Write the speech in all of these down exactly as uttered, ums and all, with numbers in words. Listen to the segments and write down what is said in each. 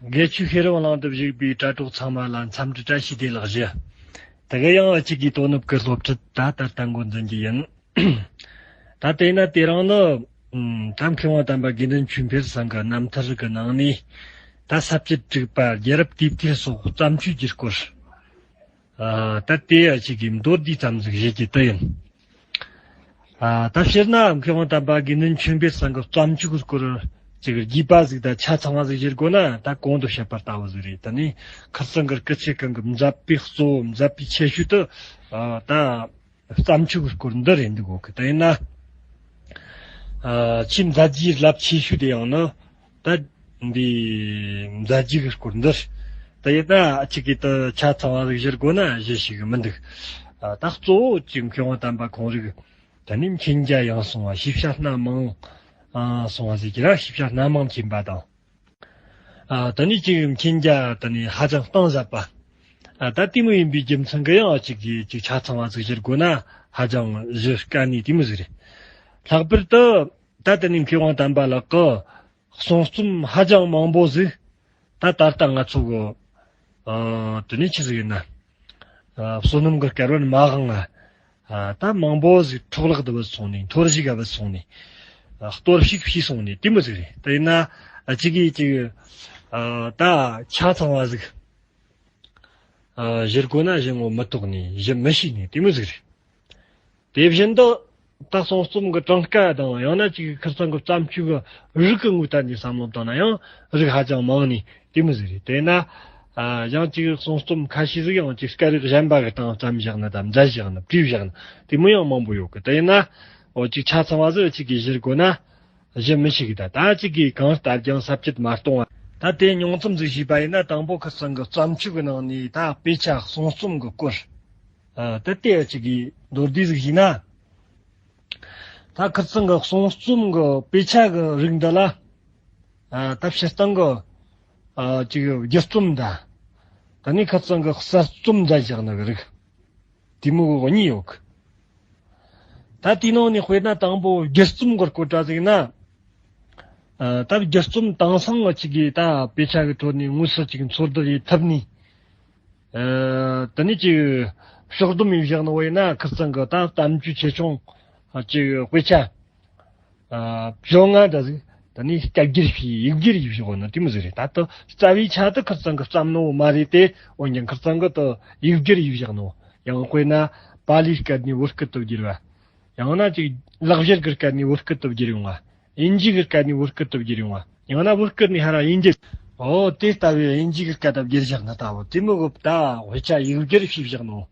དགེ་བཅུའི་ཤེས་རབ་གླིང་དུ་བཞུགས་པའི་གྲྭ་གྲོགས་ཚང་མ་ལ་འཚམས་འདྲི་བཀྲ་ཤིས་བདེ་ལེགས་ཞུ། དེ་ག་ཡང་ཨ་ཅིག་གིས་དོ་ནུབ་ཀྱི་སློབ་ཁྲིད་ད་ལྟར་ལྟ་འགོ་འཛིན་རྒྱུ་ཡིན། ད་དེས་ན་དེ་རིང་ནི་ཨམ་ད་མཁས་དབང་དམ་པ་དགེ་འདུན་ཆོས་འཕེལ་ཚང་གི་རྣམ་ཐར་གྱི་ནང་ནས་ད་ས་བཅད་དྲུག་པ་རྒྱལ་རབས་དུས་དེབ་སོགས་བརྩམས་ཆོས་ཀྱི་སྐོར། ཨ་ད་དེ་ཡ་གཅིག་གི་མདོར་བསྡུས་ཙམ་ཟིག་བཤད་ཀྱི་དེ་ཡིན། ཨ་ད་སྤྱིར་ན་མཁས་དབང་དམ་པ་དགེ་འདུན་ཆོས་འཕེལ་ཚང་གི་བརྩམས་ཆོས་ཀྱི་སྐོར་ཅིག་རྒྱས་པ་ཟིག་དང་ཆ་ཚང་བ་ཟིག་བཤད་དགོས་ན་ད་གོང་དུ་བཤད་པ་ལྟ་བུ་ཟིག་རེད། ད་ནི་ཁིར་ཚང་གི་སྐུ་ཚེ་གང་གི་མཛད་པའི་གཙོ་བོ་མཛད་པའི་ཁྱད་ཆོས་དེ་ཨ་ད་བརྩམས་ཆོས་ཀྱི་སྐོར་འདི་རེད་འདུག་གོ་གི། དེ་ཡིན་ན། ཨ་ཆེས་མཛད་རྗེས་རླབས་ཆེ་ཤོས་དེ་ཡང་ནི་ད་འདི་མཛད་རྗེས་ཀྱི་སྐོར་འདི་རེད། དེ་ཡིན་ན་ཨ་ཅིག་གིས་ད་ཆ་ཚང་བ་ཟིག་བཤད་དགོས་ན་བཤད་ཤེས་གི་མི་འདུག་ཨ་ད་གཙོ་བོ་ཅིག་མཁས་དབང་དམ་པ་ཁོང་རིགས་ད་ནི་མཁྱེན་རྒྱ་ཡངས་སོང་བ། ཤེས་བྱ་སྣ་མང་ཨ་སོང་བ་ཟེར་གྱི་ར། ཤེས་བྱ་སྣ་མང་མཁྱེན་པ་དང་། ཨ་ད་ནི་ཅིག་མཁྱེན་རྒྱ་ད་ནི་ཧ་ཅང་གཏིང་ཟབ་པ། ཨ་ད་དེ་མོ་ཡིན་པའི་རྒྱུ་མཚན་གྱིས་ཡང་ཅིག་གིས་ཅིག་ཆ་ཚང་བ་ཟིག་བཤད་དགོས་ན་ཧ་ཅང་གཞི་དཀའ་ནི་དེ་མོ་ཟིག་རེད། ལྷག་པར་དུ་ད་ད་ནི་མཁས་དབང་དམ་པ་ལགས་ཀྱི་གསུང་རྩོམ་ཧ་ཅང་མང་པོ་ཟིག་ད་ད་ལྟ་ང་ཚོ་གི་ཨ་དེ་ནི་ཆི་ཟིག་ཡིན་ན། ཨ་བསོད་ནམས་ཀྱི་སྐལ་བ་ནི་མ་འགངས་ང་། ཨ་ད་མང་པོ་ཟིག་འཕྲོ་བརླག་ཏུ་བུད་སོང་ནས། འཐོར་ཞིག་ག་བུད་སོང་ནས། ཨ་གཏོར་བཤིག་བྱས་སོང་ནས་དེ་མོ་ཟིག་རེད། དེ་ཡིན་ན་ཨ་ཅིག་གིས་ཅིག་ཨ་ད་ཆ་ཚང་བ་ཟིག་ཨ་བཤད་དགོས་ན་བཤད་ངོ་མི་ཐོག་ནས་བཤད་མི་ཤེས་ནས་དེ་མོ་ཟིག་རེད། དེ་བཞིན་དུ་ད་གསུང་རྩོམ་གྱི་གྲངས་ཀ་དང་ཡང་ན་ཅིག་ཁིར་ཚང་གི་བརྩམས་ཆོས་ཀྱི་རིགས་ཀྱི་ངོས་ཐད་ནས་བསམ་བློ་བཏང་ན་ཡང་རིགས་ཧ་ཅང་མང་ནི་དེ་མོ་ཟིག་རེད། དེས་ན་ཨ་ཡང་ཅིག་གསུང་རྩོམ་ཁ་ཤས་ཟིག་ཡང་ཅིག་སྐད་རིགས་གཞན་པ་གི་སྟེང་བརྩམས་བཞག་ན་དང་མཛད་བཞག་ན་བྲིས་བཞག་ན་དེ་མོ་ཡང་མང་པོ་ཡོད་གི། དེས་ན་འོ་ཅིག་ཆ་ཚང་བ་ཟིག་ཅིག་གིས་བཤད་དགོས་ན་བཤད་མི་ཤེས་གི། ད་ད་ཅིག་གིས་གང་ལྟར་ཀྱང་ས་བཅད་མ་སྟོང་བ། ད་དེ་ཉུང་ཙམ་ཟིག་ཞུས་པ་ཡིན་ན་དང་པོ་ཁིར་ཚང་གི་བརྩམས་ཆོས་ཀྱི་ནང་ནས་ད་དཔེ་ཆ་གསུང་རྩོམ་གྱི་སྐོར། ཨ་ད་དེ་ཅིག་གིས་མདོར་བསྡུས་ཟིག་ཞུས་ན། ད་ཁིར་ཚང་གི་གསུང་རྩོམ་གི་དཔེ་ཆ་གི་རིགས་འདི་ལ། ཨ་ད་སྤྱིར་བཏང་གི་ཨ་ཅིག་བསྒྱུར་རྩོམ་དང་། ད་ནི་ཁིར་ཚང་གི་གསར་རྩོམ་མཛད་བཞག་ནི་གི་རིགས། དེ་མོ་གི་གཉིས་ཡོད་གི། ད་དེའི་ནང་ནས་དཔེར་ན་དང་པོ་བསྒྱུར་རྩོམ་གི་སྐོར་འདྲ་ཟིག་ན། ཨ་ད་བསྒྱུར་རྩོམ་དེང་སང་གི་ཅིག་གིས་ད་དཔེ་ཆ་གི་ཁྲོད་ནས་དངོས་སུ་ཅིག་འཚོལ་བསྡུ་ཡེད་ཐུབ་ནི། ཨ་དེ་ནས་ཅིག་ཕྱོགས་བསྡོམས་ཡེད་བཞག་ནི་བོ་ཡིན་ན་ཁིར་ཚང་གི་ད་བརྩམས་ཆོས་ཆེ་ཆུང་ཅིག་དཔེ་ཆ་ཨ་བཅོ་ལྔ་འདྲ་ཟིག་ད་ནི་སྐད་བསྒྱུར་བྱས་ཡིག་བསྒྱུར་ཡེད་བཞག་ནི་དེ་མོ་ཟིག་རེད། ད་ལྟ་རྩ་བའི་ཆ་དེ་ཁིར་ཚང་གི་བརྩམས་ནོ་མ་རེད་དེ། འོན་ཀྱང་ཁིར་ཚང་གི་ད་ཡིག་བསྒྱུར་ཡེད་བཞག་ནོ། ཡང་དཔེར་ན་པཱ་ལིའི་སྐད་ནས་བོད་སྐད་དུ་བསྒྱུར་བ། ཡང་ན་ཅིག་ལག་བཞར་གྱི་སྐད་ནས་བོད་སྐད་དུ་བསྒྱུར་ཡོང་བ། དབྱིན་ཇི་གི་སྐད་ནས་བོད་སྐད་དུ་བསྒྱུར་ཡོང་བ། ཡང་ན་བོད་སྐད་ནས་ཧ་ར་དབྱིན་ཇི། འོ་དེ་ལྟ་བུའི་དབྱིན་ཇི་གི་སྐད་དུ་བསྒྱུར་བཞག་ན་ལྟ་བུ་དེ་མོ་གི་ད་དཔེ་ཆ་ཡིག་བསྒྱུར་བྱས་བཞག་ནོ།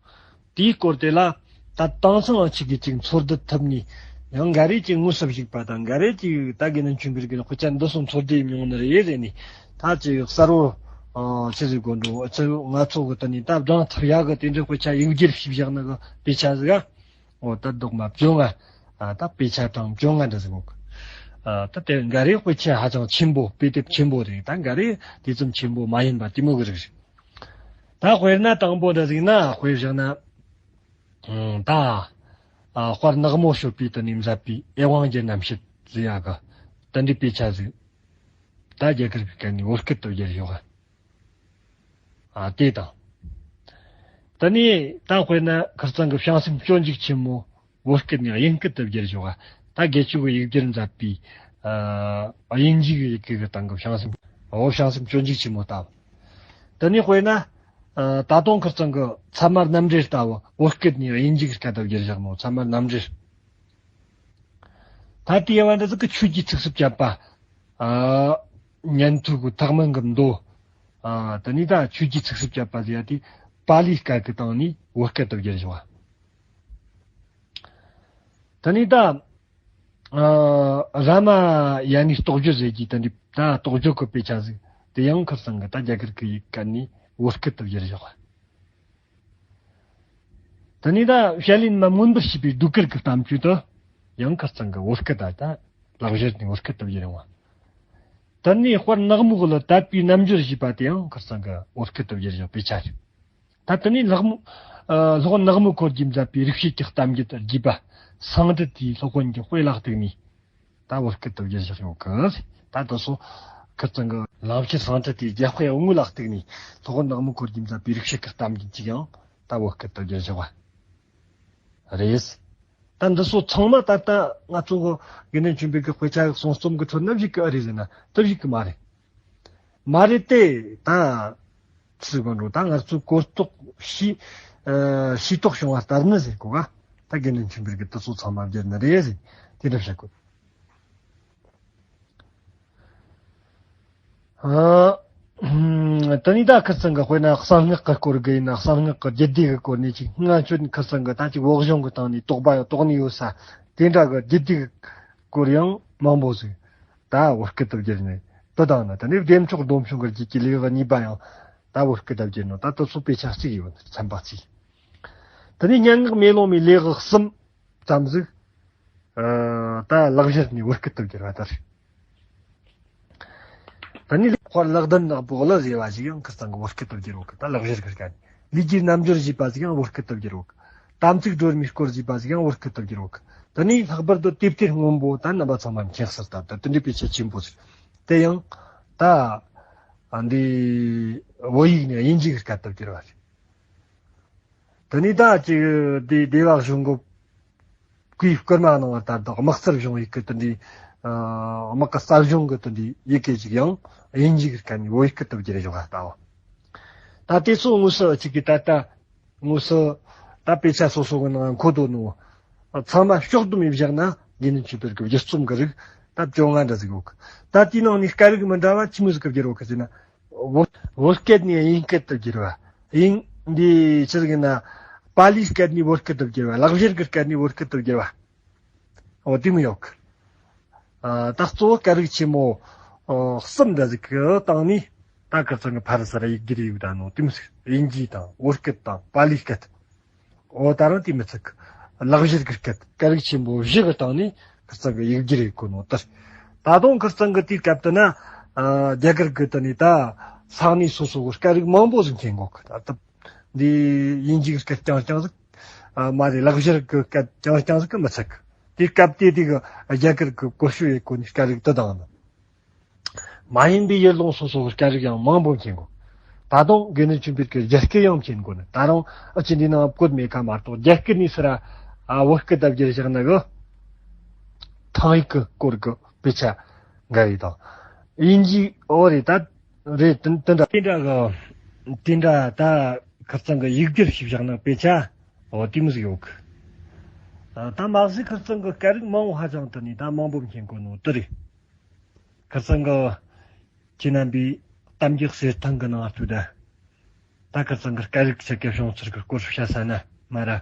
དེའི་སྐོར་དེ་ལ་ད་དེང་སང་ཅིག་གིས་ཅིག་འཚོལ་བསྡུ་ཐུབ་ནི། ཡང་འགའ་རེས་ཅིག་དངོས་སུ་གཞིགས་པ་དང་། འགའ་རེས་ཅིག་ད་དགེ་འདུན་ཆོས་འཕེལ་གྱི་དཔེ་ཆ་འདི་སོང་འཚོལ་བསྡུ་ཡེད་མྱོང་ནི་རེད་ཟེར་ནི། ད་ཅིག་གསར་བོ་ཨ་ཆི་ཟིག་དགོས་འགྲོ། ཨ་ཆི་ང་ཚོ་གི་ད་ནི་ད་བགྲང་ཐུབ་ཡག་གི་དེ་འདྲའི་དཔེ་ཆ་ཡིག་བསྒྱུར་བྱས་བཞག་ནི་གི་དཔེ་ཆ་ཟིག་ཨ། འོ་ད་རྡོག་མ་བཅོ་ལྔ། ཨ་ད་དཔེ་ཆ་གྲངས་བཅོ་ལྔ་འདྲ་ཟིག་ཡོད་གི། ཨ་ད་དེ་འགའ་རེ་དཔེ་ཆ་ཧ་ཅང་ཆེན་པོ། དཔེ་དེབ་ཆེན་པོ་རེད། ད་འགའ་རེ་དེ་ཙམ་ཆེན་པོ་མ་ཡིན་པ་དེ་མོ་གི་རིགས་རེད། ད་དཔེར་ན་དང་པོ་འདྲ་ཟིག་ན། དཔེ་བཞག་ན། ཨང་ད་ཨ་དཔལ་ནག་མོ་སྤྱོད་པའི་དུ་ནས་མཛད་པའི་ཨེ་ཝང་རྒྱལ་རྣམ་བཤད་ཟེར་ཡག་གི་དེ་འདྲའི་དཔེ་ཆ་ཟིག་ད་རྒྱ་གར་གི་སྐད་ནས་བོད་སྐད་དུ་བསྒྱུར་ཡོད་གི། ཨ་དེ་དང་། དེ་ནས་ད་དཔེར་ན་ཁིར་ཚང་གི་བྱང་སེམས་སྤྱོད་འཇུག་ཆེན་མོ་བོད་སྐད་ནས་དབྱིན་སྐད་དུ་བསྒྱུར་བཞག་པ། ད་དགེ་བཅུ་གི་ཡིག་བསྒྱུར་མཛད་པའི་ཨ་དབྱིན་ཇི་གི་ཡི་གེ་གི་སྟེང་གི་བྱང་སེམས། འོ་བྱང་སེམས་སྤྱོད་འཇུག་ཆེན་མོ་ལྟ་བུ། དེ་ནས་དཔེར་ན་ཨ་ད་དུང་ཁིར་ཚང་གི་ཚད་མ་རྣམ་འགྲེལ་ལྟ་བུ་བོད་སྐད་ནས་དབྱིན་ཇི་གི་སྐད་དུ་བསྒྱུར་བཞག་ནོ། ཚད་མ་རྣམ་འགྲེལ། ད་དེའི་བར་འདི་ཟིག་གི་ཆོས་ཀྱི་ཚིགས་སུ་བཅད་པ། ཨ་ཉན་ཐོས་ཀྱི་ཐེག་དམན་གྱི་མདོ། ཨ་དེ་ནས་ད་ཆོས་ཀྱི་ཚིགས་སུ་བཅད་པ་ཟེར་ཡ་དེ་པཱ་ལིའི་སྐད་ཀྱི་སྟེང་ནས་བོད་སྐད་དུ་བསྒྱུར་བཞག་པ། དེ་ནས་ད་ཨ་རཱ་མ་ཡ་ནའི་རྟོགས་བརྗོད་ཟེར་གྱི་དེ་འདྲའི་ད་རྟོགས་བརྗོད་ཀྱི་དཔེ་ཆ་ཟིག་དེ་ཡང་ཁིར་ཚང་གི་ད་རྒྱ་གར་གྱི་ཡི་གེ་ནས་བོད་སྐད་དུ་བསྒྱུར་བཞག་པ། དེ་ནས་ད་བཤད་ལེན་མ་མངོན་པར་བྱས་པའི་ཟློས་གར་གྱི་གཏམ་རྒྱུད་དུ་ཡང་ཁིར་ཚང་གི་བོད་སྐད་ད་ད་ལག་བཞར་ནས་བོད་སྐད་དུ་བསྒྱུར་ཡོང་བ། དེ་ནས་དཔལ་ནག་མོ་གི་ལ་དད་པའི་རྣམ་འགྱུར་ཞེས་པ་དེ་ཡང་ཁིར་ཚང་གི་བོད་སྐད་དུ་བསྒྱུར་བཞག་པའི་ཆ་རེད། ད་དེ་ནས་ལྷག་མོ་ཨ་སློབ་དཔོན་ནག་མོ་འཁོར་གྱིས་མཛད་པའི་རིག་བྱེད་ཀྱི་གཏམ་རྒྱུད་རྒྱས་པ་སངས་རྒྱས་དེའི་སློབ་དཔོན་གྱི་དཔེ་ལ་བརྟེན་ནས། ད་བོད་སྐད་དུ་བསྒྱུར་བཞག་ཡོད་གི། ད་དེ་ཚོ་ ཁིར་ཚང་གི་ལམ་ཁྱེར་སང་ཁྲི་དེའི་རྒྱལ་དཔེ་དངོས་ལ་གཏུགས་ནས་སློབ་དཔོན་ནག་མོ་འཁོར་གྱིས་མཛད་པའི་རིག་བྱེད་ཀྱི་གཏམ་རྒྱུད་ཅིག་ཡང་ད་བོད་སྐད་དུ་བསྒྱུར་བཞག་པ་རེད། ད་འདི་ཚོ་ཚང་མ་ད་ལྟ་ང་ཚོ་གི་དགེ་འདུན་ཆོས་འཕེལ་གྱི་དཔེ་ཆ་གསུང་རྩོམ་གྱི་ཁྲོད་ན་བཞུགས་ཀྱི་ཨེ་རེད་ཟེར་ན་དེ་བཞུགས་ཀྱི་མ་རེད། མ་རེད་དེ། ད་ཚིག་གོ་འགྲོ་ད་ང་ཚོའི་གོ་རྟོགས་ཤེས་ཨ་ཤེས་རྟོགས་བྱུང་བ་ལྟར་ནི་ཟེར་གོ་ག་ད་དགེ་འདུན་ཆོས་འཕེལ་གྱི་དེ་ཚོ་ཚང་མ་བསྒྱུར་ནི་རེད་ཟེར་དེ་འདྲ་བཤད་དགོས། ཨ། ད་ནི་ད་ཁིར་ཚང་གི་དཔེར་ན་གསང་སྔགས་ཀྱི་སྐོར་གི་ཡིན་ན་གསང་སྔགས་ཀྱི་རྒྱུད་སྡེ་གི་སྐོར་ནས་ཅིག་སྔ་ཆོད་ཁིར་ཚང་གི་ད་ཅིག་བོད་གཞུང་གི་སྟེང་ནས་དོགས་པ་ཡང་དོགས་ནས་ཡོད་ས་དེ་འདྲ་གི་རྒྱུད་སྡེ་གི་སྐོར་ཡང་མང་པོ་ཟིག་ད་བོད་སྐད་དུ་བསྒྱུར་ནས་དེ་དང་ནི་ད་ནི་བདེ་མཆོག་སྡོམ་བྱུང་གི་རྒྱུད་ཀྱི་ལེའུ་གཉིས་པ་ཡང་ད་བོད་སྐད་དུ་བསྒྱུར་ནོ་ད་དེ་ཚོ་དཔེ་ཆ་གཅིག་ཡོད་ཚན་པ་གཅིག་ད་ནི་སྙན་ངག་མེ་ལོང་མའི་ལེའུ་གསུམ་ཙམ་ཟིག་ཨ། ད་ལེགས་སྦྱར་ནས་བོད་སྐད་དུ་བསྒྱུར་བ་ལྟར། ད་ནི་དཔལ་ལེགས་ལྡན་ནག་པོ་གླུ་ཟེར་བ་ཞིག་ཡང་ཁིར་ཚང་གི་བོད་སྐད་དུ་བསྒྱུར་བ་གི་ད་ལེགས་སྦྱར་གི་སྐད་ནས། ལས་ཀྱི་རྣལ་འབྱོར་ཞེས་པ་ཞིག་ཡང་བོད་སྐད་དུ་བསྒྱུར་བ་གི། དམ་ཚིག་སྒྲོལ་མའི་སྐོར་ཞེས་པ་ཞིག་ཡང་བོད་སྐད་དུ་བསྒྱུར་བ་གི། ད་ནི་ལྷག་པར་དུ་དེབ་ཐེར་སྔོན་པོ་ད་རྣམ་པ་ཚང་མ་མཁྱེན་གསལ་ལྟར་ད་དེ་འདྲའི་དཔེ་ཆ་ཆེན་པོ་ཟིག་དེ་ཡང་ད་འདི་བོད་ཡིག་ནས་དབྱིན་ཇི་གི་སྐད་དུ་བསྒྱུར་བ་རེད། དེ་ནས་ད་ཅིག་དེ་སྡེ་བ་གཞུང་གི་གུས་བཀུར་མ་གནང་བ་ལྟར་དུ་དམག་རྩལ་གཞུང་ཡི་གེ་དེ་འདྲའི་ཨ་དམག་གི་རྩལ་གཞུང་གི་དེ་འདྲའི་ཡི་གེ་ཅིག་ཡང་དབྱིན་ཇི་གི་སྐད་ནས་བོད་ཡིག་སྐད་དུ་བསྒྱུར་བཞག་པ་ལྟ་བུ། ད་དེ་ཚོ་དངོས་སུ་ཅིག་གིས་ད་ལྟ་དངོས་སུ་ད་དཔེ་ཆ་སོ་སོ་གི་ནང་འཁོད་དོ་ནོ། ཚང་མ་ཕྱོགས་བསྡོམས་ཡས་བཞག་ན་དགེ་འདུན་ཆོས་འཕེལ་གྱི་བསྒྱུར་རྩོམ་གྱི་རིགས་ད་བཅོ་ལྔ་འདྲ་ཟིག་ཡོད་གི། ད་དེའི་ནང་ནས་སྐད་རིགས་མི་འདྲ་བ་ཆི་མོ་ཟིག་གི་བསྒྱུར་ཡོད་གི་ཟེར་ན། བོད་བོད་སྐད་ནས་དབྱིན་སྐད་དུ་བསྒྱུར་བ། དབྱིན་འདི་ཕྱིར་གི་ན་པཱ་ལིའི་སྐད་ནས་བོད་སྐད་དུ་བསྒྱུར་བ། ལེགས་སྦྱར་གྱི་སྐད་ནས་བོད་སྐད་དུ་བསྒྱུར་བ། འོ་དེ་མོ་ཡོད་གི། ཨ། ད་གཙོ་བོ་སྐད་རིགས་ཆེན་མོ་ཨ་གསུམ་འདྲ་ཟིག་གི་སྟེང་ནས་ད་ཁིར་ཚང་གི་ཕ་རི་སི་ར་ཡིག་སྒྱུར་ཡིག་ད་ནོ་དེ་མོ་ཟིག་དབྱིན་ཇི་དང་བོད་སྐད་དང་པཱ་ལིའི་སྐད། འོ་ད་རུང་དེ་མི་ཚད་གི། ལེགས་སྦྱར་གྱི་སྐད་སྐད་རིགས་ཆེན་པོ་བཞི་གི་སྟེང་ནས་ཁིར་ཚང་གི་ཡིག་སྒྱུར་ཡེད་གོ་ནོ་ལྟར། ད་དུང་ཁིར་ཚང་གི་དེའི་སྐབས་དེ་ན་ཨ་རྒྱ་གར་གི་དེ་ནས་ད་ས་གནས་སོ་སོ་གི་སྐད་རིགས་མང་པོ་ཟིག་མཁྱེན་གོ་གི། ད་ལྟ་འདི་དབྱིན་ཇིའི་སྐད་རྐྱང་རྐྱང་ཟིག་ཨ་མ་རེད། ལེགས་སྦྱར་གྱི་སྐད་རྐྱང་རྐྱང་ཟིག་གི་མི་ཚད་གི། དེའི་སྐབས་དེ་དེ་གི་རྒྱ་གར་གི་གོ་ཤུ་ཡེད་གོ་ནི་སྐད་རིགས་དེ་དང་ནི། མ་ཡིན་པའི་ཡུལ་ལུང་སོ་སོ་གི་སྐད་རིགས་ཡང་མང་པོ་མཁྱེན་གོ། ད་དུང་དགེ་འདུན་ཆོས་འཕེལ་གྱི་རྒྱ་སྐད་ཡང་མཁྱེན་གོ་ནི། ད་རུང་ཨ་ཅི་འདི་ནང་བཀོད་མེད་ཁ་མ་གཏོགས་རྒྱ་སྐད་ནས་སི་ར་ཨ་བོད་སྐད་དུ་བསྒྱུར་བཞག་ནི་གི། ཐང་ཡིག་གི་སྐོར་གི་དཔེ་ཆ་འགའ་རེ་དང་། དབྱིན་ཇི་འོ་རེད་ད། རེད་དེ་དེ་འདྲ་དེ་འདྲ་གི་དེ་འདྲ་ད་ཁིར་ཚང་གི་ཡིག་སྒྱུར་ཞིག་བཞག་ན་དཔེ་ཆ་འོ་དེ་མོ་ཟིག་ཡོད་གི། ད་མ་གཞི་ཁིར་ཚང་གི་སྐད་རིགས་མང་བོ་ཧ་ཅང་དེ་ནས་ད་མང་པོ་མཁྱེན་གོ་ནོ་དེ་རེད། ཁ་སང་གི་ཁྱེད་རྣམ་པའི་གཏམ་རྒྱུད་གསེར་ཐང་གི་ནང་ང་ཐུག་ད། ད་ཁ་སང་གི་སྐད་རིགས་ཆེ་གེ་བྱུང་ཚུལ་གི་སྐོར་བཤད་ས་ན་མ་ར།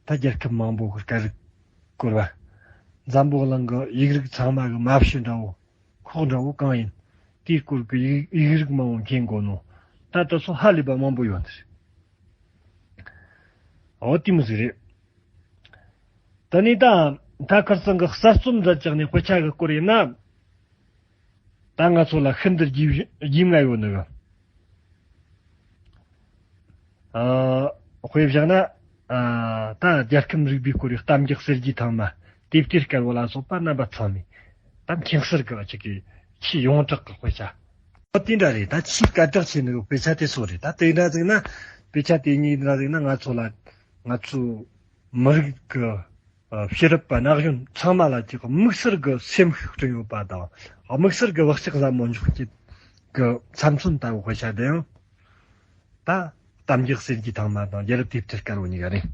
ད་རྒྱལ་ཁབ་མང་པོ་གི་སྐད་རིགས་སྐོར་བ། འཛམ་བུ་གླིང་གི་ཡིག་རིགས་ཚང་མ་གི་མ་ཕྱི་འདྲ་བོ་ཁོག་འདྲ་བོ་གང་ཡིན། དེའི་སྐོར་གི་ཡིག་ཡིག་རིགས་མང་བོ་མཁྱེན་དགོས་ནོ། ད་དེ་ཚོ་ཧ་ལས་པ་མང་པོ་ཡོད་འདི། འོ་དེ་མོ་ཟིག་རེད། ད་ནི་ད་ད་ཁར་སང་གི་གསར་རྩོམ་མཛད་ཅིག་ནི་དཔེ་ཆ་གི་སྐོར་ཡིན་ན། ད་ང་ཚོ་ལ་ཤིན་ཏུ་རྒྱུས་རྒྱུས་མངའ་ཡོད་ནི་གི། ཨ་དཔེ་བཞག་ན། ཨ་ད་རྒྱལ་ཁམས་རིག་པའི་སྐོར་ཡི་གཏམ་རྒྱུད་གསེར་གྱི་ཐང་མ། དེབ་ཐེར་དཀར་པོ་ལ་སོགས་པ་རྣམ་པ་ཚང་མས་ད་མཁྱེན་གསལ་གི་ཅིག་གི་ཆེས་ཡོངས་གྲགས་ཀྱི་དཔེ་ཆ། ཨོ་དེ་འདྲ་རེད། ད་ཆེས་སྐད་གྲགས་ཆེ་ནི་གི་དཔེ་ཆ་དེ་སོགས་རེད། ད་དེ་འདྲ་ཟིག་ན་དཔེ་ཆ་དེ་གཉིས་འདྲ་ཟིག་ན་ང་ཚོ་ལ་ང་ཚོ་མི་རིགས་ཀྱི་ཨ་ཤེས་རབ་པ་ན་གཞོན་ཚང་མ་ལ་ཅིག་དམིགས་བསལ་གྱི་སེམས་ཤུགས་བསྐྲུན་ཡོད་པ་དང་། དམིགས་བསལ་གྱི་བག་ཆགས་ཟབ་མོ་འཇོག་བྱེད་ཀྱི་ཚབ་མཚོན་ལྟ་བུ་དཔེ་ཆ་དེ་ཡང་ད་གཏམ་རྒྱུད་གསེར་གྱི་ཐང་མ་དང་རྒྱལ་རབས་དེབ་ཐེར་དཀར་པོ་གཉིས་ཀ་རེད།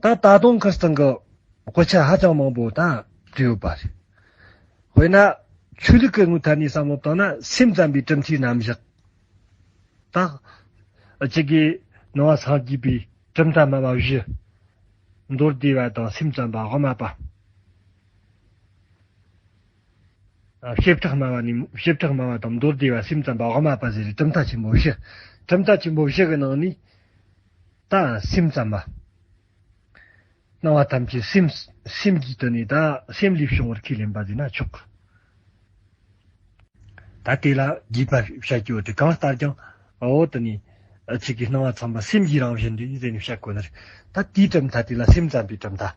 ད་ད་དུང་ཁར་སང་གི་དཔེ་ཆ་ཧ་ཅང་མང་པོ་ད་བྲིས་ཡོད་པ་རེད། དཔེར་ན་ཆོས་ལུགས་ཀྱི་ངོས་ཐད་ནས་བསམ་བློ་བཏང་ན་སེམས་ཙམ་པའི་གྲུབ་མཐའི་རྣམ་གཞག་ད་ཅིག་གིས་ནང་པ་སངས་རྒྱས་པའི་གྲུབ་མཐའ་སྨྲ་བ་བཞི། མདོ་སྡེ་པ་དང་སེམས་ཙམ་པ་དབུ་མ་པ། བྱེ་བྲག་སྨྲ་བ་ནས་བྱེ་བྲག་སྨྲ་བ་དང་མདོ་སྡེ་པ་སེམས་ཙམ་པ་དབུ་མ་པ་ཟེར་རེ་གྲུབ་མཐའ་ཆེན་པོ་བཞི། གྲུབ་མཐའ་ཆེན་པོ་བཞི་གི་ནང་ནས་ད་སེམས་ཙམ་པ། སྣང་བ་ཐམས་ཅད་སེམས་སེམས་ཀྱིས་དེ་ནས་ད་སེམས་ལས་བྱུང་བར་ཁས་ལེན་པ་ཟེར་ན་ཆོག་གི། ད་དེ་ལ་རྒྱས་པ་བཤད་རྒྱུ་དེ་གང་ལྟར་ཀྱང་འོ་དེ་ནས་ཨ་ཅིག་གི་སྣང་བ་ཚང་མ་སེམས་ཀྱི་རང་བཞིན་རེད་ཟེར་ནས་བཤད་དགོས་ནི་རེད། ད་དེའི་གྲུབ་མཐའ་དེ་ལ་སེམས་ཙམ་པའི་གྲུབ་མཐའ།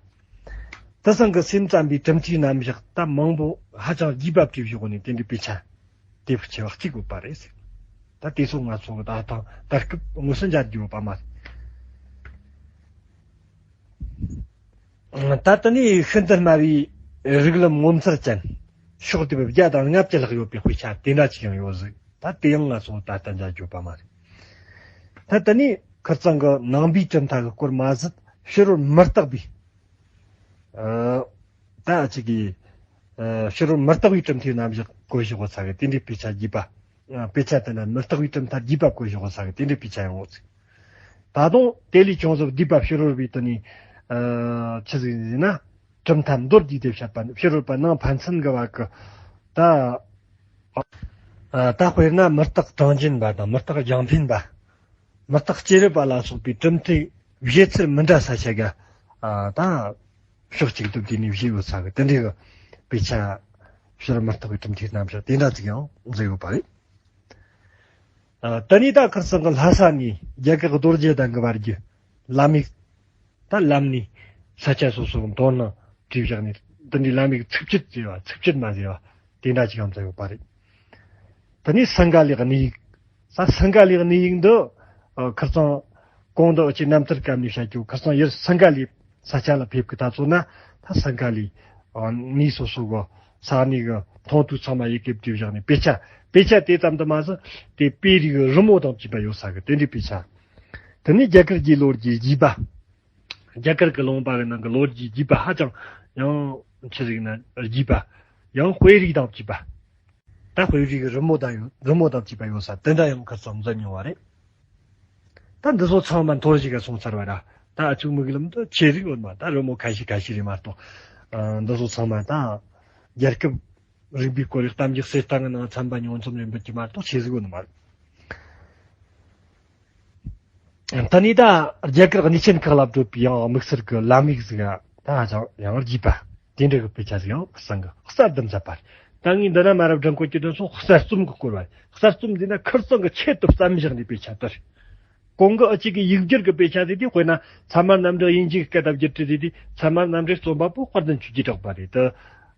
དེ་ཚང་གི་སེམས་ཙམ་པའི་གྲུབ་མཐའི་རྣམ་གཞག་ད་མང་པོ་ཧ་ཅང་རྒྱས་པ་བྲིས་བཞག་ནས་དེ་འདྲའི་དཔེ་ཆ་དེབ་ཆེ་བ་གཅིག་ཡོད་པ་རེད། ད་དེ་ཚོ་ང་ཚོ་གི་ད་ཐེངས་ད་སྐབས་དངོས་སུ་མཇལ་རྒྱུ་ཡོད་པ་མ་རེད། ད་ལྟ་ནས་ཤིན་ཏུ་དམའ་བའི་རིགས་ལམ་ངོ་མཚར་ཅན། ཕྱོགས་དེབ་བརྒྱ་དང་ལྔ་བཅུ་ལྷག་ཡོད་པའི་དཔེ་ཆ་དེ་འདྲ་ཅིག་ཡང་ཡོད་ཟིག་ད་དེ་ཡང་ང་ཚོ་ད་ལྟ་མཇལ་རྒྱུ་ཡོད་པ་མ་རེད། ད་ལྟ་ནས་ཁིར་ཚང་གི་ནང་པའི་གྲུབ་མཐའ་གི་སྐོར་མ་ཟད་ཕྱི་རོལ་མུ་སྟེགས་པའི། ཨ། ད་ཅིག་གིས། ཨ། ཕྱི་རོལ་མུ་སྟེགས་པའི་གྲུབ་མཐའི་རྣམ་གཞག་བཀོད་བཞག་ཡོད་ས་གི་དེ་འདྲའི་དཔེ་ཆ་རྒྱས་པ། ཨ། དཔེ་ཆ་དེ་ན་མུ་སྟེགས་པའི་གྲུབ་མཐའ་རྒྱས་པ་བཀོད་བཞག་ཡོད་ས་གི་དེ་འདྲའི་དཔེ་ཆ་ཡང་ཡོད་ཟིག་ད་དུང་དེ་ལས་ཅུང་ཟད་སྡུད་པ་ཕྱི་རོལ་པའི་དེ་ནས། ཨ། ཆི་ཟིག་ཟེར་ན། གྲུབ་མཐའ་མདོར་བསྡུས་ཏེ་བཤད་པ་ནི་ཕྱི་རོལ་པ་ནང་ཕན་ཚུན་གི་བར་གི། ད། ཨ། ད་དཔེར་ན་མུ་སྟེགས་གྲངས་ཅན་པ་དང་མུ་སྟེགས་རྒྱང་འཕེན་པ། མུ་སྟེགས་སྐྱེས་རབས་པ་ལ་སོགས་པའི་གྲུབ་མཐའི་བཞེད་ཚུལ་མི་འདྲ་ས་ཆ་ག་ཨ། ད་ཕྱོགས་གཅིག་ཏུ་བསྡུས་ནས་བཞེས་ཡོད་ས་གི་དེ་འདྲའི་གི་དཔེ་ཆ། ཕྱི་རོལ་མུ་སྟེགས་པའི་གྲུབ་མཐའི་རྣམ་གཞག་དེ་འདྲ་ཅིག་ཡང་མཛད་ཡོད་པ་རེད། ཨ། ད་ནི་ད་ཁིར་ཚང་གི་ལྷ་ས་ནས་རྒྱ་གར་རྡོ་རྗེ་གདན་གི་བར་གྱི་ལམ་ཡིག་ད་ལམ་ནས་ས་ཆ་སོ་སོ་གི་མདོ་ནང་བྲིས་བཞག་ནས་འདི་འདྲའི་ལམ་ཡིག་ཚིགས་བཅད་ཟེར་བ་ཚིགས་བཅད་མ་ཟེར་བ་དེ་འདྲ་ཅིག་ཡང་མཛད་ཡོད་པ་རེད། ད་ནི་སིང་ག་ལའི་གནས་ཡིག་ས་སིང་ག་ལའི་གནས་ཡིག་འདི། ཨ། ཁིར་ཚང་གོང་དུ་ཨ་ཅེ་རྣམ་ཐར་སྐབས་ནས་བཤད་རྒྱུ་ཁིར་ཚང་ཡུལ་སིང་ག་ལའི་ས་ཆ་ལ་ཕེབས་ཀི་ད་ཚོ་ན་ད་སིང་ག་ལའི་ཨ་གནས་སོ་སོ་གི་ས་གནས་གི་མཐོང་ཐོས་ཚང་མ་ཡི་གེ་བྲིས་བཞག་ནས་དཔེ་ཆ་དཔེ་ཆ་དེ་ཙམ་དུ་མ་ཟད་དེ་དཔེ་རིས་རི་མོ་དང་བཅས་པ་ཡོད་ས་གི་དེ་འདྲའི་དཔེ་ཆ། དེ་ནས་རྒྱ་གར་གྱི་ལོ་རྒྱུས་རྒྱས་པ། རྒྱ་གར་གྱི་ལུང་པ་གི་ནང་གི་ལོ་རྒྱུས་རྒྱས་པ་ཧ་ཅང་ཡང་ཆི་ཟིག་ན་རྒྱས་པ། ཡང་དཔེ་རིས་དང་བཅས་པ། ད་དཔེ་རིས་ཀྱི་རི་མོ་དང་ཡོད་རི་མོ་དང་བཅས་པ་ཡོད་ས་དེ་འདྲ་ཡང་ཁ་ཙམ་མཛད་མྱོང་བ་རེད། ད་འདི་ཚོ་ཚང་མ་འཐོར་ཞིག་ག་སོང་ཚར་བ་ར། ད་ཨ་ཆུ་མིག་ལམ་དུ་ཆེ་རིགས་ཡོད་མ་ད་རི་མོ་ཁ་ཤས་ཁ་ཤས་རེད་མ་གཏོགས། ཨ། འདི་ཚོ་ཚང་མ་ད་རྒྱལ་ཁབ་རིམ་པའི་སྐོར་གྱི་གཏམ་རྒྱུད་གསེར་ཐང་གི་ནང་ཚན་པ་ཉུང་ཙམ་རེད་འབུད་ཀྱི་མ་གཏོགས་ཆེ་ཟིག་ཡོད་ནི་མ་རེད། ད་ནི་ད་རྒྱ་གར་གནས་ཆེན་ཁག་ལ་བགྲོད་པའི་ཡང་དམིགས་བསལ་གྱི་ལམ་ཡིག་ཟིག་ད་ཧ་ཅང་ཡང་རྒྱས་པ། དེ་འདྲ་གི་དཔེ་ཆ་ཟིག་ཡང་གསང་གི་གསར་དུ་མཛད་པ་རེད། ད་ངས་འདི་ན་མ་རབས་སྒྲུང་བཀོད་ཀྱི་དོན་སོགས་གསར་རྩོམ་གྱི་སྐོར་བ་རེད། གསར་རྩོམ་ཟེར་ན་ཁིར་ཚང་གི་ཆེད་དུ་བརྩམས་བཞག་ནས་དཔེ་ཆ་དེ་རེད། གོང་གི་ཨ་ཅིག་གི་ཡིག་སྒྱུར་གྱི་དཔེ་ཆ་ཟིག་དེ་དཔེར་ན་ཚད་མ་རྣམ་འགྲེལ་དབྱིན་ཇིའི་སྐད་དུ་བསྒྱུར་བྲིས་ཟིག་དེ་ཚད་མ་རྣམ་འགྲེལ་རྩོམ་པ་པོ་དཔལ་ལྡན་ཆོས་རྗེས་གྲགས་པ་རེད་དེ།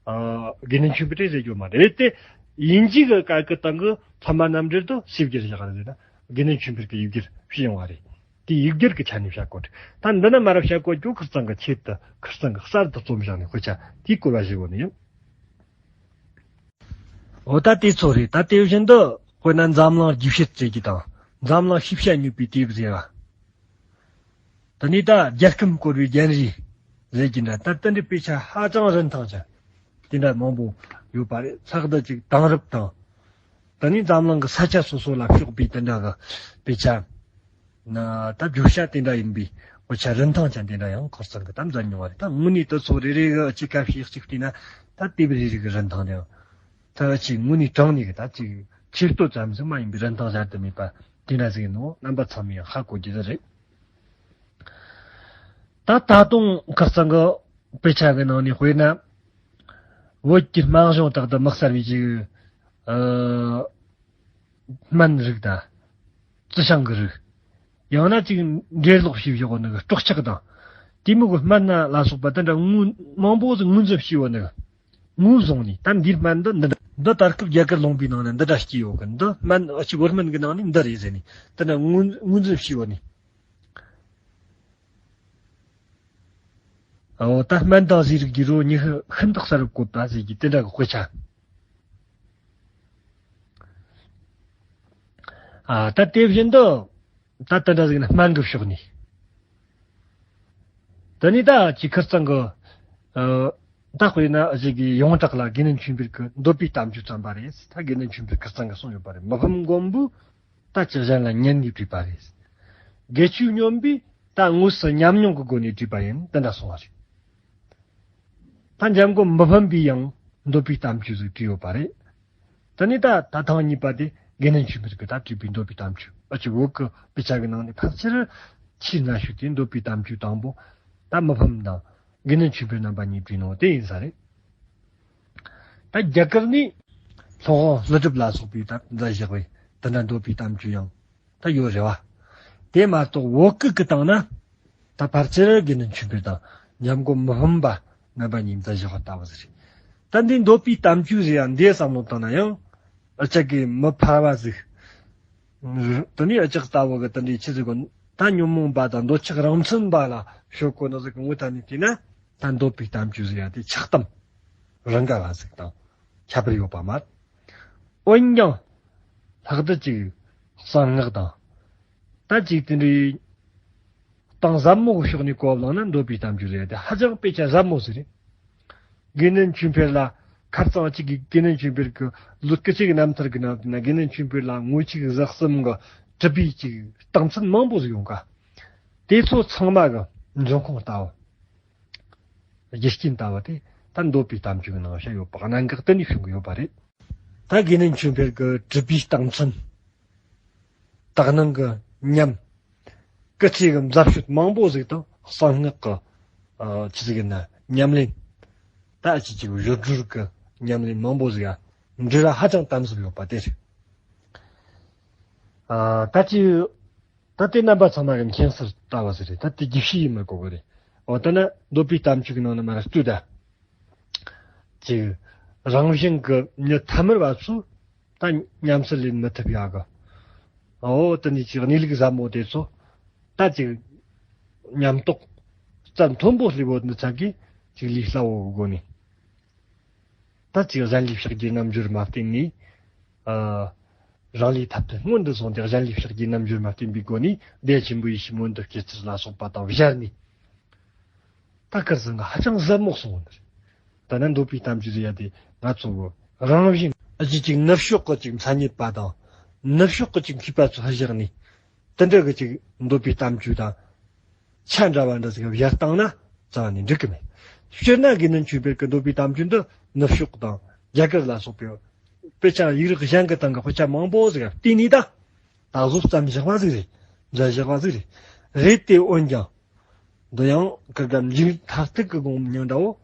ཨ། དགེ་འདུན་ཆོས་འཕེལ་རེད་ཟེར་རྒྱུ་མ་རེད་དེ། དབྱིན་ཇི་གི་སྐད་ཀྱི་སྟེང་གི་ཚད་མ་རྣམ་འགྲེལ་དུ་ཞིབ་བསྒྱུར་བཞག་རེད་ཟེར་ན། དགེ་འདུན་ཆོས་འཕེལ་གྱིས་ཡིག་སྒྱུར་བྱས་ཡོང་བ་རེད། དེའི་ཡིག་སྒྱུར་གྱི་ཆ་ནས་བཤད་དགོས་རེད། ད་འདི་ན་མ་རབས་བཤད་དགོས་རྒྱུ་ཁིར་ཚང་གི་ཆེད་དུ་ཁིར་ཚང་གི་གསར་དུ་རྩོམ་བཞག་ནས་དཔེ་ཆ་དེའི་སྐོར་བ་ཞིག་ཡོད་ནི་ཡིན། འོ་ད་དེ་ཚོ་རེད། ད་དེ་བཞིན་དུ་དཔེར་ན་འཛམ་གླིང་རྒྱས་བཤད་ཟེར་གྱི་དང་འཛམ་གླིང་ཤེས་བྱ་སྙོད་པའི་དེབ་ཟེར་བ། ད་ནི་ད་རྒྱལ་ཁམས་བསྐོར་བའི་རྒྱན་རིས་ཟེར་གྱི་འདྲ། ད་དེ་འདྲའི་དཔེ་ཆ་ཧ་ཅང་རིན་ཐང་ཅན་དེ་འདྲ་མང་པོ་ཡོད་པ་རེད། ལྷག་ཏུ་ཅིག་དེང་རབས་དང་། ད་ནི་འཛམ་གླིང་གི་ས་ཆ་སོ་སོ་ལ་ཕྱོགས་པའི་དེ་འདྲ་གི་དཔེ་ཆ། ན་ད་བརྗོད་བྱ་དེ་འདྲ་ཡིན་པའི་དཔེ་ཆ་རིན་ཐང་ཅན་དེ་འདྲ་ཡང་ཁོ་ཚང་གི་ད་མཛད་མྱོང་བ་རེད། ད་དངོས་གནས་དེ་ཚོ་རེ་རེ་གི་ཅིག་སྐབས་ཤིག་ཅིག་བལྟས་ན་ད་དེབ་རེ་རེ་གི་རིན་ཐང་དང་། ད་ཅིག་དངོས་གནས་དྲང་གནས་གི་ད་ཅིག་ཆེ་བསྟོད་ཙམ་ཟིག་མ་ཡིན་པའི་རིན་ཐང་གཞལ་དུ་མེད་པ་དེ་འདྲ་ཟིག་ཡིན་ནོ་རྣམ་པ་ཚང་མས་ཡང་ཧ་གོ་རྒྱུ་ཟིག་རེད། ད་ད་དུང་ཁ་སང་གི་དཔེ་ཆ་གི་ནང་ནས་དཔེར་ན། བོད་ཀྱི་སྨན་གཞུང་དག་ཏུ་དམིགས་བསལ་བའི་ཅིག་ཨ། སྨན་རིགས་དང་། རྩི་ཤིང་གི་རིགས། ཡང་ན་ཅིག་འགྲེལ་ཀློག་བྱས་བཞག་ཡོད་ནི་གི་སྲོག་ཆགས་དང་། དེ་མོ་གི་སྨན་སྣ་ལ་སོགས་པ་དེ་འདྲ་དངོས་མང་པོ་ཟིག་ངོས་འཛིན་བྱས་ཡོད་ནི་གི་ངོས་བཟུང་ནས་ད་འདིའི་སྨན་འདི་འདི་འདི་ད་སྐབས་རྒྱ་གར་ལུང་པའི་ནང་ནས་འདི་འདྲ་སྐྱེས་ཡོད་གི་འདི་སྨན་ཨ་ཅིག་བོད་སྨན་གི་ནང་ནས་འདི་རེད་ཟེར་ནས་དེ་འདྲ་ངོས་ངོས་འཛིན་བྱས་ཡོད་ནི། འོ་ད་སྨན་དང་ཟས་རིགས་ཀྱི་རོ་ཉི་ཤུ་ཤིན་ཏུ་གསལ་རུ་བཀོད་པ་ཟེར་གྱི་དེ་འདྲ་གི་དཔེ་ཆ། ཨ་ད་དེ་བཞིན་དུ་ད་དེ་འདྲ་ཟིག་ན་སྨན་གྱི་ཕྱོགས་ནས། དེ་ནས་ད་ཅིག་ཁིར་ཚང་གི་ཨ་ད་དཔེར་ན་ཟིག་གི་ཡོངས་གྲགས་ལ་དགེ་འདུན་ཆོས་འཕེལ་གྱི་འདོད་པའི་གཏམ་རྒྱུད་བརྩམས་པ་རེད། ད་དགེ་འདུན་ཆོས་འཕེལ་ཁིར་ཚང་གི་གསུངས་ཡོད་པ་རེད། མི་ཕམ་མགོན་པོས་ད་ཅི་གཞན་ལ་ཉན་ནས་བྲིས་པ་རེད། དགེ་བཅུའི་སྙོམས་པས་ད་དངོས་སུ་ཉམས་མྱོང་གི་སྒོ་ནས་བྲིས་པ་ཡིན་དེ་འདྲ་གསུངས་པ་རེད། ད་འཇམ་མགོན་མི་ཕམ་པའི་ཡང་འདོད་པའི་གཏམ་རྒྱུད་ཟིག་བྲིས་ཡོད་པ་རེད། དེ་ནས་ད་ད་ཐེངས་གཉིས་པ་དེ་དགེ་འདུན་ཆོས་འཕེལ་གྱིས་ད་བྲིས་པའི་འདོད་པའི་གཏམ་རྒྱུད་ཨ་ཅིག་བོད་ཀྱི་དཔེ་ཆ་གི་ནང་ནས་ཕལ་ཆེར་ཆེས་སྔ་ཤོས་དེ་འདོད་པའི་གཏམ་རྒྱུད་དང་པོ་ད་མི་ཕམ་དང་དགེ་འདུན་ཆོས་འཕེལ་རྣམ་པ་གཉིས་བྲིས་ནོ་དེ་ཡིན་ས་རེད། ད་རྒྱ་གར་ནས་སློབ་དཔོན་ཀླུ་སྒྲུབ་ལ་སོགས་པས་ད་མཛད་བཞག་པའི་དེ་འདྲ་འདོད་པའི་གཏམ་རྒྱུད་ཡང་ད་ཡོད་རེད་བ། དེ་མ་གཏོགས་བོད་སྐད་ཀྱི་སྟེང་ན་ད་ཕལ་ཆེར་དགེ་འདུན་ཆོས་འཕེལ་དང་འཇམ་མགོན་མི་ཕམ་པ་ རྣམ་པ་གཉིས་མཛད་བཞག་པ་ལྟ་བུ་ཟིག་རེད། ད་འདི་འདོད་པའི་གཏམ་རྒྱུད་ཟེར་ཡ་འདི་བསམ་བློ་བཏང་ན་ཡང་ཨ་ཅག་གི་མི་ཕལ་བ་ཟིག་དེ་ནས་ཨ་ཅག་ལྟ་བུ་གི་དེ་འདྲའི་ཆི་ཟིག་གོ། ད་ཉོན་མོངས་པ་དང་འདོད་ཆགས་རང་མཚན་པ་ལ་ཞོག་གོ་ནི་ཟིག་གི་ངོ་ཐ་ནས་བལྟས་ན། ད་འདོད་པའི་གཏམ་རྒྱུད་ཟེར་ཡ་དེ་ཆགས་གཏམ་རང་ག་བ་ཟིག་དང་ཁྱད་པར་ཡོད་པ་མ་རེད། འོན་ཀྱང་ལྷག་ཏུ་ཅིག་གསང་སྔགས་དང་ད་ཅིག་དེ་འདྲའི་གཏམ་ཟབ་མོ་གི་ཕྱོགས་ནས་གོ་བ་བླངས་ན་འདོད་པའི་གཏམ་རྒྱུད་ཟེར་ཡ་དེ་ཧ་ཅང་དཔེ་ཆ་ཟབ་མོ་ཟིག་རེད། དགེ་འདུན་ཆོས་འཕེལ་ལ་ཁ་རྩང་གཅིག་གིས་དགེ་འདུན་ཆོས་འཕེལ་གྱི་ལོ་སྐུ་གཅིག་རྣམ་ཐར་གྱི་ནང་དུ་ན་དགེ་འདུན་ཆོས་འཕེལ་ལ་ངོ་ཆིག་ཟག་གསུམ་གྱི་གྲུབ་པའི་ཅིག་རྟགས་མཚན་མང་པོ་ཟིག་ཡོང་ག། དེ་ཚོ་ཚང་མ་གི་འབྱུང་ཁུངས་ལྟ་བུ། རྒྱུ་རྐྱེན་ལྟ་བུ་དེ་ད་འདོད་པའི་གཏམ་རྒྱུད་ཀྱི་ནང་བཤད་ཡོད་པ་གནད་འགག་གཏན་ནས་བྱུང་གི་ཡོད་པ་རེད། ད་དགེ་འདུན་ཆོས་འཕེལ་གྱི་གྲུབ་པའི་རྟགས་མཚན། དག་སྣང་གི་ཉམས། སྐུ་ཚེ་གི་མཛད་སྤྱོད་མང་པོ་ཟིག་དང་གསང་སྔགས་ཀྱི་ཨ་ཆི་ཟིག་ཡིན་ན་ཉམས་ལེན། ད་ཨ་ཅི་ཅིག་བཞུགས་སྒྲུབ་ཀྱི་ཉམས་ལེན་མང་པོ་ཟིག་ཡ་འབྲེལ་བ་ཧ་ཅང་དམ་ཟབ་ཡོད་པ་དེ་རེད། ཨ་ད་ཅི་ད་དེ་རྣམ་པ་ཚང་མ་གི་མཁྱེན་གསལ་ལྟ་བུ་ཟིག་རེད། ད་དེ་རྒྱས་བཤད་ཡེད་མི་དགོས་གི་རེད། འོ་ད་ན་འདོད་པའི་གཏམ་རྒྱུད་ཀྱི་ནང་ན་མར་ལྟོས་ད། ཅིག་རང་བཞིན་གྱི་མྱི་ཐ་མལ་བ་ཚོས་ད་ཉམས་སུ་ལེན་མི་ཐུབ་ཡག་གི། འོ་དེ་ནས་ཅིག་གནས་ལུགས་ཟབ་མོ་དེ་ཚོ་ད་ཅིག་ཉམས་རྟོགས་རྩ་མཐོན་པོ་སླེབས་ཡོད་ནི་ཚང་གིས་ཅིག་ལས་སླ་བོ་གི་སྒོ་ནས། ད་ཅིག་གཞན་ལས་བྱ་རྒྱུའི་རྣམ་འགྱུར་མ་བསྟན་ནས། ཨ། རང་ལས་ཐར་ཐབས་སྔོན་དུ་སོང་སྟེ་གཞན་ལས་བྱ་རྒྱུའི་རྣམ་འགྱུར་མ་བསྟན་པའི་སྒོ་ནས་བདེ་ཆེན་པོའི་ཡེ་ཤེས་མངོན་དུ་སྐྱེ་ཚུལ་ལ་སོགས་པ་དང་སྦྱར་ནས། ད་ཁར་ཟིན་ག་ཧ་ཅང་ཟབ་མོ་གསུངས་པ་རེད། ད་ནི་འདོད་པའི་གཏམ་རྒྱུད་ཟེར་ཡ་དེ་ང་ཚོ་གི་རང་བཞིན་ཨ་ཅིག་ཅིག་ནུབ་ཕྱོགས་ཀྱི་ཅིག་མཚན་ཉིད་པ་དང་ནུབ་ཕྱོགས་ཀྱི་ཅིག་མཁས་པ་ཚོ་ཧ་བཞག་ནས་དེ་འདྲ་གི་ཅིག་འདོད་པའི་གཏམ་རྒྱུད་དང་། ཆ་འདྲ་བ་འདྲ་ཟིག་བཞག་བཏང་ན་རྩ་བ་ནས་འགྲིག་གི་མེད། སྤྱིར་ན་དགེ་འདུན་ཆོས་འཕེལ་གྱི་འདོད་པའི་གཏམ་རྒྱུད་འདི་ནུབ་ཕྱོགས་དང་རྒྱ་གར་ལ་སོགས་པའི་དཔེ་ཆ་ཡིག་རིགས་གཞན་གྱི་སྟེང་གི་དཔེ་ཆ་མང་པོ་ཟིག་བལྟས་ནས་ད། ད་གཟོད་བརྩམས་བཞག་པ་ཟིག་རེད། མཛད་བཞག་པ་ཟིག་རེད། རེད་དེ་འོན་ཀྱང་། འདི་ཡང་ཀིར་ག་མཇུག་མཐར་ཐུག་གི་དགོངས་མྱང་འདྲ་བོ།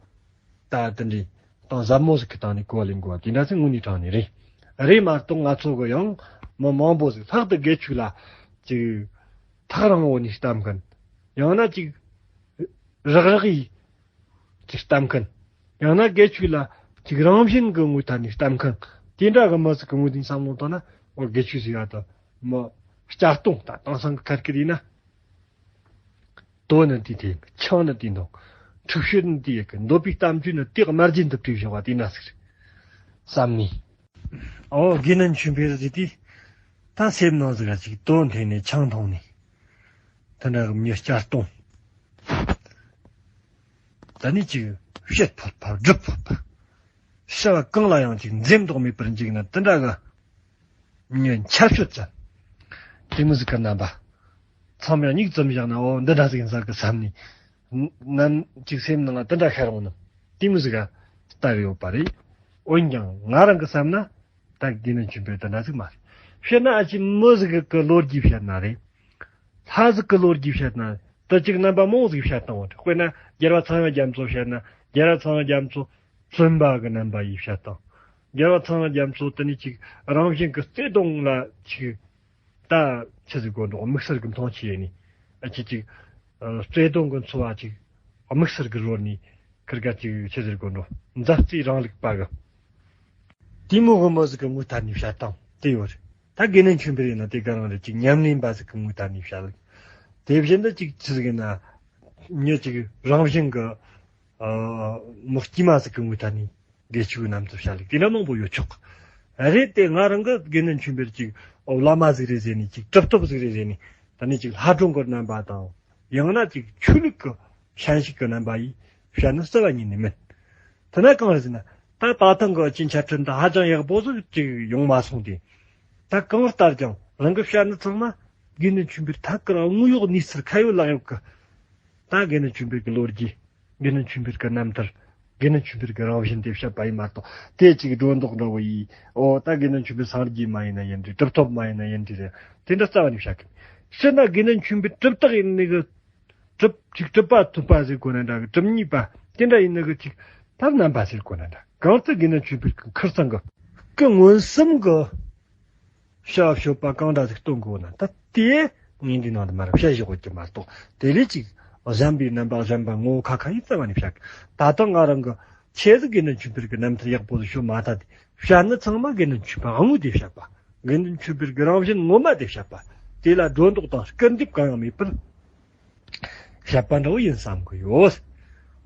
ད་དེ་འདྲའི་གཏམ་ཟབ་མོ་ཟིག་གི་སྟེང་ནས་གོ་བ་ལེན་དགོས་པ་དེ་འདྲ་ཟིག་དངོས་གནས་དྲང་ནས་རེད། རེད་མ་གཏོགས་ང་ཚོ་གི་ཡང་མི་མང་པོ་ཟིག་ལྷག་ཏུ་དགེ་ཆོས་ལ་ཅིག་ཐག་རིང་བོ་ནས་གཏམ་མཁན། ཡང་ན་ཅིག་རག་རག་ཡིས་ཅིག་གཏམ་མཁན། ཡང་ན་དགེ་ཆོས་ལ་ཅིག་རང་བཞིན་གི་ངོས་ཐད་ནས་གཏམ་མཁན། དེ་འདྲ་གི་མི་ཟིག་གི་ངོས་ནས་བསམ་བློ་བཏང་ན་འོ་དགེ་ཆོས་ཟེར་ཡ་དང་མི་བསྐྱར་གཏོང་ད་དེང་སང་གི་ཁ་སྐད་ཡིན་ན། དོན་ནི་དེ་དེ་ཆང་ནི་དེ་འདོག་འཁྲུག་ཤོད་ནི་དེ་ཡི་གི་འདོད་པའི་གཏམ་རྒྱུད་ནི་དེ་དམར་རྗེན་དུ་བྲིས་བཞག་པ་དེ་འདྲ་ཟིག་རེད་བསམ་ནས། ཨོ་དགེ་འདུན་ཆོས་འཕེལ་ཟེར་དེ་ད་སེམས་ནང་ཟིག་ག་ཅིག་དོན་འཐེན་ནས་ཆང་འཐུང་ནས་དེ་འདྲ་གི་མྱི་བསྐྱར་གཏོང་། ད་ནི་ཅིག་བཤད་ཕོད་པ་སྒྲུབ་ཕོད་པ། བྱ་བ་གང་ལ་ཡང་ཅིག་འཛེམ་དོགས་མེད་པར་འཇུག་ན་དེ་འདྲ་གི་མྱི་འཆལ་སྤྱོད་ཅན། དེ་མོ་ཟིག་གི་རྣམ་པ། མཚམས་ཡང་མིག་བཙུམ་བཞག་ན་འོ་འདི་འདྲ་ཟིག་ཡིན་ས་གི་བསམ་ནས། ནམ་ཅིག་སེམས་ནང་ལ་དེ་འདྲ་ཤར་འོང་ནམ། དེ་མོ་ཟིག་ག་ལྟ་གི་ཡོད་པ་རེད། འོན་ཀྱང་ང་རང་གི་བསམ་ན། ད་དགེ་འདུན་ཆོས་འཕེལ་དེ་འདྲ་ཟིག་མ་རེད། བཤད་ན་ཨ་ཅེ་མི་ཟིག་གི་ལོ་རྒྱུས་བཤད་ན་རེད། ལྷ་ཟིག་གི་ལོ་རྒྱུས་བཤད་ན་དེ་ཅིག་རྣམ་པ་མང་ཟིག་བཤད་བཏང་བ་རེད། དཔེར་ན་རྒྱལ་བ་ཚངས་དབྱངས་རྒྱ་མཚོ་བཤད་ན་རྒྱལ་བ་ཚངས་དབྱངས་རྒྱ་མཚོ་བཙུན་པ་གི་རྣམ་པ་ཡིས་བཤད་བཏང་། རྒྱལ་བ་ཚངས་དབྱངས་རྒྱ་མཚོ་དེ་ནི་ཅིག་རང་བཞིན་གི་བརྩེ་གདུང་ལ་ཅིག་ད་ཆི་ཟིག་གོ་འགྲོ་དམིགས་བསལ་གི་མཐོང་ཆེན་ནི་ཨ་ཅེ་ཅིག་བརྩེ་གདུང་གི་འཚོ་བ་ཅིག་དམིགས་བསལ་གི་རོལ་ནི་ཁིར་ག་ཅིག་ཆི་ཟིག་གོ་འགྲོ་མཛའ་བརྩེའི་རིང་ལུགས་པ་གི་དེ་མོ་གི་མི་ཟིག་གི་ངོས་ཐད་ནས་བཤད་སྟངས་དེ་ཡོད་རེད། ད་དགེ་འདུན་ཆོས་འཕེལ་ཡིན་ན་དེ་ག་རང་རེད། ཅིག་ཉམས་ལེན་པ་ཟིག་གི་ངོས་ཐད་ནས་བཤད་ལུགས་དེ་བཞིན་དུ་ཅིག་ཆི་ཟིག་ཡིན་ན་མྱི་ཅིག་རང་བཞིན་གི་མི་དཀྱུས་མ་ཟིག་གི་ངོས་ཐད་ནས། དགེ་ཆོས་རྣམ་ཚོ་བཤད་ལུགས་དེ་འདྲ་མང་པོ་ཡོད་ཆོག་རེད་དེ་ང་རང་གི་དགེ་འདུན་ཆོས་འཕེལ་ཅིག་བླ་མ་ཟིག་རེད་ཟེར་ནས་ཅིག་གྲུབ་ཐོབ་ཟིག་རེད་ཟེར་ནས་ད་ནི་ཅིག་ལྷ་སྒྲུང་གི་རྣམ་པ་དང་ཡང་ན་ཅིག་ཆོས་ལུགས་ཀྱི་ཞལ་ཞིག་གི་རྣམ་པ་ཡིས་བཤད་ནི་རྩ་བ་ཉིད་ནས་མིན། དེ་ན་གང་རེད་ཟེར་ན་ད་ད་ཐེངས་ཀྱི་ཅིག་འཆད་ཁྲིད་འདི་ཧ་ཅང་ཡག་པོ་ཟིག་ཅིག་ཡོང་མ་སོང་སྟེ། ད་གང་ལྟར་ཀྱང་རང་གི་བཤད་ནི་ཚང་མ་དགེ་འདུན་ཆོས་འཕེལ་ཐད་ཀར་དངོས་ཡོད་གནས་ཚུལ་ཁ་ཡོད་ལག་ཡོད་ཀྱི་ད་དགེ་འདུན་ཆོས་འཕེལ་གྱི་ལོ་རྒྱུས། དགེ་འདུན་ཆོས་འཕེལ་གྱི་རྣམ་ཐར། དགེ་འདུན་ཆོས་འཕེལ་གྱི་རང་བཞིན་དེ་བཤད་པ་ཡིན་མ་གཏོགས་དེ་ཅིག་སྒྲོ་འདོགས་འདྲ་བོ་ཡིས་ཨོ་ད་དགེ་འདུན་ཆོས་འཕེལ་སངས་རྒྱས་མ་ཡིན་ན་ཡིན་འདྲ་གྲུབ་ཐོབ་མ་ཡིན་ན་ཡིན་འདྲ་རེད་དེ་འདྲ་རྩ་བ་ནས་བཤད་གི་མེད། སྤྱིར་ན་དགེ་འདུན་ཆོས་འཕེལ་གྲུབ་རྟགས་ཡིན་ནི་གི་གྲུབ་ཅིག་གྲུབ་པ་ཐོབ་པ་ཟེར་དགོས་ན་འདྲ་གི་གྲུབ་བརྙེས་པ་དེ་འདྲ་ཡིན་ནི་གི་ཅིག་ཐབས་རྣམ་པ་ཟེར་དགོས་ན་འདྲ་གང་ལྟར་དགེ་འདུན་ཆོས་འཕེལ་གྱི་ཁིར་ཚང་གི་གི་མངོན་སུམ་གི་བྱ་བ་སྤྱོད་པ་གང་འདྲ་ཟིག་སྟོན་དགོས་ན་ད་དེ་ངས་འདི་ནང་དུ་མར་བཤད་བཞག་ཡོད་ཀྱི་མ་གཏོགས་དེ་ལས་ཅིག་ གཞན་པའི་རྣམ་པ་གཞན་པ་ངོ་བོ་ཁ་ཁ་ཡིས་རྩ་བ་ནས་བཤད། ད་ལྟ་ང་རང་གི་ཆེད་དུ་དགེ་འདུན་ཆོས་འཕེལ་གྱི་རྣམ་ཐར་ཡག་པོ་ཞིག་ཤོད་མ་ཐག་དེ་བཤད་ནི་ཚང་མ་དགེ་འདུན་ཆོས་འཕེལ་དངོས་དེ་བཤད་པ། དགེ་འདུན་ཆོས་འཕེལ་གྱི་རང་བཞིན་ངོ་མ་དེ་བཤད་པ། དེ་ལ་སྒྲོ་འདོགས་དང་སྐུར་འདེབས་གང་ཡང་མེད་པར་བཤད་པ་འདྲ་བོ་ཡིན་བསམ་གི་ཡོད།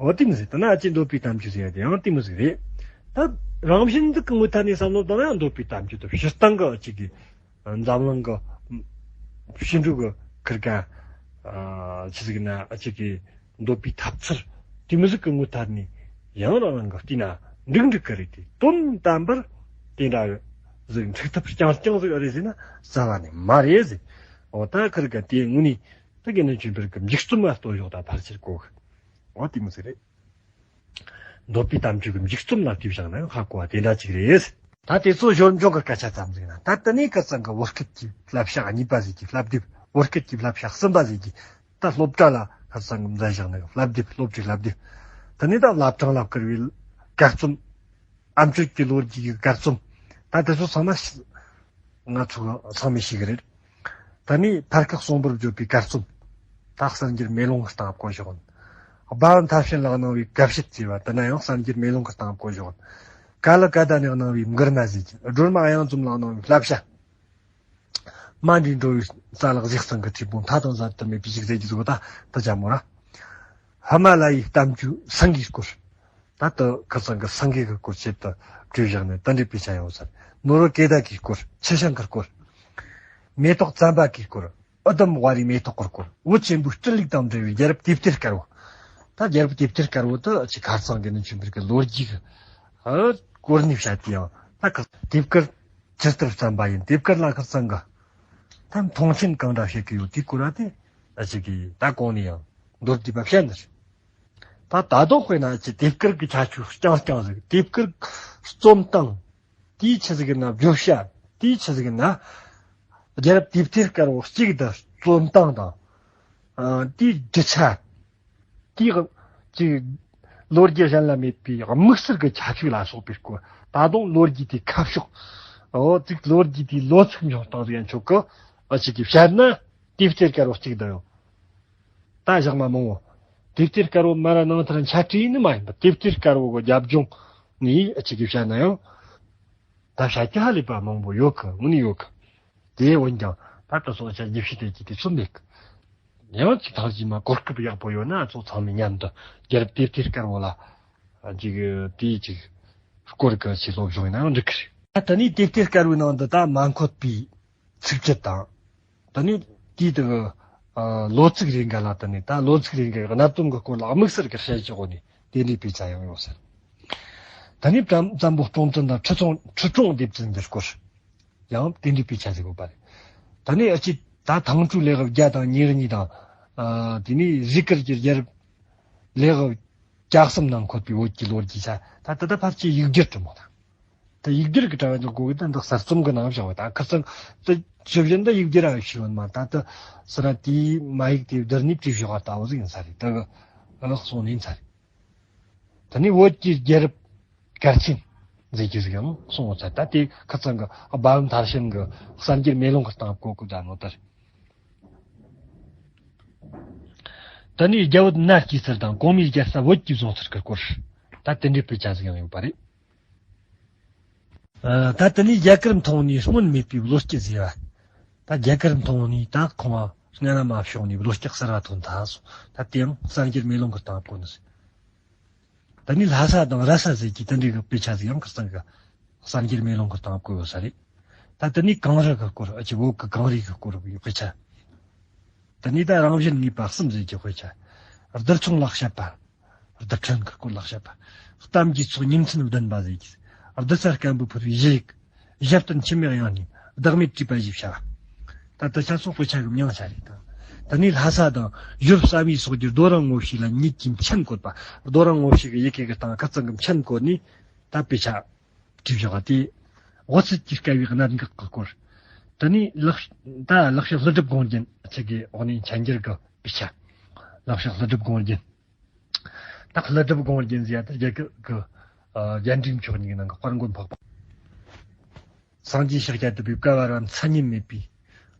འོ་དེ་མི་ཟེར། ད་ན་ཨ་ཅེ་འདོད་པའི་གཏམ་རྒྱུད་ཟེར་ཡ་དེ་ཡང་དེ་མི་ཟིག་རེད། ད་རང་བཞིན་འདི་གི་ངོ་ཐད་ནས་བསམ་བློ་བཏང་ན་ཡང་འདོད་པའི་གཏམ་རྒྱུད་དུ་སྤྱིར་བཏང་གི་ཨ་ཅེ་གི་འཛམ་གླིང་གི་ཕྱི་འབྲེལ་གྱི་ཁིར་ཀ་ཆི་ཟིག་ན་ཨ་ཅེ་གི་འདོད་པའི་ཐབས་ཚུལ་དེ་མི་ཟིག་གི་ངོ་ཐད་ནས་ཡང་རང་རང་གི་བལྟས་ན་འགྲིག་འགྲིག་གི་རེད་དེ། དོན་དམ་པར་དེ་འདྲ་ཟིག་འགྲིག་ཐབས་རྐྱང་རྐྱང་ཟིག་རེད་ཟེར་ན་རྩ་བ་ནས་མ་རེད་ཟེར། འོ་ད་ཁིར་ཀ་དེ་དངོས་ནས་ད་དགེ་འདུན་ཆོས་འཕེལ་གྱི་མཇུག་རྩོམ་ལ་ལྟོས་ཞོག་ད་ཕལ་ཆེར་གོ་གི། འོ་དེ་མི་ཟིག་རེད། འདོད་པའི་གཏམ་རྒྱུད་ཀྱི་མཇུག་རྩོམ་ལ་བལྟས་བཞག་ན་ཡང་ཧ་གོ་བ་དེ་འདྲ་ཅིག་རེད། ད་དེ་ཚོ་ཞོར་འབྱུང་གི་སྐད་ཆ་ཙམ་ཟིག་ན། ད་དེ་ནས་ཁ་སང་གི་བོད་སྐད་ཀྱི་བསླབ་བྱ་གཉིས་པ་ཟིག་གི་བསླབ་དེབ། བོད་སྐད་ཀྱི་བསླབ་བྱ་གསུམ་པ་ཟིག་གི་ད་སློབ་གྲྭ་ལ་ཁ་སང་གི་མཛད་བཞག་ནི་བསླབ་དེབ། སློབ་ཁྲིད་བསླབ་དེབ། དེ་ནས་ད་བླ་བྲང་ལ་བསྐུར་བའི་གར་རྩོམ། ཨ་མཆོད་ཀྱི་ལོ་རྒྱུས་ཀྱི་གར་རྩོམ། ད་དེ་ཚོ་ཚང་མ་ང་ཚོ་གི་ཚང་མས་ཤེས་ཀྱི་རེད། ད་ནི་ཕར་ཁག་གསོང་པོར་བརྗོད་པའི་གར་རྩོམ། ད་གསར་འགྱུར་མེ་ལོང་གི་སྟེང་བཀོད་བཞག་ཡིན། སྦ་བུན་ཐར་ཤན་ལགས་གནང་བའི་དགའ་བཤད་ཅེས་པ་དེ་ན་ཡང་གསར་འགྱུར་མེ་ལོང་གི་སྟེང་བཀོད་བཞག་ཡིན། ཀ་ལི་ཀ་ཏ་ནས་གནང་བའི་མགུར་མ་ཟེར་གྱི། སྒྲོལ་མ་དབྱངས་འཛོམས་ལགས་གནང་བའི་བསླབ་བྱ། མ་འདྲེས་འགྲོ་བའི་རྩ་ལག་གཟིགས་སྟངས་ཀྱི་ཁྲིད་པོ་མཐའ་དང་ཟད་དུ་མེད་པའི་ཞིག་ཟེར་གྱི་ཟིག་ད་ད་ཅག་མོ་ར། ཧི་མ་ལ་ཡའི་གཏམ་རྒྱུད་སེང་གེའི་སྐོར། ད་ལྟ་ཁ་སང་གི་སེང་གེ་གི་སྐོར་ཆེད་དུ་བྲིས་བཞག་ནས་དེ་འདྲའི་དཔེ་ཆ་ཡོད་ཟེར། ནོར་བུ་ཀེ་ད་གི་སྐོར། ཆུ་ཤིང་གི་སྐོར། མེ་ཏོག་བཙན་པ་གི་སྐོར། ཨུ་དུམ་ཝཱ་རིའི་མེ་ཏོག་གི་སྐོར། བོད་ཆེན་པོའི་སྤྲིན་ལུག་དང་འབྲེལ་བའི་རྒྱལ་རབས་དེབ་ཐེར་དཀར་བོ། ད་རྒྱལ་རབས་དེབ་ཐེར་དཀར་བོ་དེ་ཅིག་ཁ་སང་དགེ་འདུན་ཆོས་འཕེལ་གི་ལོ་རྒྱུས་ཀྱི་ཨ་སྐོར་ནས་བཤད་དེ་ཡང་ད་ཁ་དེབ་དཀར་ཇི་ལྟར་བརྩམས་པ་ཡིན། དེབ་དཀར་ལ་ཁ་སང་གི་ད་མཐོང་ཆེན་གང་འདྲ་བྱེད་ཀྱི་ཡོད་དེའི་སྐོར་བ་དེ་ཨ་ཅིག་གིས་ད་གོང་ནས་ཡང་མདོར་བསྡུས་པ་བཤད་ནི་རེད། ད་ད་དུང་དཔེར་ན་ཅི་དེབ་དཀར་གྱི་ཁྱད་ཆོས་རྐྱང་རྐྱང་ཟིག་དེབ་དཀར་རྩོམ་སྟངས་དེའི་ཆི་ཟིག་ཡིན་ན། བརྗོད་བྱ་དེའི་ཆི་ཟིག་ཡིན་ན། རྒྱལ་རབས་དེབ་ཐེར་དཀར་བོ་གཅིག་དང་རྩོམ་སྟངས་དང་། ཨ་དེའི་རྒྱུ་ཆ། དེའི་ཅིག་ལོ་རྒྱུས་གཞན་ལ་མེད་པའི་དམིགས་བསལ་གྱི་ཁྱད་ཆོས་ལ་སོགས་པའི་སྐོར། ད་དུང་ལོ་རྒྱུས་དེའི་ཁ་ཕྱོགས། འོ་ཅིག་ལོ་རྒྱུས་དེའི་ལོ་ཚིགས་འབྱུང་སྟངས་ཟིག་ཡན་ཆོད་གི་ཨ་ཅིག་གིས་བཤད་ན་དེབ་ཐེར་དཀར་བོ་གཅིག་དང་ཡང་། ད་ཞག་མ་མང་བོ། དེབ་ཐེར་དཀར་བོ་མ་ར་ནང་ཐར་འཆད་ཁྲིད་ནི་མ་ཡིན་པ། དེབ་ཐེར་དཀར་བོ་གི་རྒྱབ་ལྗོངས་ནི་ཨ་ཅིག་གིས་བཤད་ན་ཡང་། ད་བཤད་རྒྱུ་ཧ་ལས་པ་མང་པོ་ཡོད་གི། དངོས་ནས་ཡོད་གི། དེ་འོན་ཀྱང་ད་ལྟ་སོང་ཆ་རྒྱུ་བཤད་དེ་ཅི་དེ་ཚོ་མེད་གི། ཡང་ཅིག་ཐང་ཅིག་མ་གོ་སྐབས་ཡག་པོ་ཡོད་ན་ཚོ་ཚང་མས་མཉམ་དུ་རྒྱལ་རབས་དེབ་ཐེར་དཀར་བོ་ལ་ཅིག་དེའི་ཅིག་སྐོར་གི་ཅིག་སློབ་སྦྱོང་ཡིན་ན་ཡང་འགྲིག་གི་རེད། ད་ནི་དེབ་ཐེར་དཀར་བོའི་ནང་དུ་ད་མ་འཁོད་པའི་ཚིགས་བཅད་དང་། ད་ནི་དེའི་དུ་ཨ་ལོ་ཚིགས་རེ་འགའ་ལ་ད་ནི་ད་ལོ་ཚིགས་རེ་འགའ་གི་གནད་དོན་གྱི་སྐོར་ལ་དམིགས་བསལ་གྱི་དཔྱད་བརྗོད་འོག་ནས་དེ་འདྲའི་དཔེ་ཆ་ཡང་ཡོད་ཟེར། ད་ནི་བྲམ་བཙན་པོ་སྤྲོང་བཙན་དང་ཁྲི་སྲོང་ཁྲི་སྲོང་ལྡེ་བཙན་གྱི་སྐོར་ཡང་དེ་འདྲའི་དཔེ་ཆ་ཟིག་ཡོད་པ་རེད། ད་ནི་ཨ་ཅེ་ད་ཐང་ཀྲུའུ་ལེའུ་གི་བརྒྱ་དང་ཉེར་གཉིས་དང་། ཨ་དེ་ནས་རུས་སྐལ་གྱི་རྒྱལ་རབས་ལེའུ་གི་བརྒྱ་གསུམ་ནང་འཁོད་པའི་བོད་ཀྱི་ལོ་རྒྱུས་ཆ་ད་ད་ལྟ་ཕལ་ཆེར་ཡིག་སྒྱུར་དུ་མོ་ད། ད་ཡིག་སྒྱུར་གྱི་གྲྭ་བ་ཚོ་གོ་གི་ད་འདི་གསར་རྩོམ་གྱི་ནང་བཞག་པ་ད་ཁ་སང་དུ་ཇི་བཞིན་དུ་ཡིག་སྒྱུར་ར་ཞིག་ཡོད་མ་ད་དུ་སི་ར་དེའི་མ་ཡིག་དེ་བསྡུར་ནས་བྲིས་བཞག་པ་ལྟ་བུ་ཟིག་ཡིན་ས་རེད། ད་གི་ལག་སོང་ནས་ཡིན་ས་རེད། ད་ནི་བོད་ཀྱི་རྒྱལ་རབས་གལ་ཆེན་ཟེར་གྱི་ཟིག་ཡང་གསུངས་ཡོད་ས་ད་དེ་ཁ་སང་གི་སྦ་བུན་ཐར་ཤན་གྱི་གསར་འགྱུར་མེ་ལོང་གི་སྟེང་བཀོད་གི་ད་ནོ་ལྟར། ད་ནི་རྒྱ་བོད་མནའ་སྐྱེལ་ཚུལ་དང་གོང་མའི་རྒྱལ་ས་བོད་ཀྱིས་བཟུང་ཚུལ་གྱི་སྐོར། ད་དེ་འདྲའི་དཔེ་ཆ་ཟིག་ཡང་ཡོད་པ་རེད། ཨ་ད་དེ་ནས་རྒྱ་གར་མཐོང་ནས་སྔོན་མེད་པའི་བློ་སྐྱེད་ཟེར་བ། ད་རྒྱ་གར་མཐོང་ནས་ད་ཁོང་སྔ་ན་མ་བྱུང་ནས་བློ་སྐྱེད་གསར་བ་ཐོན་ཐལ་སོང་། ད་དེ་ཡང་གསར་འགྱུར་མེ་ལོང་གི་སྟེང་བཀོད་ནི་ཟེར། ད་ནི་ལྷ་ས་དང་ར་ས་ཟེར་གྱི་དེ་འདྲའི་གི་དཔེ་ཆ་ཟིག་ཡང་ཁ་སང་གི་གསར་འགྱུར་མེ་ལོང་གི་སྟེང་བཀོད་ཡོད་ས་རེད། ད་དེ་ནས་གངས་རི་གི་སྐོར་ཨ་ཅེ་བོད་ཀྱི་གངས་རི་གི་སྐོར་གྱི་དཔེ་ཆ། དེ་ནས་ད་རང་བཞིན་ངེས་པ་གསུམ་ཟེར་གྱི་དཔེ་ཆ། རྡུལ་ཚོན་ལ་བཤད་པ། རྡུལ་ཕྲན་གྱི་སྐོར་ལ་བཤད་པ། གཏམ་གྱི་ཚོགས་ཉིན་མཚན་བདུན་པ་ཟེར་གྱི། རྡུལ་རྩ་སྐམ་པོའི་ཕུར་བུའི་གཞི་ཡིག། ཞབས་བརྟན་འཆི་མེད་དབྱངས་སྙན། བདག་མེད་བྲིས་པ་ཞེས་བྱ་བ། ད་ལྟ་ཆ་ཚང་དཔེ་ཆ་གི་མྱིང་ཆ་རེད་ད། ད་ནི་ལྷ་ས་དང་ཡུལ་བསམ་ཡས་སོགས་ཀྱི་རྡོ་རིང་ངོ་བཤུས་ལ་ཉིད་ཀྱི་མཆན་བཀོད་པ། རྡོ་རིང་ངོ་བཤུས་ཀྱི་ཡི་གེ་གི་སྟེང་ཁ་རྩང་གི་མཆན་བཀོད་ནས་ད་དཔེ་ཆ་བྲིས་བཞག་པ་དེ། དབུ་ཚད་ཀྱི་དཀའ་བའི་གནད་འགག་གི་སྐོར། ད་ནི་ལག་ད་ལག་ཤེས་ཀླུ་སྒྲུབ་དགོངས་རྒྱན་ཆེད་ཀྱི་འོག་ནས་མཆན་འགྱུར་གི་དཔེ་ཆ། ལག་ཤེས་ཀླུ་སྒྲུབ་དགོངས་རྒྱན། ད་ཀླུ་སྒྲུབ་དགོངས་རྒྱན་ཟེར་ཡ་ད་རྒྱ་གར་གི་ཨ་རྒྱ་འབྲིང་ཕྱོགས་གཉིས་ཀྱི་ནང་གི་དཔལ་མགོན་འཕགས་པ། སངས་རྒྱས་ཤཱཀྱ་ཐུབ་པའི་བཀའ་བར་པ་མཚན་ཉིད་མེད་པའི་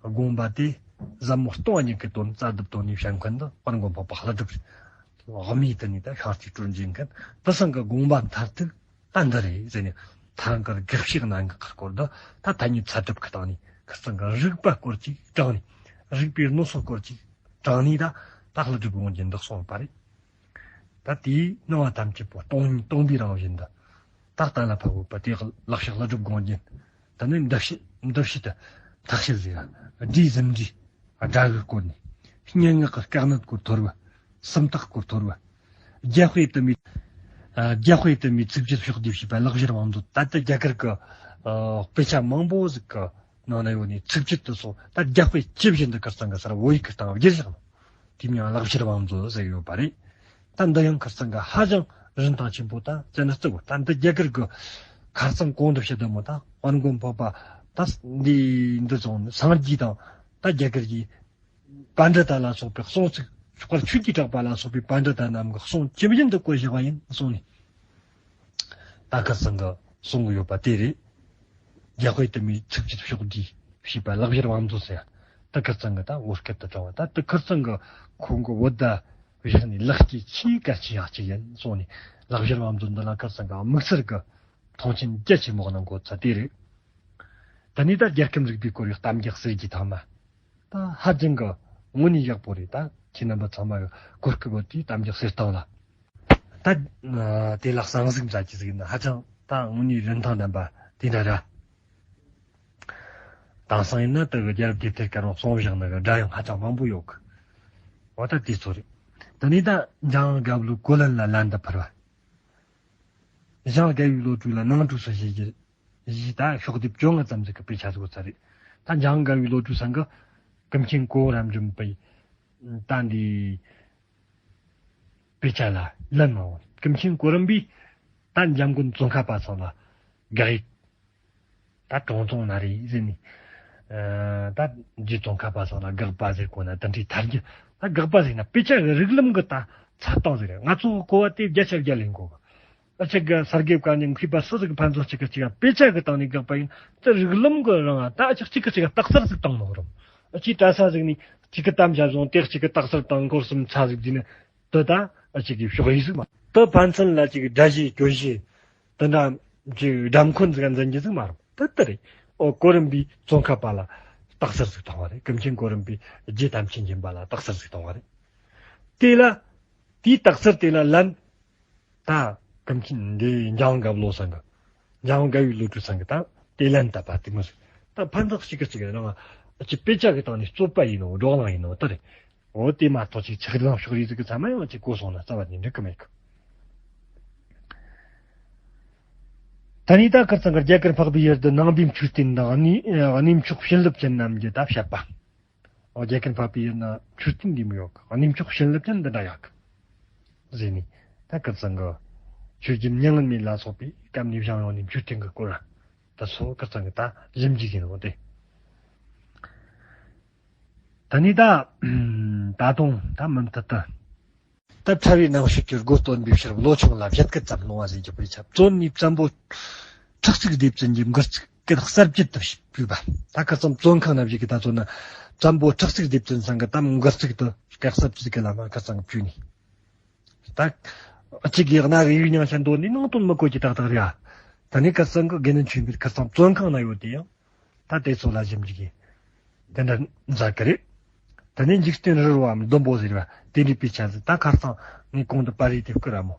དགོངས་པ་དེ་ ཟབ་མོ་སྟོང་ཉིད་ཀྱི་དོན་རྩ་བརྡབ་དོན་ནི་བཤད་མཁན་འདི་དཔལ་མགོན་འཕགས་པ་ལྷ་སྒྲུབ་རེད། དམིགས་དེ་ནི་ད་ཤར་གྱི་སྤྲུལ་འཇུག་མཁན་དེ་ཚང་གི་དགོངས་པ་མཐར་ཐུག་ད་འདི་རེད་ཟེར་ནས། ཐང་གར་དགེ་བཤེས་རྣམས་ཀྱི་སྐོར་དུ་ད་ཐ་སྙད་ཚ་གྲུབ་ཀྱི་སྟེང་ནས་ཁིར་ཚང་གི་རིགས་པ་སྐོར་ཅིག་དྲངས་ནས། རིགས་པའི་རྣོ་སོ་སྐོར་ཅིག་དྲངས་ནས། ད་ད་ལྷ་སྒྲུབ་དབང་རྒྱལ་འདི་གསུངས་པ་རེད། ད་དེའི་སྣང་བ་ཐམས་ཅད་པོ་སྟོང་སྟོང་པའི་རང་བཞིན་དུ། ད་གཏན་ལ་ཕབ་ཡོད་པ་དེ་ལག་ཤེས་ལྷ་སྒྲུབ་དབང་རྒྱལ། ད་ནི་འདི་ཕྱི་འདི་ཕྱི་དུ་ཐག་ཤེས་ཟེར་ཡ། སྒྲའི་ཟིན་བྲིས། སྒྲ་གི་སྐོར་ནས། སྙན་ངག་གི་དཀའ་གནད་སྐོར་ཐོར་བ། སུམ་རྟགས་སྐོར་ཐོར་བ། རྒྱ་དཔེ་དུ་མའི། ཨ། རྒྱ་དཔེ་དུ་མའི་ཚིགས་བཅད་ཕྱོགས་བསྡུས་ཞེས་པ་ལེགས་སྦྱར་བང་མཛོད། ད་ལྟ་རྒྱ་གར་གྱི། ཨ། དཔེ་ཆ་མང་པོ་ཟིག་གི་ནང་ན་ཡོད་ནི་ཚིགས་བཅད་དེ་ཚོ་ད་རྒྱ་དཔེ་ཇི་བཞིན་དུ་ཁིར་ཚང་གི་སར་བོད་ཡིག་གི་སྟེང་བསྒྱུར་བཞག་ནོ། དེའི་མིང་ལེགས་སྦྱར་བང་མཛོད་ཟེར་ཡོད་པ་རེད། ད་འདི་ཡང་ཁིར་ཚང་གི་ཧ་ཅང་རིན་ཐང་ཆེན་པོ། ད་བཙལ་ན་བཙལ་དགོས། ད་འདི་རྒྱ་གར་གྱི་ཁ་རྩང་གོང་དུ་བཤད་དོ་མོ། ད་དཔལ་མགོན་འཕགས་པ་ད་འདི་འདི་ཚོ་སངས་རྒྱས་དང་ད་རྒྱ་གར་གྱི་པཎྜི་ཏ་ལ་སོགས་པའི་གསུང་ཚིག་ཆོས་པར་ཆོས་ཀྱི་གྲགས་པ་ལ་སོགས་པའི་པཎྜི་ཏ་རྣམས་ཀྱི་གསུང་ཇི་བཞིན་དུ་བཀོད་བཞག་པ་ཡིན་གསུངས་ནས། ད་ཁིར་ཚང་གི་གསུང་གི་ཡོད་པ་དེ་རེད། རྒྱ་དཔེ་དུ་མའི་ཚིགས་བཅད་ཕྱོགས་བསྡུས་ཞེས་པ་ལེགས་སྦྱར་བང་མཛོད་ཟེར་ཡ། ད་ཁིར་ཚང་གི་ད་བོད་སྐད་དུ་དྲངས་པ། ད་དེ་ཁིར་ཚང་གི་ཁོང་གི་བོད་ཟླ་བཞག་ནས་ལེགས་སྐྱེས་ཆེས་གལ་ཆེ་ཡག་ཅིག་ཡིན་གསུངས་ནས། ལེགས་སྦྱར་བང་མཛོད་འདི་ལ་ཁིར་ཚང་གི་དམིགས་བསལ་གྱི་མཐོང་ཆེན་རྒྱ་ཆེན་མོ་གནང་དགོས་ས་དེ་རེད། ད་ནི་ད་རྒྱལ་ཁམས་རིག་པའི་སྐོར་ཡི་གཏམ་རྒྱུད་གསེར་གྱི་ཐང་མ། ད་ཧ་ཅང་གི་དངོས་གནས་ཡག་པོ་རེད། ད་ཁྱེད་རྣམ་པ་ཚང་མ་གི་གོ་སྐབས་བོ་དེའི་གཏམ་རྒྱུད་གསེར་ཐང་ལ། ད་དེ་ལ་གསང་གཟིགས་མཛད་ཀྱི་ཟིག་ཡིན་ན་ཧ་ཅང་ད་དངོས་གནས་རིན་ཐང་ལྡན་པ་དེ་འདྲ་ར། དེང་སང་ཡིན་ན་དེ་གི་རྒྱལ་རབས་དེབ་ཐེར་དཀར་བོ་གསུང་བཞག་ནི་གི་སྒྲ་ཡང་ཧ་ཅང་མང་པོ་ཡོད་གི། འོ་ད་དེ་ཚོ་རེད། དེ་ནས་ད་འཇམ་དབྱངས་དགའ་བའི་བློ་གྲོས་ལན་ལ་ལན་དུ་ཕུལ་བ། འཇམ་དབྱངས་དགའ་བའི་བློ་གྲོས་ལ་ནང་འཁྲུགས་སུ་བྱེད་རྒྱུ། ཡིས་ད་ཤོག་དེབ་བཅོ་ལྔ་ཙམ་ཟིག་གི་དཔེ་ཆ་ཟིག་ཚར་རེད། ད་འཇམ་དབྱངས་དགའ་བའི་བློ་གྲོས་ཚང་གི་ཀུན་མཁྱེན་གོ་རམས་འབྱུང་པའི་ད་འདི་དཔེ་ཆ་ལ་ལན་མ་འོང་། ཀུན་མཁྱེན་གོ་རམས་པས་ད་འཇམ་མགོན་ཙོང་ཁ་པ་ཚང་ལ་དགག་ཡིག་ད་གྲོང་ཚོང་ན་རེ་ཟེར་ནས། ཨ། ད་རྗེ་ཙོང་ཁ་པ་ཚང་ལ་དགག་པ་ཟེར་གོ་ན་དེ་འདྲའི་ཐལ་རྒྱུ། ད་དགག་པ་ཟེར་ན་དཔེ་ཆ་གི་རིགས་ལམ་གི་ད་ཚད་སྟངས་ཟེར། ང་ཚོ་གི་གོ་བ་དེ་བརྒྱ་ཆ་བརྒྱ་ལེན་དགོས་གི། ཨ་ཅག་གི་གསར་འགོད་པ་ནས་མཁས་པ་སུ་ཟིག་ཕན་ཚུན་གཅིག་གིས་གཅིག་དཔེ་ཆ་གི་སྟེང་ནས་དགག་པ་ཡིན་ད་རིགས་ལམ་གི་རང་ད་ཨ་ཅག་གཅིག་གིས་གཅིག་རྟགས་གསལ་ཟིག་བཏང་མི་རུང་། ཨ་ཅིག་གྲྭ་ས་ཟིག་ནས་གཅིག་གི་གཏམ་བྱ་བཟུང་དེ་གཅིག་གི་རྟགས་གསལ་བཏང་སྐོར་གསུམ་ཚ་ཟིག་བགྱིས་ནས་དེ་ད་ཨ་ཅག་གི་ཕྱོགས་ཡིག་ཟིག་མ་དེ་ཕན་ཚུན་ལ་ཅིག་དགྲ་གཞི་གྱོད་གཞི་དེ་འདྲ་ཅིག་སྒྲ་འཁོན་ཟིག་འཛིན་རྒྱུ་ཟིག་མ་རུང་། དེ་ལྟར་རེད། ཨོ་གོ་རམས་པས་ཙོང་ཁ་པ་ལ་རྟགས་གསལ་ཟིག་བཏང་བ་རེད། ཀུན་མཁྱེན་གོ་རམས་པས་རྗེ་ཐམས་ཅད་མཁྱེན་པ་ལ་རྟགས་གསལ་ཟིག་བཏང་བ་རེད། དེ་ལ་དེའི་རྟགས་གསལ་དེ་ལ་ལན། ད་ཀུན་མཁྱེན་འདི་འཇམ་དབྱངས་དགའ་བའི་བློ་ཚང་གི། འཇམ་དབྱངས་དགའ་བའི་བློ་གྲོས་ཚང་གི་ད་དེ་ལན་བཏབ་པ་དེ་མོ་ཟིག་ད་ཕན་ཚུན་གཅིག་གིས་གཅིག་རང་ཅིག་དཔེ་ཆ་གི་སྟེང་ནས་རྩོད་པ་ཡིན་ནོ་བགྲོ་གླེང་ཡིན་ནོ་དེ་རེད། འོ་དེ་མ་གཏོགས་ཅིག་ཆགས་སྡང་ཕྱོགས་རིས་ཟིག་གི་ཚང་མ་ཡང་ཅིག་གོ་སོང་ན་རྩ་བ་ནས་འགྲིག་གི་མེད་གི། ད་ནི་ད་ཁིར་ཚང་གི་རྒྱ་གར་འཕགས་པའི་ཡུལ་དུ་ནང་པའི་མཆོད་རྟེན་དང་གནས་གནས་མཆོག་བྱིན་རླབས་ཅན་རྣམས་ཀྱི་ད་བཤད་པ། ཨོ་རྒྱ་གར་འཕགས་པའི་ཡུལ་ན་མཆོད་རྟེན་འདི་མོ་ཡོད་གི། གནས་མཆོག་བྱིན་རླབས་ཅན་འདི་འདྲ་ཡོད་གི་ཟེར་ནས། ད་ཁིར་ཚང་གི་ཆོས་རྒྱལ་མྱ་ངན་མེད་ལ་སོགས་པའི་སྐབས་ནས་བཞེངས་ཡོང་ནས་མཆོད་རྟེན་གི་སྐོར་ད་སོ་ཁིར་ཚང་གི་ད་ཞིབ་འཇུག་ཡིན་ནོ་དེ། ད་ནི་ད་ད་དུང་ད་མུ་མཐུད་དུ། ད་ཕྲ་བའི་རྣམ་དཔྱོད་ཀྱི་སྒོ་སྟོན་པའི་ཕྱིར་བློ་ཆུང་ལ་བཞད་གད་ཙམ་གནང་བ་ཟེར་རྒྱུ་དཔེ་ཆ། བཙོན་ནས་བཙན་པོ་ཁྲག་ཚིག་སྡེ་བཙན་གྱི་མགུར་ཚིག་སྐད་གསར་བཅད་དུ་བྲིས་པ། ད་ཁ་སང་བཙོན་ཁང་ན་བཞུགས་ཀྱི་ད་ཚོ་ན་བཙན་པོ་ཁྲག་ཚིག་སྡེ་བཙན་ཚང་གི་ད་མགུར་ཚིག་དུ་སྐད་གསར་བཅད་ཀྱི་ལམ་ཁ་སང་བྲིས་ནས། ད་གཅིག་གིས་རྣ་གི་ཡུལ་མྱང་ཤ་འདོན་ནས་ནང་དོན་མི་གོ་གི་ཏག་ཏག་རེད་ཨ། ད་ནི་ཁ་སང་གི་དགེ་འདུན་ཆོས་འཕེལ་ཁ་སང་བཙོན་ཁང་ན་ཡོད་དེ་ཡང་། ད་དེ་ཚོ་ལ་ཞིབ་འཇུག་གིས་དེ་འདྲ་མཛད་ཀྱི་རེད། ད་ནི་འཇིག་རྟེན་རི་རབ་བམ་ལྡོམ་པོ་ཟེར་བ་དེ་འདྲའི་དཔེ་ཆ་ཟིག་ད་ཁ་སང་ངས་གོང་དུ་པར་རིས་དེ་བསྐུར་ར་མོ།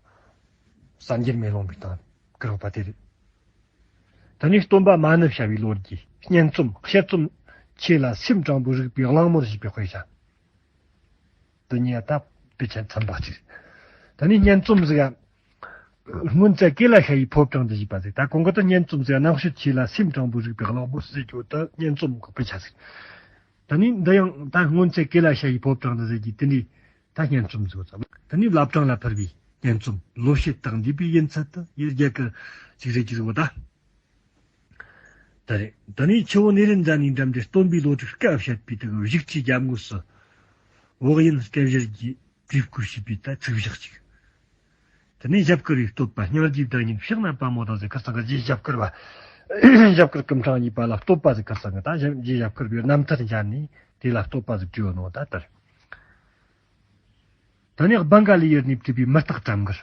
གསར་འགྱུར་མེ་ལོང་པའི་སྟེང་བསྐུར་བ་དེ་རེད། ད་ནི་སྟོན་པ་མ་ཎི་བྱ་བའི་ལོ་རྒྱུས་སྙན་རྩོམ་དཔྱད་རྩོམ་ཆེ་ལ་སེམས་དྲང་པོའི་རིག་པའི་གླེང་མོལ་ཞེས་པའི་དཔེ་ཆ། དེ་གཉིས་ད་དཔེ་ཆ་ཚན་པ་གཅིག་ད་ནི་སྙན་རྩོམ་ཟིག་ཡ། སྔོན་ཚེ་ཀེ་ལ་ཤ་ཡི་ཕོ་བྲང་དུ་བཞུགས་པ་ཟིག་ད་གོང་གི་ད་སྙན་རྩོམ་ཟིག་རྣམ་དཔྱོད་ཆེ་ལ་སེམས་དྲང་པོའི་རིག་པའི་གླེང་མོལ་ཟེར་རྒྱུ་ད་སྙན་རྩོམ་གི་དཔེ་ཆ་ཟིག་ད་ནི་འདི་ཡང་ད་སྔོན་ཚེ་ཀེ་ལ་ཤ་ཡི་ཕོ་བྲང་དུ་ཟེར་རྒྱུ་དེ་འདྲའི་ད་སྙན་རྩོམ་ཟིག་ད་ནི་བླ་བྲང་ལ་ཕུལ་བའི་སྙན་རྩོམ་ལོ་ཕྱེད་དག་འདས་པའི་ཡུན་ཚད་དུ་ཡུལ་རྒྱ་གར་ཅིག་རེད་ཀྱི་ཟིག་ད། ད་རེས་ད་ནི་ཆུ་བོ་ནེ་རན་ཛ་ནའི་འགྲམ་དུ་སྟོན་པའི་བློ་གྲོས་བཀའ་བཤད་པའི་དུས་བཞུགས་ཀྱི་རྒྱབ་ངོས་སུ་བོགས་དབྱིན་སྐད་བཞིར་གྱི་བྲིས་སྐུ་ཞེས་པའི་ད་ཚིག་བཞག་ཅིག་ད་ནི་ཞབས་བསྐུལ་བའི་བསྟོད་པ་སྙིང་རྗེའི་བདག་ཉིད་ཕྱག་ན་པདྨོ་དང་ཟེར་ཁ་སང་གི་རྗེ་ཞབས་བསྐུལ་བ། ཞབས་བསྐུལ་སྐུ་ཕྲེང་གཉིས་པ་ལ་བསྟོད་པ་ཟེར་ཁ་སང་གི་ད་རྗེ་ཞབས་བསྐུལ་བའི་རྣམ་ཐར་མཇལ་ནས་ དེ་ལ་བསྟོད་པ་ཟིག་བྲིས་ཡོད་ནོ་ད་ལྟར། ད་ནི་སྦན་ག་ལི་ཡུལ་ནས་བྲིས་པའི་མི་རྟག་ཁྲམ་གར།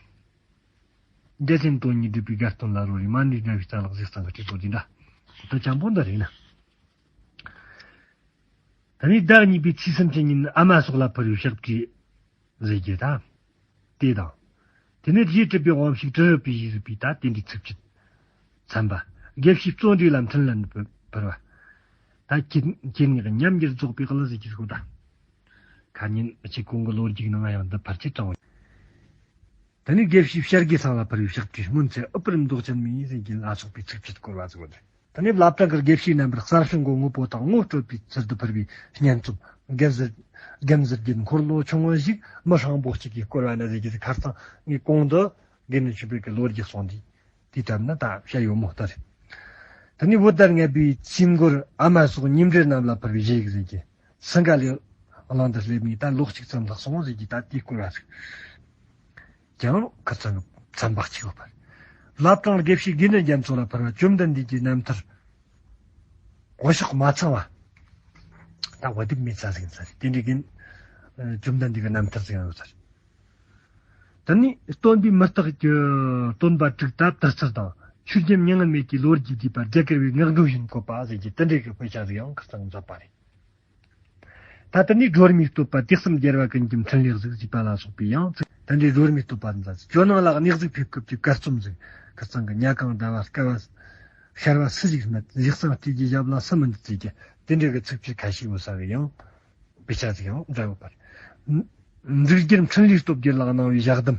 རྒྱལ་ཆེན་དོན་གཉིས་སྒྲུབ་པའི་དགའ་སྟོན་ལ་རོལ་བའི་མ་ཎི་འདྲ་བའི་རྩ་ལག་གཟིགས་སྟངས་ཀྱི་བྲིས་པོ་འདི་འདྲ། ད་ཅང་པོ་འདི་རེད་ན། ད་ནི་ཟླ་གཉིས་པའི་ཚེས་སུམ་ཅུ་ཉིན་ཨ་མ་སོགས་ལ་ཕུལ་བའི་ཕྱག་བྲིས་ཟེར་གྱི་ད། དེ་དང་། དེ་ནས་རྗེས་གྲུབ་པའི་དབང་ཕྱུག་གྲུ་རུ་པའི་ཡིག་ཟིག་པའི་ད་དེ་འདྲའི་ཚིགས་བཅད། ཚན་པ། དགེ་བཤེས་བརྩོན་འགྲུས་ལ་འཕྲིན་ལན་ཕུལ་བ། ད་ཁྱེད་ཁྱེད་ངེད་ཉམས་འགྱུར་རྫོགས་པའི་གླུ་ཟེར་གྱི་ཟིག་ད། ཁ་ཉིན་ཁྱེད་གོང་གི་ལོ་རྒྱུས་ནང་ཡང་འདི་ཕལ་ཆེར་དྲངས། ད་ནི་དགེ་བཤེས་བྱ་རྒོད་ཚང་ལ་ཕུལ་བའི་ཕྱག་བྲིས་སྔོན་ཚེ་ཨུཏྤལ་མདོག་ཅན་མའི་ཟེར་གྱི་ལ་སོགས་པའི་ཚིགས་བཅད་བཀོལ་བ་ཟིག་ཡོད་རེད། ད་ནི་བླ་བྲང་གི་དགེ་བཤེས་རྣམ་པར་གསར་བྱུང་གི་དངོས་པོ་དང་ངོ་སྤྲོད་པའི་ཚུལ་དུ་ཕུལ་བའི་སྙན་རྩོམ། རྒན་ཟུར་རྒན་ཟུར་གྱི་འཁོར་ལོ་ཆུང་ངུ་ཞིག་མི་ཧྲང་པོ་གཅིག་གིས་བསྐོར་བ་ན་ཟེར་གྱི་ཁ་རྩང་ངས་གོང་དུ་དགེ་འདུན་ཆོས་འཕེལ་གྱི་ལོ་རྒྱུས་གསུངས་དུས། དེ་ལྟར་ན་ད་བཤད་ཡོད་མོ་ལྟར། ད་ནི་བོད་ཟླ་ལྔ་པའི་ཚེས་འགོར་ཨ་མ་སོགས་ཉིན་འབྲེལ་རྣམས་ལ་ཕུལ་བའི་གཞས་ཡིག་ཟེར་གྱི་སིང་ག་ལའི་གླིང་དུ་སླེབས་ནས་ད་ལོ་གཅིག་ཙམ་ལྷག་སོང་ཟེར་གྱི་ད་དེའི་སྐོར་བ་ཟིག་ཀྱང་ཁ་ཚང་གི་ཚན་པ་གཅིག་ཡོད་པ་རེད། བླ་བྲང་དགེ་བཤེས་དགེ་འདུན་རྒྱ་མཚོ་ལ་ཕུལ་བ་བཅོམ་ལྡན་འདས་ཀྱི་རྣམ་ཐར་འོ་ཤོག་མ་ཚང་བ། ད་འོ་དེབ་མེད་ས་ཟིག་ཡིན་ས་རེད། དེ་འདྲའི་གིན་བཅོམ་ལྡན་འདས་ཀྱི་རྣམ་ཐར་ཟིག་ཡང་ཡོད་ས་རེད། ད་ནི་སྟོན་པའི་མི་རྟག་གི་སྟོན་པ་དྲུག་ད་དར་ཚུལ་དང་ཆོས་རྒྱལ་མྱ་ངན་མེད་ཀྱི་ལོ་རྒྱུས་བསྡུས་པ་རྒྱ་གར་བའི་ངག་སྒྲོན་བཞིན་བཀོད་པ་ཟེར་གྱི་དེ་འདྲའི་གི་དཔེ་ཆ་ཟིག་ཡང་ཁ་སང་མཛད་པ་རེད། ད་ལྟ་ནི་སྒྲོལ་མའི་བསྟོད་པ་དུས་གསུམ་རྒྱལ་བ་ཀུན་གྱི་འཕྲིན་ལས་གཟིགས་ཞེས་པ་ལ་སོགས་པའི་ཡང་ཚིག་དེ་འདྲའི་སྒྲོལ་མའི་བསྟོད་པ་མཛད་ཅིག་ཇོ་ནང་ལ་གནས་གཟིགས་ཕེབས་སྐབས་ཀྱི་གར་རྩོམ་ཟིག་ཁ་སང་གི་ཉ་གང་ཟླ་བ་སྐལ་བ་ཤར་བ་སུ་ཞིག་སྨད་ཞིག་གསང་བལྟས་ཀྱི་ཞབས་ལ་སུ་མི་འདུད་ཅེས་ཀྱི་དེ་འདྲའི་གི་ཚིགས་བཅད་ཁ་ཤས་ཡོད་ས་གི་ཡང་། དཔེ་ཆ་ཟིག་ཡང་འདྲ་ཡོད་པ་རེད། འབྲུག་རྒྱལ་འཕྲིན་ལས་སྟོབས་རྒྱལ་ལགས་གནང་བའི་ཞག་བདུན།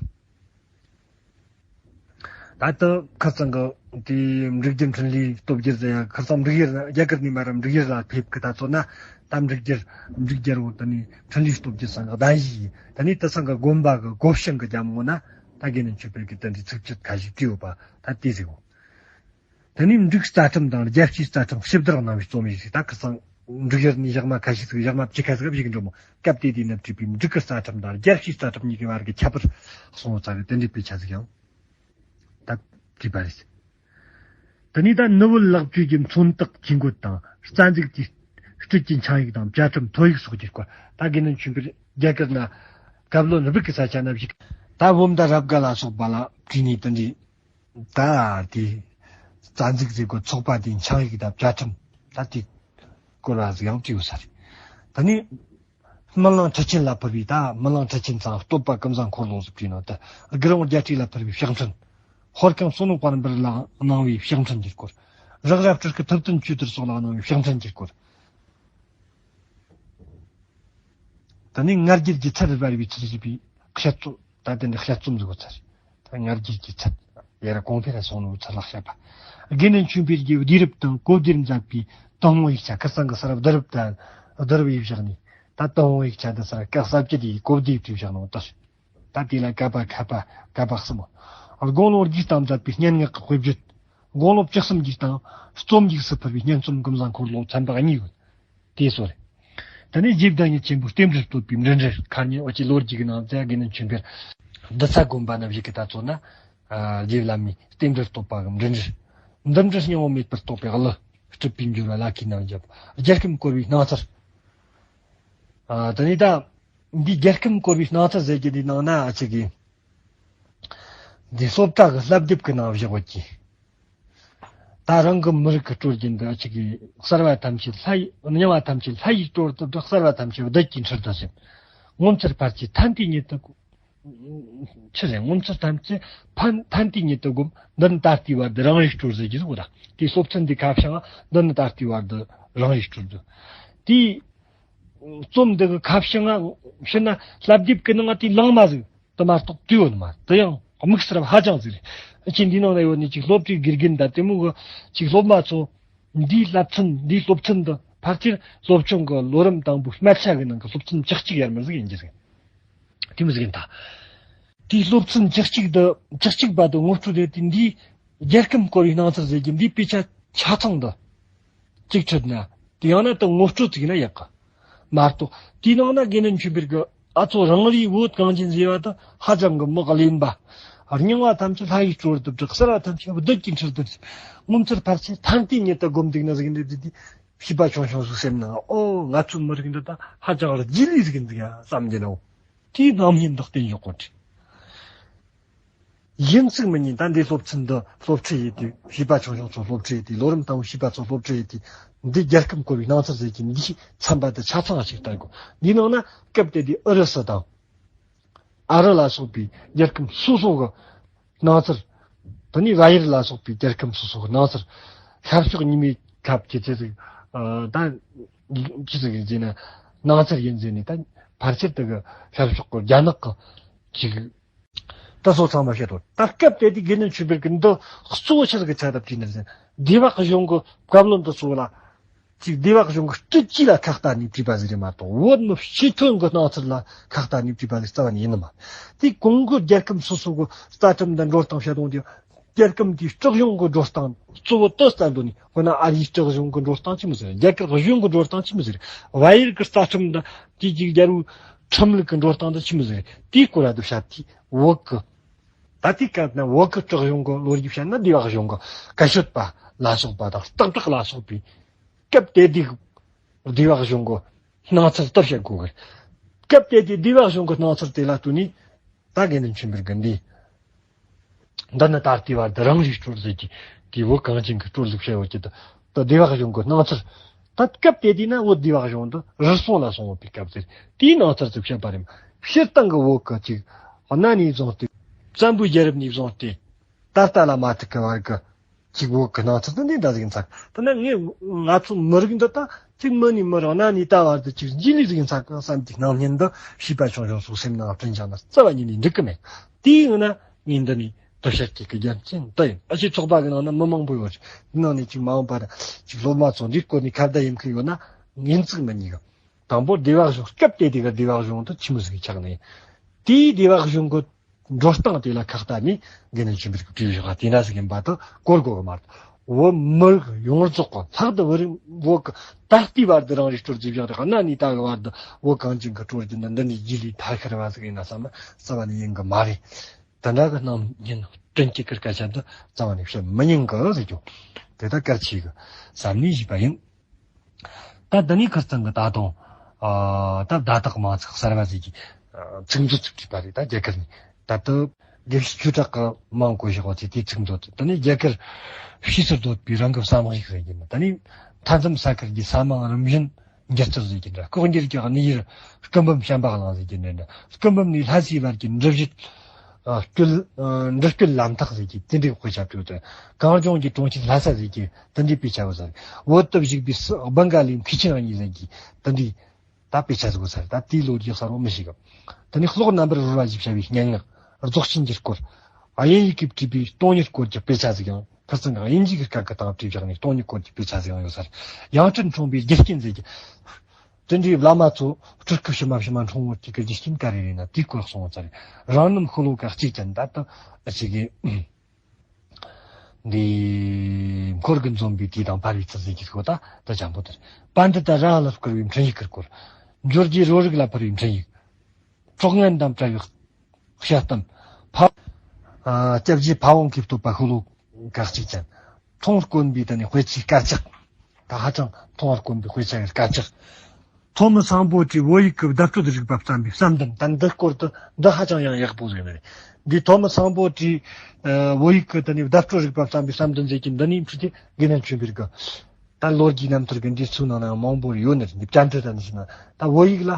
ད་ལྟ་ཁ་སང་གི་དེ་འབྲུག་རྒྱལ་འཕྲིན་ལས་སྟོབས་རྒྱལ་ཟེར་ཡ་ཁ་སང་འབྲུག་ཡུལ་རྒྱ་གར་ནས་མ་ར་འབྲུག་ཡུལ་ལ་ཕེབས་གི་ད་ཚོ་ན་ད་འབྲུག་རྒྱལ་འབྲུག་རྒྱལ་བོ་ད་ནི་འཕྲིན་ལས་སྟོབས་རྒྱལ་ཚང་གི་གདན་ཞུས་ཡིན། ད་ནི་དེ་ཚང་གི་དགོན་པ་གི་སྒོ་བྱང་གི་རྒྱབ་ངོ་ན་ད་དགེ་འདུན་ཆོས་འཕེལ་གི་དེ་འདྲའི་ཚིགས་བཅད་ཁ་ཤས་བྲིས་ཡོད་པ་ད་དེ་ཟིག་གོ། དེ་ནས་འབྲུག་རྩ་ཁྲིམས་དང་རྒྱལ་སྤྱིའི་རྩ་ཁྲིམས་ཞིབ་བསྡུར་གནང་བའི་རྩོམ་ཡིག་ཞིག་ད་ཁ་སང་འབྲུག་ཡུལ་ནས་ཞག་མ་ཁ་ཤས་ཤིག་ཞག་མ་བཅུ་ཁ་ཟིག་བཞུགས་འགྲོ་མོ་སྐབས་དེ་དུས་ན་བྲིས་པའི་འབྲུག་གི་རྩ་ཁྲིམས་དང་རྒྱལ་སྤྱིའི་རྩ་ཁྲིམས་གཉིས་ཀྱི་བར་གྱི་ཁྱད་པར་གསུངས་ཚར་བའི་དེ་འདྲའི་དཔེ་ཆ་ཟིག་ཡང་ད་བྲིས་པ་རེད། དེ་ནས་ད་ནུ་བོ་ལེགས་བཅོས་ཀྱི་མཚོན་རྟགས་ཇུས་འགོད་དང་རྩ་འཛུགས་ཀྱི་སྤྲུལ་གྱི་འཆིང་ཡིག་དང་བཅའ་ཁྲིམས་ཐོ་ཡིག་སོགས་ཀྱི་སྐོར་ད་དགེ་འདུན་ཆོས་འཕེལ་རྒྱ་གར་ན་བཀའ་བློན་རི་བིག་གི་ས་ཆ་ན་བཞུགས་ད་བོད་མདའ་རབ་དགའ་ལ་སོགས་པ་ལ་བྲིས་ནས་དེ་འདྲའི། ད་དེ་རྩ་འཛུགས་ཟེར་གོ་ཚོགས་པ་དེའི་འཆིང་ཡིག་དང་བཅའ་ཁྲིམས་ད་དེ་སྐོར་བ་ཟིག་ཡང་བྲིས་ཡོད་ས་རེད། ད་ནི་སྨིན་གླིང་ཁྲི་ཆེན་ལ་ཕུལ་བའི་ད་སྨིན་གླིང་ཁྲི་ཆེན་ཚང་བསྟོད་པ་ཀུན་བཟང་འཁོར་ལོ་ཟིག་བྲིས་ནོ་ད་དགུ་རོང་རྒྱལ་ཁྲི་ལ་ཕུལ་བའི་ཕྱག་འཕྲིན། ཧོར་ཁང་བསོད་ནམས་དཔལ་འབར་ལ་གནང་བའི་ཕྱག་འཕྲིན་གྱི་སྐོར། རག་ར་སྤྲུལ་སྐུ་ཐུབ་བསྟན་ཆོས་དར་སོགས་ལ་གནང་བའི་ཕྱག་འཕྲིན་གྱི་སྐོར། ད་ནི་ང་རྒྱལ་གྱི་ཚད་སྦར་བའི་ཚུལ་ཞེས་པའི་བཤད་རྩོམ་ད་དེ་འདྲ་བཤད་རྩོམ་ཟིག་ཡོད་ཚར། ད་ང་རྒྱལ་གྱི་ཚད་ཡར་གོང་འཕེལ་ར་སོང་ནོ་ཚུལ་ལ་བཤད་པ། དགེ་འདུན་ཆོས་འཕེལ་གྱིས་བསྡུས་རུབ་དང་གོ་བསྡུར་མཛད་པའི་ཏུན་ཧོང་ཡིག་ཆ་ཁ་སང་གི་སར་བསྡུ་རུབ་དང་བསྡུ་རུབ་ཡིག་བཞག་ནས་ད་ཏུན་ཧོང་ཡིག་ཆ་འདི་སར་སྐབས་གསར་བརྗེ་དེའི་གོ་བསྡུར་བྱས་བཞག་ནོ་ད། ད་དེ་ལ་ཀ་པ་ཁ་པ་ཀ་པ་གསུམ། དགུང་ལོ་བརྒྱད་དང་མཛད་པའི་སྙན་ངག་གི་དཔེ་བརྗོད། དགུང་ལོ་བཅུ་གསུམ་གྱི་སྟེང་རྩོམ་ཡིག་སུ་ཕུལ་བའི་སྙན་རྩོམ་ཀུན་བཟང་འཁོར་ལོ་ཚན་པ་གཉིས་ཡོད། དེ་སོ་རེད། ད་ནི་རྗེ་བདག་ཉིད་ཆེན་པོའི་རྟེན་འབྲེལ་བསྟོད་པའི་འབྲུ་འགྲེལ་ཁ་ཉིན་འོ་ཅི་ལོ་རྒྱུས་ཀྱི་ནང་བཙལ་དགེ་འདུན་ཆོས་འཕེལ་འདི་ཚ་དགོན་པ་ན་བཞུགས་ཀྱི་ད་ཚོ་ན་རྗེ་བླ་མའི་རྟེན་འབྲེལ་བསྟོད་པ་གི་འབྲུ་འགྲེལ། འདི་འདྲ་སྙིང་པོ་མེད་པར་རྟོགས་པའི་གླུ། སྤྲུལ་པའི་འགྱུར་བ་ལ་ཁའི་ནང་བརྒྱབ། རྒྱལ་ཁམས་བསྐོར་བའི་སྣང་ཚུལ། ཨ་ད་ནི་ད་འདི་རྒྱལ་ཁམས་བསྐོར་བའི་སྣང་ཚུལ་ཟེར་གྱི་འདི་ནང་ན་ཨ་ཅིག་གི་འདི་སློབ་གྲྭ་གི་བསླབ་དེབ་ཀྱི་ནང་བཞག་ཡོད་ཀྱི། ད་རང་གི་མི་རིགས་ཀྱི་སྲོལ་རྒྱུན་འདི་ཨ་ཅིག་གི་གསར་བ་ཐམས་ཅད་ལྷ་ཡི་རྙིང་བ་ཐམས་ཅད་ལྷ་ཡི་སྲོལ་དུ་གྲགས། གསར་བ་ཐམས་ཅད་བདུད་ཀྱི་འཁྲུལ་དུ་སེམས། ངོ་མཚར་ཕལ་ཆེར་ཐན་ལྟའི་ཉིད་དུ་ཆི་ཟེར། ངོ་མཚར་ཐམས་ཅད་ཕན་ཐན་ལྟའི་ཉིད་དུ་བསྒོམ། འདི་ནི་ད་ལྟའི་བར་དུ་རང་རིག་སྤྲོས་ཟེར་གྱི་འདུག་ད་དེའི་སློབ་ཚན་འདི་ཁ་བྱང་ང་འདི་ནི་ད་ལྟའི་བར་དུ་རང་རིག་སྤྲོས་འདུག་དེའི་རྩོམ་འདི་གི་ཁ་བྱང་ང་ཕྱིན་ན་བསླབ་དེབ་ཀྱི་ནང་ང་དེའི་ལང་མ་ཟིག་དུ་མ་གཏོགས་དུས་ཡོད་མ་རེད། དེ་ཡང་དམིགས་བསལ་ཧ་ཅང་ཟིག་རེད། ཅི་འདི་ནང་ན་ཡོད་ནི་ཅིག་སློབ་གྲྭའི་དགེ་རྒན་ད་དེ་མོ་གི་ཅིག་སློབ་མ་ཚོ་འདིའི་བསླབ་ཚན་འདིའི་སློབ་ཚན་འདི་ཕལ་ཆེར་སློབ་ཆུང་གི་ལོ་རིམ་དང་པོའི་སྨད་ཆ་གི་ནང་གི་སློབ་ཚན་བཅུ་གཅིག་ཡར་མར་ཟིག་ཡིན་གྱི་རེད། དེ་མོ་ཟིག་ཡིན་ད། དེའི་སློབ་ཚན་བཅུ་གཅིག་དུ་བཅུ་གཅིག་པ་དུ་ངོ་སྤྲོད་དེ་དེ་འདིའི་རྒྱལ་ཁམས་བསྐོར་བའི་སྣང་ཚུལ་ཟེར་གྱི་འདིའི་དཔེ་ཆ་ཆ་ཚང་དུ་གཅིག་ཁྲིད་ན་དེ་ཡང་ན་དུ་ངོ་སྤྲོད་ཅིག་ན་ཡག་གི་མ་གཏོགས་དེའི་ནང་ན་དགེ་འདུན་ཆོས་འཕེལ་གི་ཨ་ཚོ་རང་རེའི་བོད་གངས་ཅན་ཟེར་བ་དུ་ཧ་ཅང་གི་མི་གླེན་པ། རྙིང་བ་ཐམས་ཅད་ལྷ་ཡི་སྲོལ་དུ་གྲགས། གསར་བ་ཐམས་ཅད་བདུད་ཀྱི་འཁྲུལ་དུ་སེམས། ངོ་མཚར་ཕལ་ཆེར་ཐན་ལྟའི་ཉིད་དུ་བསྒོམ་འདུག་ན་ཟིག་འདི་འདི་འདི། བྱིས་པ་ཆུང་ཆུང་ཚོའི་སེམས་ནང་ཨོ་ང་ཚོའི་མི་རིགས་འདི་ད་ཧ་ཅང་རྒྱུས་ལོན་ཟིག་འདུག་ཡ་བསམ་གྱི་འདུག་དེའི་སྣང་བརྙན་འདི་བསྟན་ཡོད་གོ་དྲི། ཡིན་ཙིག་མིན་ཉིན་ད་འདི་སློབ་ཚན་འདི་སློབ་ཁྲིད་ཡེད་དུས་བྱིས་པ་ཆུང་ཆུང་ཚོ་སློབ་ཁྲིད་ཡེད་དུས་ལོ་རིམ་དང་པོའི་བྱིས་པ་ཚོ་སློབ་ཁྲིད་ཡེད་དུས་འདི་རྒྱལ་ཁམས་བསྐོར་བའི་སྣང་ཚུལ་ཟེར་གྱི་འདི་ཚན་པ་འདི་ཆ་ཚང་ཞིག་ལྟ་དགོས། འདིའི་ནང་ན་སྐབས་དེ་དུས་ཨུ་རུ་སུ་དང་། ཨ་རི་ལ་སོགས་པའི་རྒྱལ་ཁམས་སོ་སོ་གི་སྣང་ཚུལ། དེ་ནས་བལ་ཡུལ་ལ་སོགས་པའི་རྒྱལ་ཁམས་སོ་སོ་གི་སྣང་ཚུལ། ཤར་ཕྱོགས་ཉི་མའི་ཁབ་ཀྱི་ཚེ་ཟིག་ཨ། ད་ཅི་ཟིག་ཡིན་ཟེར་ན་སྣང་ཚུལ་ཡིན་ཟེར་ནས། ད་ཕལ་ཆེར་དུ་གི་ཤར་ཕྱོགས་ཀྱི་རྒྱ་ནག་གི་ཅིག་ད་སོ་ཚང་མ་བཤད་དོ། ད་སྐབས་དེ་དུས་དགེ་འདུན་ཆོས་འཕེལ་གྱིས་འདི་གཙོ་བོ་ཆི་ཟིག་གི་ཆ་དང་བྲིས་ནི་ཟེར། སྡེ་བ་གཞུང་གི་བཀའ་བློན་དུ་སོགས་ལ། ཅིག་སྡེ་བ་གཞུང་གི་སྲིད་ཇུས་ལ་ཁ་གཏད་ནས་བྲིས་པ་ཟིག་རེད་མ་གཏོགས། བོད་མི་སྤྱི་དོན་གྱི་སྣང་ཚུལ་ལ་ཁ་གཏད་ནས་བྲིས་པ་ཟིག་རྩ་བ་ནས་ཡིན་ནི་མ་རེད། དེ་གོང་གི་རྒྱལ་ཁམས་སོ་སོ་གི་རྩ་ཁྲིམས་དང་འགྲོ་སྟངས་བཤད་དོན་དེ། རྒྱལ་ཁམས་དེའི་སྲིད་གཞུང་གི་འགྲོ་སྟངས་གཙོ་བོ་དེ་རྩ་འདོད་ནས། དཔེར་ན་ཨ་རིའི་སྲིད་གཞུང་གི་འགྲོ་སྟངས་ཆི་མོ་ཟིག་རེད། རྒྱ་གར་གཞུང་གི་འགྲོ་སྟངས་ཆི་མོ་ཟིག་རེད། བལ་ཡུལ་གྱི་རྩ་ཁྲིམས་དང་དེའི་རྒྱལ་རྒྱལ་པོའི་ཁྲིམས་ལུགས་ཀྱི་འགྲོ་སྟངས་དེ་ཆི་མོ་ཟིག་རེད། དེའི་སྐོར་ལ་དེ་བཤད་དུས་བོད་གི་ད་ལྟའི་སྐབས་ན་བོད་ཀྱི་སྲིད་གཞུང་གི་ལོ་རྒྱུས་བཤད་ན། སྡེ་བ་གཞུང་གི་བཀའ་ཤོད་པ་ལ་སོགས་པ་དང་སྟག་བྲག་ལ་སོགས་པའི་སྐབས་དེ་དུས་སྡེ་བ་གཞུང་གི་སྣང་ཚུལ་ལྟར་བཤད་དགོས་གི། སྐབས་དེ་དུས་སྡེ་བ་གཞུང་གི་སྣང་ཚུལ་དེ་ལ་བསྟུན་ནས། ད་དགེ་འདུན་ཆོས་འཕེལ་གྱིས་འདི། འདི་ནི་ད་ལྟའི་བར་དུ་རང་རེའི་སྲོལ་ཟེར་གྱི། དེ་བོད་གངས་ཅན་གྱི་སྲོལ་ཟིག་བཤད་ཡོད་ཀྱི། ད་ད་སྡེ་བ་གཞུང་གི་སྣང་ཚུལ། ད་སྐབས་དེ་དུས་ན་བོད་སྡེ་བ་གཞུང་འདི་རུལ་སུངས་ལ་སོང་ཡོད་པའི་སྐབས་དེར་དེའི་སྣང་ཚུལ་ཟིག་བཤད་པ་རེད། སྤྱིར་བཏང་གི་བོད་ཀྱི་ཅིག་གནའ་ནས་བཟུང་སྟེ། བཙན་པོའི་རྒྱལ་རབས་ནས་བཟུང་སྟེ། ད་ལྟ་ལ་མ་ཐུག་གི་བར་གྱི་ཅིག་བོད་ཀྱི་སྣང་ཚུལ་དེ་འདི་འདྲ་ཟིག་ཡིན་ས། དེ་ན་ངས་ང་ཚོ་མི་རིགས་འདི་ད་ཅིག་མི་ནས་མི་རུང་། གནའ་ནས་ད་བར་དུ་ཅིག་རྒྱུས་ལོན་ཟིག་ཡིན་ས་བསམ་གྱི་སྣང་བརྙན་འདི་བྱིས་པ་ཆུང་ཆུང་ཚོའི་སེམས་ནང་བསྐྲུན་བཞག་ན་རྩ་བ་ཉིད་ནས་འགྲིག་གི་མེད། དེའི་ངང་ན་ངས་འདི་ནས་དེ་བཤད་ཀྱི་གི་རྒྱུ་མཚན་འདི་ཡིན། ཨ་ཆེ་ཚོགས་པ་གི་ནང་ན་མི་མང་པོ་ཡོད་རེད། འདི་ནང་ནས་ཅིག་མ་འོངས་པར་ཅིག་སློབ་མ་ཚོ་འདིའི་སྐོར་ནས་ཁ་བརྡ་ཡེད་མཁན་ཡོད་ན་ངན་ཚིག་མི་ཉན་གི། དང་པོ་སྡེ་བ་གཞུང་། སྐབས་དེ་དུས་ཀྱི་སྡེ་བ་གཞུང་དེ་ཆི་མོ་ཟིག་ཆགས་ནས། དེའི་སྡེ་བ་གཞུང་གི་འགྲོ་སྟངས་དེ་ལ་ཁ་གཏད་ནས་དགེ་འདུན་ཆོས་འཕེལ་གྱིས་བྲིས་བཞག་པ་དེ་འདྲ་ཟིག་ཡིན་པ་དེ་གོ་དགོས་གི་མ་རེད། བོད་མི་རིགས་ཡོངས་རྫོགས་གི། ལྷག་ཏུ་བོད་རིགས། བོད་ཀྱི་ད་ལྟའི་བར་དུ་རང་རེའི་སྲོལ་རྩིས་བཞག་རེད། གནའ་ནས་ད་གི་བར་དུ་བོད་གངས་ཅན་གྱི་སྲོལ་རྒྱུན་འདི་འདི་ནས་རྒྱུས་ལོན་ཐལ་ཤོར་བ་ཟིག་ཡིན་ན་བསམ་ན་རྩ་བ་ནས་ཡིན་གི་མ་རེད། དེ་འདྲ་གི་སྣང་བརྙན་བསྐྲུན་གྱི་སྐད་ཆ་འདི་རྩ་བ་ནས་བཤད་མི་ཉན་གི་ཟེར་རྒྱུ་དེ་ད་གལ་ཆེ་གི་བསམ་ནས་བྱས་པ་ཡིན། ད་འདི་ནས་ཁིར་ཚང་གི་ད་དུང་། ཨ། ད་བརྡ་དག་མང་ཚིག་གསར་བ་ཟིག་གི་ཚིག་མཛོད་ཅིག་བྲིས་པ་རེད། ད་རྒྱ་གར་ནས། ད་དུ་དགེ་བཤེས་ཆོས་གྲགས་ཀྱིས་མང་བཀོད་བཞག་པ་དེ་དེའི་ཚིག་མཛོད་དེ། ད་ནི་རྒྱ་གར་ཕྱིས་སུ་བརྗོད་པའི་རང་གི་བསམ་གཞིག་ཟེར་གྱི་འདུག་ད་ནི་མཐའ་མཚམས་ས་ཁུལ་གྱི་ས་མིང་རིམ་བཞིན་འགྱུར་ཚུལ་ཟེར་གྱི་འདྲ། ལྐོག་གྱུར་གྱི་གནས་ཡུལ་སྐུ་འབུམ་བྱམས་པ་གླིང་ཟེར་གྱི་འདྲ་འདྲ། སྐུ་འབུམ་ནས་ལྷ་སའི་བར་གྱི་འབྲི་བཞེད། ཨ། སྐུལ། ཨ། འབྲི་སྐུལ་ལམ་ཐག་ཟེར་གྱི་དེ་འདྲའི་དཔེ་ཆ་བྲིས་ཏེ། གངས་ལྗོངས་ཀྱི་གྲོང་ཁྱེར་ལྷ་ས་ཟེར་གྱི་དེ་འདྲའི་དཔེ་ཆ་བོ་ཟེར། བོད་དུ་བཞུགས་པའི་སི། སྦིན་ག་ལིའི་མཁས་ཆེན་གཉིས་ཟེར་གྱི་དེ་འདྲའི་ད་དཔེ་ཆ་ཟིག་བོ་ཟེར། ད་དེའི་ལོ་རྒྱུས་གསར་བོ་མི་ཤེས་གི། དེ་ནས་གློག་རྣམ་པར་རོལ་བ་ཞེས་བྱ་བའི་སྙན་ངག་རྫོགས་ཆེན་གྱི་སྐོར། དབྱིན་ཡིག་གིས་བྲིས་པའི་སྟོང་ཉིད་སྐོར་གྱི་དཔེ་ཆ་ཟིག་ཡང་། ཁིར་ཚང་གིས་དབྱིན་ཇི་གི་སྐད་ཀྱི་སྟེང་བྲིས་བཞག་ནས་སྟོང་ཉིད་སྐོར་གྱི་དཔེ་ཆ་ཟིག་ཡང་ཡོད་ཟེར། ཡང་སྤྲུལ་འཁྲུངས་པའི་རྒྱུ་རྐྱེན་ཟེར་གྱི། དེ་འདྲའི་བླ་མ་ཚོ་སྤྲུལ་སྐུ་ཕྱི་མ་ཕྱི་མ་འཁྲུངས་ཡོད་ཀྱི་རྒྱུ་རྐྱེན་ག་རེ་རེད་ན། དེའི་སྐོར་གསུངས་ཡོད་ཟེར། རང་རྣམ་ཤོ་ལོ་ཀ་གཅིག་ཅན། ད་ལྟ་ཨ་ཅིག་གི་འདི་འཁོར་གྱིས་འཛོམས་པའི་དུས་དང་བར་བའི་ཚུལ་ཟེར་གྱི་སྐོར། ད་ད་ཅང་པོ་དེར། པཎྜི་ཏ་ར་ཧ་ལ་བསྐུར་བའི་འཕྲིན་ཡིག་གི་སྐོར། འབྱོར་རྒྱས་རོ་རིགས་ལ་ཕུལ་བའི་འཕྲིན་ཡིག། གྲོགས་ངན་དང་བྲལ་བའི་དཔྱད་གཏམ། ཕ། ཨ། སྐྱབས་རྗེ་ཕ་བོང་ཁའི་བསྟོད་པ་ཤོ་ལོ་ཀ་གཅིག་ཅན། མཐོང་བར་དཀོན་པའི་དེ་ནས་དཔེ་ཆའི་དཀར་ཆག། ད་ཧ་ཅང་མཐོང་བར་དཀོན་པའི་དཔེ་ཆ་ཡི་དཀར་ཆག། ཐོ་མི་སམ་བྷོ་ཊའི་བོད་ཡིག་གི་བརྡ་སྤྲོད་རིག་པ་བརྩམས་པའི་བསམ་གཏན། ད་འདི་སྐོར་དུ་འདི་ཧ་ཅང་ཡང་ཡག་པོ་ཟིག་རེད། འདི་ཐོ་མི་སམ་བྷོ་ཊའི། ཨ། བོད་ཡིག་གི་དེ་ནས་བརྡ་སྤྲོད་རིག་པ་བརྩམས་པའི་བསམ་གཏན་ཟེར་གྱི་འདི་ནས་ཕྱིས་ཏེ་དགེ་འདུན་ཆོས་འཕེལ་གི། ད་ལོ་རྒྱུས་རྣམ་ཐར་གྱི་འདི་ཚོའི་ནང་ན་ཡང་མང་པོ་ཡོད་ནི་རེད། འདི་བཅར་འདྲི་དང་འདི་ཚོའི་ནང་ད་བོད་ཡིག་ལ་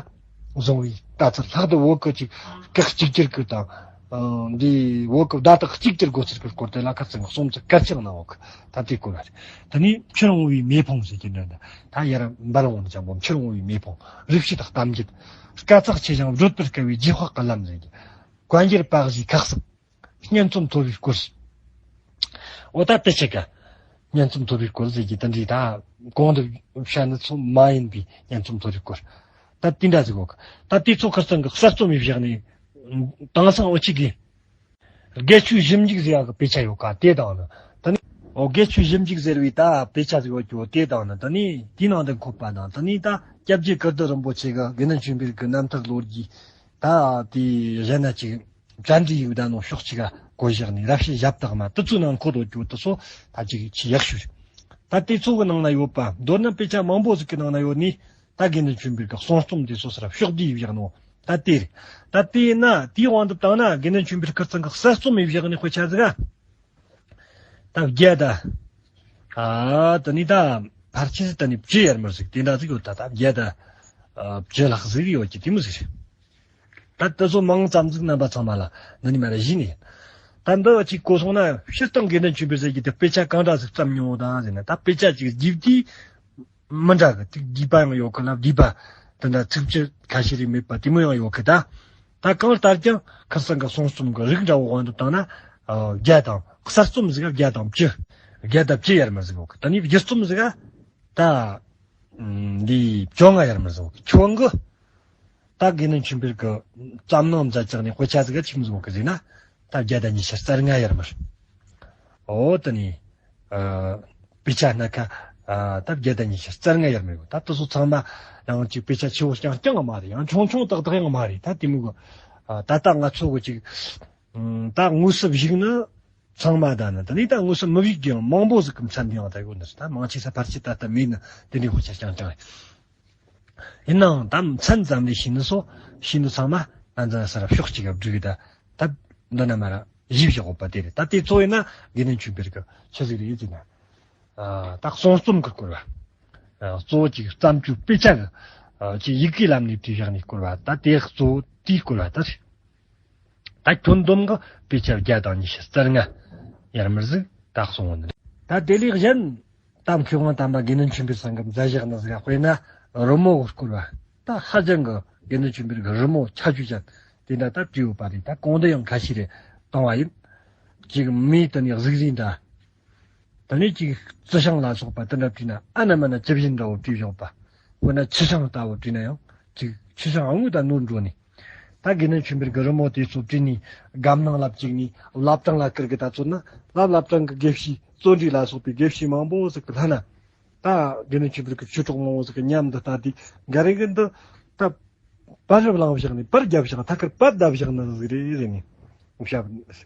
བཟུང་བའི་ལྟ་ཚུལ། ལྷག་ཏུ་བོད་ཀྱི་ཅིག་སྐད་གཅིག་གྱུར་གྱི་དང་། ཨང་། འདི་བོད་ཀྱི་བརྡ་དག་གཅིག་གྱུར་དགོས་ཚུལ་གྱི་སྐོར་དེ་ལ་ཁ་ཚིག་གསུམ་ཙམ་གལ་ཆེ་གནང་ཡོད་གི། ད་དེའི་སྐོར་ལ་རེད། ད་ནི་ཕྱིར་འོང་བའི་མེ་ཕུང་ཟེར་གྱི་འདི་འདྲ། ད་ཡར་འབར་འོང་ནི་ཅང་པོ་ཕྱིར་འོང་བའི་མེ་ཕུང་། རིག་བྱེད་དང་གཏམ་རྒྱུད། དཀའ་ཚེགས་ཆེ་ཞིང་བགྲོད་པར་དཀའ་བའི་རྗེས་དཔག་གི་ལམ་ཟེར་གྱི། བཀའ་འགྱུར་པ་བཞིའི་ཁ་གསབ། སྙན་རྩོམ་མཐོ་བའི་སྐོར། འོ་ད་དེ་ཆེ་ག་སྙན་རྩོམ་མཐོ་བའི་སྐོར་ཟེར་གྱི་དེ་འདྲའི་ད་གོང་དུ་བཤད་ནི་ཚོ་མ་ཡིན་པའི་སྙན་རྩོམ་མཐོ་བའི་སྐོར། ད་དེ་འདྲ་ཟིག་ཡོད་གི། ད་དེ་ཚོ་ཁིར་ཚང་གིས་གསར་རྩོམ་ཡེ་བཞག་ནས། དེང་སང་འུ་ཅག་གི་དགེ་ཆོས་ཞིབ་འཇུག་ཟེར་ཡག་གི་དཔེ་ཆ་ཡོད་ག། དེ་དང་ནི་ད་ནི། འོ། དགེ་ཆོས་ཞིབ་འཇུག་ཟེར་བའི་ད་དཔེ་ཆ་ཟིག་ཡོད་གི། འོ། དེ་དང་ནི་ད་ནི་དེའི་ནང་དུ་འཁོད་པ་དང་། ད་ནི་ད་སྐྱབས་རྗེ་ཀིརྟི་རིན་པོ་ཆེ་གི་དགེ་འདུན་ཆོས་འཕེལ་གི་རྣམ་ཐར་ལོ་རྒྱུས། ད་དེ་གཞན་ན་ཅིག་བཅར་འདྲི་ཡིག་ད་ནང་ཕྱོགས་གཅིག་ག་བཀོད་བཞག་ནས། རབ་བྱེད་ཞབས་བཏགས་མ་དེ་ཚོའི་ནང་འཁོད་ཡོད་གི། དེ་ཚོ་ད་ཅིག་ཆེས་ཡག་ཤོས་རེད། ད་དེ་ཚོ་གི་ནང་ན་ཡོད་པ། མདོར་ན་དཔེ་ཆ་མང་པོ་ཟིག་གི་ནང་ན་ཡོད་ནི། ད་དགེ་འདུན་ཆོས་འཕེལ་གི་གསུང་རྩོམ་དེ་ཚོ་ས་ར་ཕྱོགས་བསྡུས་བཞག་ནོ། ད་དེ་རེད། ད་དེ་ཡིན་ན་དེའི་དབང་དུ་བཏང་ན་དགེ་འདུན་ཆོས་འཕེལ་ཁིར་ཚང་གི་གསར་རྩོམ་ཡིན་བཞག་ནི་དཔེ་ཆ་ཟིག་ག་ད་བརྒྱ་དང་། ཨ་ད་ནི་ད་ཕལ་ཆེར་ད་ནི་བཅུ་ཡར་མར་ཟིག་དེ་འདྲ་ཟིག་ཡོད། ད་ད་བརྒྱ་དང་ཨ་བཅུ་ལྷག་ཟིག་ཡོད་ཀྱི་དེ་མོ་ཟིག་རེད། ད་དེ་ཚོ་མང་ཙམ་ཟིག་རྣམ་པ་ཚང་མ་ལ་འདི་ནི་མ་ར་གཞི་ནས། ད་འདི་གཅིག་གོ་སོང་ན་སྤྱིར་བཏང་དགེ་འདུན་ཆོས་འཕེལ་ཟེར་གྱི་དེ་དཔེ་ཆ་གང་འདྲ་ཟིག་བརྩམས་མྱོང་དང་ཟེར་ན། ད་དཔེ་ཆ་གཅིག་རྒྱས་བསྡུས་མི་འདྲ་གི། ཅིག་རྒྱས་པ་ཡང་ཡོད་གི། ལབ་བསྡུས་པ་དེ་འདྲ་ཚིགས་བཅད་ཁ་ཤས་རེ་མེད་པ་དེ་མོ་ཡང་ཡོད་གི། ད་ད་གང་ལྟར་ཀྱང་ཁིར་ཚང་གི་གསུང་རྩོམ་གི་རིགས་འདྲ་བོ་དབང་དུ་བཏང་ན། ཨ་བརྒྱ་དང་། གསར་རྩོམ་ཟིག་ག་བརྒྱ་དང་བཅུ། བརྒྱ་དང་བཅུ་ཡར་མར་ཟིག་ཡོད་གི། ད་ནི་བསྒྱུར་རྩོམ་ཟིག་ག་ད་འདི་བཅོ་ལྔ་ཡར་མར་ཟིག་ཡོད་གི། ཁྱོད་གི་ད་དགེ་འདུན་ཆོས་འཕེལ་གི་བརྩམས་གནང་མཛད་ཅིག་ནི་དཔེ་ཆ་ཟིག་ག་ཆི་མོ་ཟིག་ཡོད་གི་ཟེར་ན། ད་བརྒྱ་དང་ཉི་ཤུ་རྩ་ལྔ་ཡར་མར། ཨོ་ད་ནི་ཨ་དཔེ་ཆ་སྣ་ཁ་ཨ་ད་བརྒྱ་དང་ཉི་ཤུ་རྩ་ལྔ་ཡར་མར་ཡོད། ད་དེ་ཚོ་ཚང་མ་ཡང་ཅིག་དཔེ་ཆ་ཆེ་བོ་རྐྱང་རྐྱང་ཡང་མ་རེད། ཡང་ཆུང་ཆུང་ཏག་ཏག་ཡང་མ་རེད། ད་དེ་མོ་གི་ཨ་ད་ལྟ་ང་ཚོ་གི་ཅིག་ཨ་ད་དངོས་སུ་བཞུགས་ནི་ཚང་མ་ད་ནི། ད་ནི་ད་དངོས་སུ་མི་བཞུགས་ཀྱི་ཡང་མང་པོ་ཟིག་གི་མཚན་དེ་ཡང་ད་ཡོད་ནི་རེད། ད་མང་ཆེ་ས་ཕལ་ཆེར་ད་ལྟ་མེད་ནི་དེ་འདྲའི་དཔེ་ཆ་རྐྱང་རྐྱང་རེད། ཡིན་ནའང་ད་མཚན་ཙམ་ལས་ཤེས་ནི་སོ་ཤེས་ནི་ཚང་མ་ད་འཛིན་ས་ར་ཕྱོགས་གཅིག་ག་བསྒྲིགས་ད། ད་འདི་ན་མ་ར་གཞི་བཞག་ཡོད་པ་དེ་རེད། ད་དེ་གཙོ་ཡིན་ན་དགེ་འདུན་ཆོས་འཕེལ་གི་ཆི་ཟིག་རེད་ཟེར་ན། ཨ་ད་གསུང་རྩོམ་གི་སྐོར་བ། ཨ་གཙོ་བོ་ཅིག་བརྩམས་བཅོས་དཔེ་ཆ་གི་ཨ་ཅིག་ཡི་གེ་ལམ་ནས་བྲིས་བཞག་ནི་སྐོར་བ། ད་དེ་གཙོ་བོ་དེའི་སྐོར་བ་ད་རེད། ད་ཁྱོན་བསྡོམས་གི་དཔེ་ཆ་བརྒྱ་དང་ཉི་ཤུ་རྩ་ལྔ་ཡར་མར་ཟིག་ད་གསུང་བ་ནི་རེད། ད་དེ་ལས་གཞན་ད་མཁས་དབང་དམ་པ་དགེ་འདུན་ཆོས་འཕེལ་ཚང་གི་མཛད་བཞག་ནི་ཟིག་དཔེར་ན་རི་མོ་གི་སྐོར་བ། ད་ཧ་ཅང་གི་དགེ་འདུན་ཆོས་འཕེལ་གི་རི་མོ་ཁྱད་ཆོས་ཅན་དེ་འདྲ་ད་བྲིས་ཡོད་པ་རེད། ད་གོང་དུ་ཡང་ཁ་ཤས་རེ་བཏང་བ་ཡིན། ཅིག་མེ་དེ་ནས་གཟུགས་རིས་འདྲ། ད་ནི་ཅིག་རྩི་ཤིང་ལ་སོགས་པ་དེ་འདྲ་བྲིས་ན་ཨ་ན་མ་ན་ཇི་བཞིན་འདྲ་བོ་བྲིས་བཞག་པ། དཔེར་ན་ཆུ་ཤིང་ལྟ་བུ་བྲིས་ན་ཡང་ཅིག་ཆུ་ཤིང་ཨ་ངུ་ད་ནོར་འགྲོ་ནི། ད་དགེ་འདུན་ཆོས་འཕེལ་གི་རི་མོ་དེ་ཚོ་བྲིས་ནི་སྒམ་ནང་ལ་བཅུག་ནི་བླ་བྲང་ལ་བསྐུར་གི་ད་ཚོད་ན། ལ་བླ་བྲང་གི་དགེ་བཤེས་བརྩོན་འགྲུས་ལ་སོགས་པའི་དགེ་བཤེས་མང་པོ་ཟིག་གི་ལྷ་ན། ད་དགེ་འདུན་ཆོས་འཕེལ་གི་ཆོས་གྲོགས་མང་པོ་ཟིག་གི་མཉམ་དུ་ལྟ་དུས་འགའ་རེ་གི་འདི་ད་པར་རིབ་བླངས་བཞག་ནི། པར་བརྒྱབ་བཞག་ཐད་ཀར་པར་བརྡབས་བཞག་ནི་ཟིག་རེད་ཟེར་ནི། བཤད་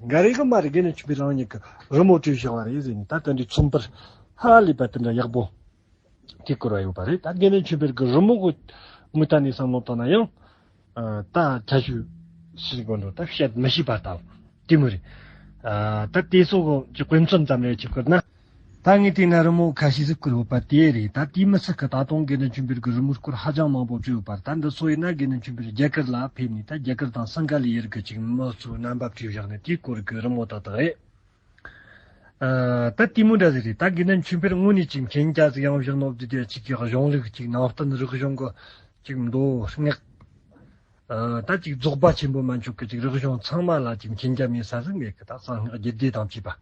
འགའ་རེ་གི་མ་རེད། དགེ་འདུན་ཆོས་འཕེལ་རང་ཉིད་ཀྱི་རི་མོ་བྲིས་བཞག་པ་རེད་ཟེར་ནི། ད་དེ་འདྲའི་ཚོམ་པར་ཧ་ལས་པ་དེ་འདྲ་ཡག་པོ་དེ་བསྐུར་བ་ཡོད་པ་རེད། ད་དགེ་འདུན་ཆོས་འཕེལ་གྱི་རི་མོ་གི་ངོས་ཐད་ནས་བསམ་བློ་བཏང་ན་ཡང་ཨ་ད་ཁྱད་ཆོས་ཤེས་དགོས་འགྲོ། ད་བཤད་མི་ཤེས་པ་ལྟ་བུ་དེ་མོ་རེད། ཨ་ད་དེ་ཚོ་གི་དཔེ་མཚོན་ཙམ་རེ་ཅིག་བསྐུར་ན། ད་ངས་བལྟས་ན་རི་མོ་ཁ་ཤས་ཟིག་བསྐུར་ཡོད་པ་དེ་རེད། ད་དེ་མི་ཚད་ཀི་ད་དུང་དགེ་འདུན་ཆོས་འཕེལ་གྱི་རི་མོའི་སྐོར་ཧ་ཅང་མང་པོ་བྲིས་ཡོད་པ་རེད། ད་འདི་ཚོ་ཡིན་ན་དགེ་འདུན་ཆོས་འཕེལ་རྒྱ་གར་ལ་ཕེབས་ནས་ད་རྒྱ་གར་དང་སིང་ག་ལའི་ཡུལ་གྱི་ཅིག་མི་ཚོའི་རྣམ་པ་བྲིས་བཞག་ནས་དེའི་སྐོར་གྱི་རི་མོ་ཏག་ཏག་རེད། ཨ་ད་དེ་མོ་འདྲ་ཟིག་རེད། ད་དགེ་འདུན་ཆོས་འཕེལ་དངོས་གནས་ཅིག་མཁྱེན་རྒྱ་ཟིག་ཡང་བཞག་ནོ་དེ་དེ་ཅིག་གི་གཞུང་ལུགས་ཅིག་ནང་བསྟན་རིག་གཞུང་གི་ཅིག་མདོ་སྔགས། ཨ་ད་ཅིག་རྫོགས་པ་ཆེན་པོ་མན་ཆོད་ཀྱི་ཅིག་རིག་གཞུང་ཚང་མ་ལ་ཅིག་མཁྱེན་རྒྱ་མེད་ས་ཟིག་མེད་ཀི། ད་གསང་སྔགས་རྒྱུད་སྡེ་དང་བཅས་པ།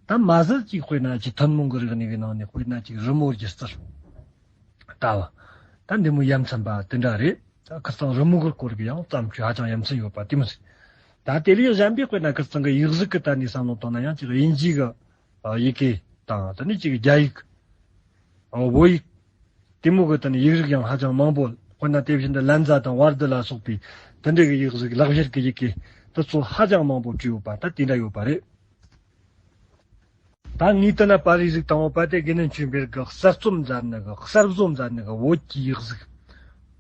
ད་མ་ཟད་ཅིག་དཔེར་ན་ཅིག་ཐུན་མོང་གི་རིག་གནས་ཀྱི་ནང་ནས་དཔེར་ན་ཅིག་རི་མོ་སྒྱུ་རྩལ་ལྟ་བུ། ད་འདི་མོ་ཡ་མཚན་པ་དེ་འདྲ་རེད། ད་ཁིར་ཚང་རི་མོ་གི་སྐོར་གྱི་ཡང་བརྩམས་ཆོས་ཧ་ཅང་ཡ་མཚན་ཡོད་པ་དེ་མོ་ཟིག་ད་དེ་ལས་གཞན་པའི་དཔེར་ན་ཁིར་ཚང་གི་ཡིག་གཟུགས་ཀྱི་ཐད་ནས་བསམ་བློ་བཏང་ན་ཡང་ཅིག་དབྱིན་ཇི་གི་ཡི་གེ་དང་། དེ་ནས་ཅིག་རྒྱ་ཡིག་བོད་ཡིག་དེ་མོ་གི་དེ་ནས་ཡིག་རིགས་ཡང་ཧ་ཅང་མང་པོ། དཔེར་ན་དེ་བཞིན་དུ་ལན་ཛ་དང་ཝར་དི་ལ་སོགས་པའི་དེ་འདྲ་གི་ཡིག་གཟུགས། ལག་བཞར་གྱི་ཡི་གེ་དེ་ཚོ་ཧ་ཅང་མང་པོ་བྲིས་ཡོད་པ་ད་དེ་འདྲ་ཡོད་པ་རེད། ད་ངས་དེ་ན་པར་རིས་ཟིག་བཏང་ཡོད་པ་དེ་དགེ་འདུན་ཆོས་འཕེལ་གྱི་གསར་རྩོམ་མཛད་ནི་གི་གསར་བཟོ་མཛད་ནི་གི་བོད་ཀྱི་ཡིག་གཟུགས།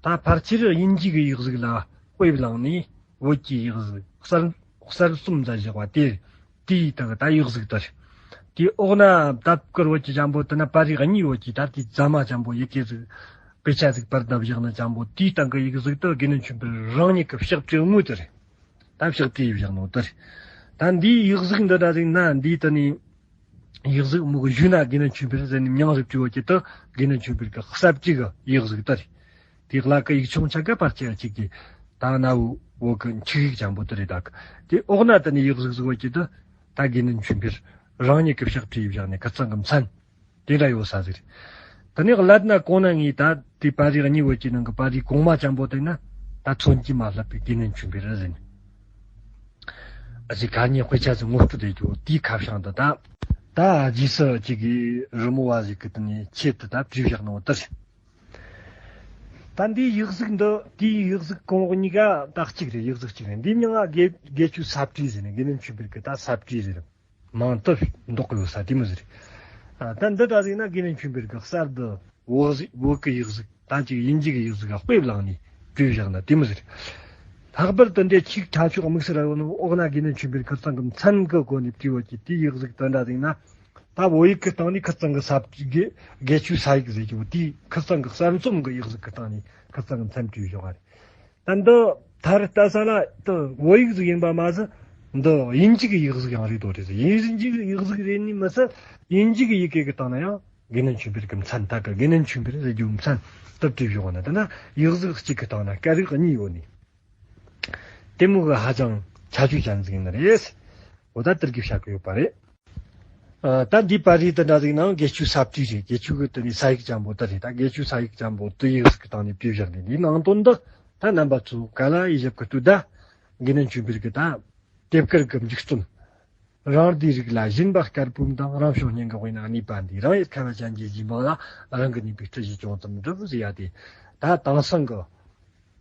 ད་ཕལ་ཆེར་དབྱིན་ཇི་གི་ཡིག་གཟུགས་ལ་དཔེ་བླངས་ནས་བོད་ཀྱི་ཡིག་གཟུགས་གསར་གསར་རྩོམ་མཛད་བཞག་པ་དེ། དེའི་སྟེང་ད་ཡིག་གཟུགས་དེ་རེད། དེའི་འོག་ན་ད་བསྐུར་བོད་ཀྱི་ཇམ་པོ་དེ་ན་པར་རིས་གཉིས་ཡོད་ཀྱི། ད་དེའི་རྫ་མ་ཇམ་པོ་ཡི་གེ་ཟིག་དཔེ་ཆ་ཟིག་པར་བརྡབས་བཞག་ནི་ཇམ་པོ་དེའི་སྟེང་གི་ཡིག་གཟུགས་དེ་དགེ་འདུན་ཆོས་འཕེལ་རང་ཉིད་ཀྱི་ཕྱག་བྲིས་དངོས་དེ་རེད། ད་ཕྱག་བྲིས་བཞག་ནོ་དེ་རེད། ད་འདིའི་ཡིག་གཟུགས་འདི་འདྲ་ཟིག་ན་འདིའི་དེ་ནས་ཡིག་གཟུགས་མོ་གི་བཞུགས་ན་དགེ་འདུན་ཆོས་འཕེལ་ཟེར་ནས་མྱིང་ཟིག་བྲིས་ཡོད་ཀྱི། དེ་དགེ་འདུན་ཆོས་འཕེལ་གྱི་གསར་བྲིས་གི་ཡིག་གཟུགས་དེ་རེད། དེ་ལ་གི་ཡིག་ཆུང་ཆ་ག་པར་ཆེ་གཅིག་གི་ད་ན་བུ་བོད་གི་འཁྱུག་ཡིག་ཅན་པོ་དེ་རེད། ད་གི་དེ་འོག་ན་དེ་ནས་ཡིག་གཟུགས་ཟིག་ཡོད་ཀྱི། དེ་ད་དགེ་འདུན་ཆོས་འཕེལ་རང་ཉིད་ཀྱི་ཕྱག་བྲིས་བཞག་ནས་ཁ་ཚང་གི་མཚན་དེ་འདྲ་ཡོད་ས་ཟིག་རེད། དེ་ནས་ཀླད་ན་གོང་ན་ངས་ད་དེ་པར་རིས་གཉིས་ཡོད་ཀྱི་ནང་གི་པར་རིས་གོང་མ་ཅན་པོ་དེ་ན་ད་མཚོན་གྱིས་མ་བསླབས་པའི་དགེ་འདུན་ཆོས་འཕེལ་རེད་ཟེར་ནས། ཨ་ཅེ་ཁ་ཉིན་དཔེ་ཆ་ཟིག་ངོ་སྤྲོད་དེ་རྒྱུ་དེའི་ཁ་བྱང་དུ་ད། ད་རྗེས་སུ་ཅིག་གི་རི་མོ་བ་ཞིག་གི་དེ་ནས་ཆེད་དུ་ད་བྲིས་བཞག་ནོ་དེ་རེད། ད་འདིའི་ཡིག་གཟུགས་འདི། དེའི་ཡིག་གཟུགས་གོང་འོག་གཉིས་ཀ་ད་གཅིག་རེད། ཡིག་གཟུགས་གཅིག་རེད། འདིའི་མིང་ང་དགེ་དགེ་ཆོས་ས་བྲིས་ཟེར་ནས། དགེ་འདུན་ཆོས་འཕེལ་གི་ད་ས་བྲིས་ཟེར། མིང་དེ་འདོགས་ཡོད་ས་དེ་མོ་ཟིག་རེད། ད་འདི་འདྲ་ཟིག་ན་དགེ་འདུན་ཆོས་འཕེལ་གི་གསར་དུ་བོད་ཟིག་བོད་ཀྱི་ཡིག་གཟུགས་ད་ཅིག་དབྱིན་ཇི་གི་ཡིག་གཟུགས་ལ་དཔེ་བླངས་ནས་བྲིས་བཞག་ན་དེ་མོ་ཟིག། ལྷག་པར་དུ་འདི་ཆིག་ཁྲ་ཆོག་དམིགས་བསལ་ར་ཡོད་ནོ་འོག་ན་དགེ་འདུན་ཆོས་འཕེལ་ཁིར་ཚང་གི་མཚན་གི་སྒོ་ནས་བྲིས་ཡོད་ཀྱི་དེའི་ཡིག་གཟུགས་དེ་འདྲ་ཟིག་ན། ད་བོད་ཡིག་གི་སྟེང་ནས་ཁིར་ཚང་གི་ས་དགེ་དགེ་ཆོས་ས་ཡིག་ཟེར་གྱི་བོ་དེའི་ཁིར་ཚང་གི་གསར་རྩོམ་གི་ཡིག་གཟུགས་གི་སྟེང་ནས་ཁིར་ཚང་གི་མཚན་བྲིས་བཞག་པ་རེད། ད་འདི་ཐར་ལྟ་ས་ལ་དུ་བོད་ཡིག་ཟིག་ཡིན་པ་མ་ཟད། འདི་དབྱིན་ཇི་གི་ཡིག་གཟུགས་ཡང་རེད་དོ་རེད་ཟེར། དབྱིན་ཇི་གི་ཡིག་གཟུགས་རེད་ནི་མི་ཟད། དབྱིན་ཇི་གི་ཡི་གེ་གི་སྟེང་ན་ཡང་དགེ་འདུན་ཆོས་འཕེལ་གི་མཚན་ད་གི་དགེ་འདུན་ཆོས་འཕེལ་ཟེར་རྒྱུ་མཚན་དུ་བྲིས་བཞག་ན། ད་ན་ཡིག་གཟུགས་གཅིག་གི་སྟེང་ན་སྐད་རིགས་གཉིས་ཡོད་ནི། དེ་མོ་གི་ཧ་ཅང་ཁྱད་ཆོས་ཅན་ཟིག་ཡིན་ནི་རེད། འོ་ད་དེར་གི་བཤད་གི་ཡོད་པ་རེད། ཨ། ད་འདི་པར་རིས་དེ་འདྲ་ཟིག་ནང་དགེ་ཆོས་ས་བྲིས་རེད། དགེ་ཆོས་གི་དེ་ནི་ས་ཡིག་ཅན་པོ་དེ་རེད། ད་དགེ་ཆོས་ས་ཡིག་ཅན་པོ་དེ་ཡིག་གཟུགས་གི་སྟེང་ནས་བྲིས་བཞག་ནས། འདིའི་ནང་དོན་འདི་ད་རྣམ་པ་ཚོ་ག་ལ་ཡིས་ཞིབ་གི་ལྟོས་ད། དགེ་འདུན་ཆོས་འཕེལ་གི་ད་དེབ་དཀར་གི་མཇུག་རྩོམ། རང་སྡེའི་རིགས་ལ་སྦྱིན་པ་དཀར་པོའམ་དང་། རང་བྱུང་སྙན་གི་དབུས་ན་གནས་པ་འདི། རང་ཡུལ་ཁ་བ་ཅན་གྱི་སྦྱིན་པ་ལ། རང་གི་ནུས་པའི་སྤྲུལ་གཞི་ཅུང་ཙམ་འགྲུབ་ཟེར་ཡ་དེ། ད་དེང་སང་གི་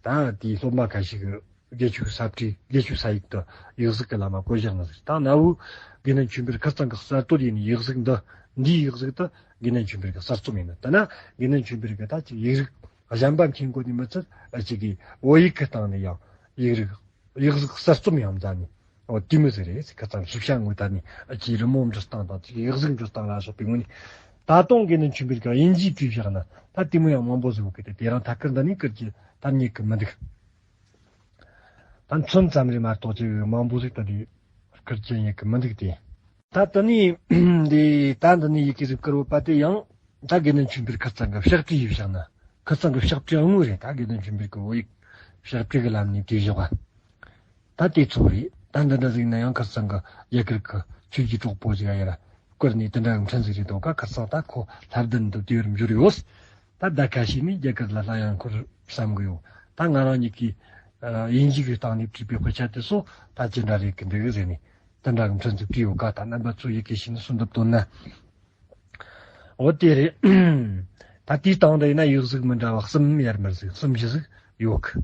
ད་དེའི་སློབ་མ་ཁ་ཤས་ཀྱིས་དགེ་ཆོས་ས་བྲིས་དགེ་ཆོས་ས་ཡིག་ཏུ་ཡིག་གཟུགས་ཀྱི་ལམ་མ་བཀོད་བཞག་ནི་ཟིག། ད་གནའ་བོའི་དགེ་འདུན་ཆོས་འཕེལ་ཁིར་ཚང་གི་གསར་གཏོད་ཡིན་ནི་ཡིག་གཟུགས་འདི། འདིའི་ཡིག་གཟུགས་དེ་དགེ་འདུན་ཆོས་འཕེལ་གྱི་གསར་རྩོམ་ཡིན་ནི། ད་ན་དགེ་འདུན་ཆོས་འཕེལ་གྱི་ད་ཅིག་ཡིག་རིགས་གཞན་པ་མཁྱེན་དགོས་ནི་མི་ཚད། ཨ། ཅིག་གིས་བོད་ཡིག་གི་སྟེང་ནས་ཡང་ཡིག་རིགས་ཡིག་གཟུགས་གསར་རྩོམ་ཡང་མཛད་ནི། འོ་དེ་མོ་ཟིག་རེད། ཁིར་ཚང་ཤེས་བྱ་དངོས་ད་ནི་ཨ་ཅིག་རི་མོ་འབྲི་སྟངས་དང་ཅིག་ཡིག་གཟུགས་འབྲི་སྟངས་ལ་སོགས་པའི་ངོས་ནས། ད་དུང་དགེ་འདུན་ཆོས་འཕེལ་གྱི་དབྱིན་ཇིའི་བྲིས་བཞག་ན་ད་དེ་མོ་ཡང་མང་པོ་ཟིག་ཡོད་གི། དེ་དེ་རིང་ཐད་ཀར་འདི་ནས་བསྐུར་རྒྱུ་ད་རྙེད་གི་མི་འདུག། ད་མཚོན་ཙམ་རེ་མ་གཏོགས་ཅིག་མང་པོ་ཟིག་ད་དེ་བསྐུར་རྒྱུ་རྙེད་གི་མི་འདུག་སྟེ། ད་དེ་ནས་འདི་ད་འདི་ནས་ཡི་གེ་ཟིག་བསྐུར་ཡོད་པ་དེ་ཡང་ད་དགེ་འདུན་ཆོས་འཕེལ་ཁིར་ཚང་གི་ཕྱག་བྲིས་ཡིན་བཞག་ན། ཁིར་ཚང་གི་ཕྱག་བྲིས་དངོས་རེད། ད་དགེ་འདུན་ཆོས་འཕེལ་གི་བོད་ཡིག་ཕྱག་བྲིས་གི་ལམ་ནས་བྲིས་བཞག་པ། ད་དེ་ཚོ་རེད། ད་འདི་འདྲ་ཟིག་ན་ཡང་ཁིར་ཚང་གི་རྒྱ་གར་གི་ཆོས་ཀྱི་གྲོགས་པོ་ཟིག་ཡ་ཡར་བསྐུར་ནས་དེ་འདྲ་གི་འཕྲིན་ཟིག་རེད་དོ་ག། ཁིར་ཚང་ད་ཁོ་ལྷ་ལྡན་དུ་དེ་བར་འབྱོར་ཡོད། ད་ད་ཁ་ཤས་ནས་རྒྱ་གར་ལ་སླར་ཡང་འཁོར་བསམ་གི་ཡོད། ད་ང་རང་ཉིད་ཀྱིས་ཨ་དབྱིན་ཇི་གི་སྟེང་ནས་བྲིས་པའི་དཔེ་ཆ་དེ་ཚོ་ད་ཅི་འདྲ་རེད་གི་འདུག་ཟེར་ནས་དེ་འདྲ་གི་འཕྲིན་ཟིག་བྲིས་ཡོད་ག། ད་རྣམ་པ་ཚོ་ཡི་གེ་ཤེས་ནས་སུ་འདེབས་དོན་ན། འོ་དེ་རེད། ད་དེའི་སྟེང་དུ་ཡིན་ན་ཡིག་གཟུགས་མི་འདྲ་བ་གསུམ་ཡར་མར་ཟིག་གསུམ་བཞི་ཟིག་ཡོད་གི།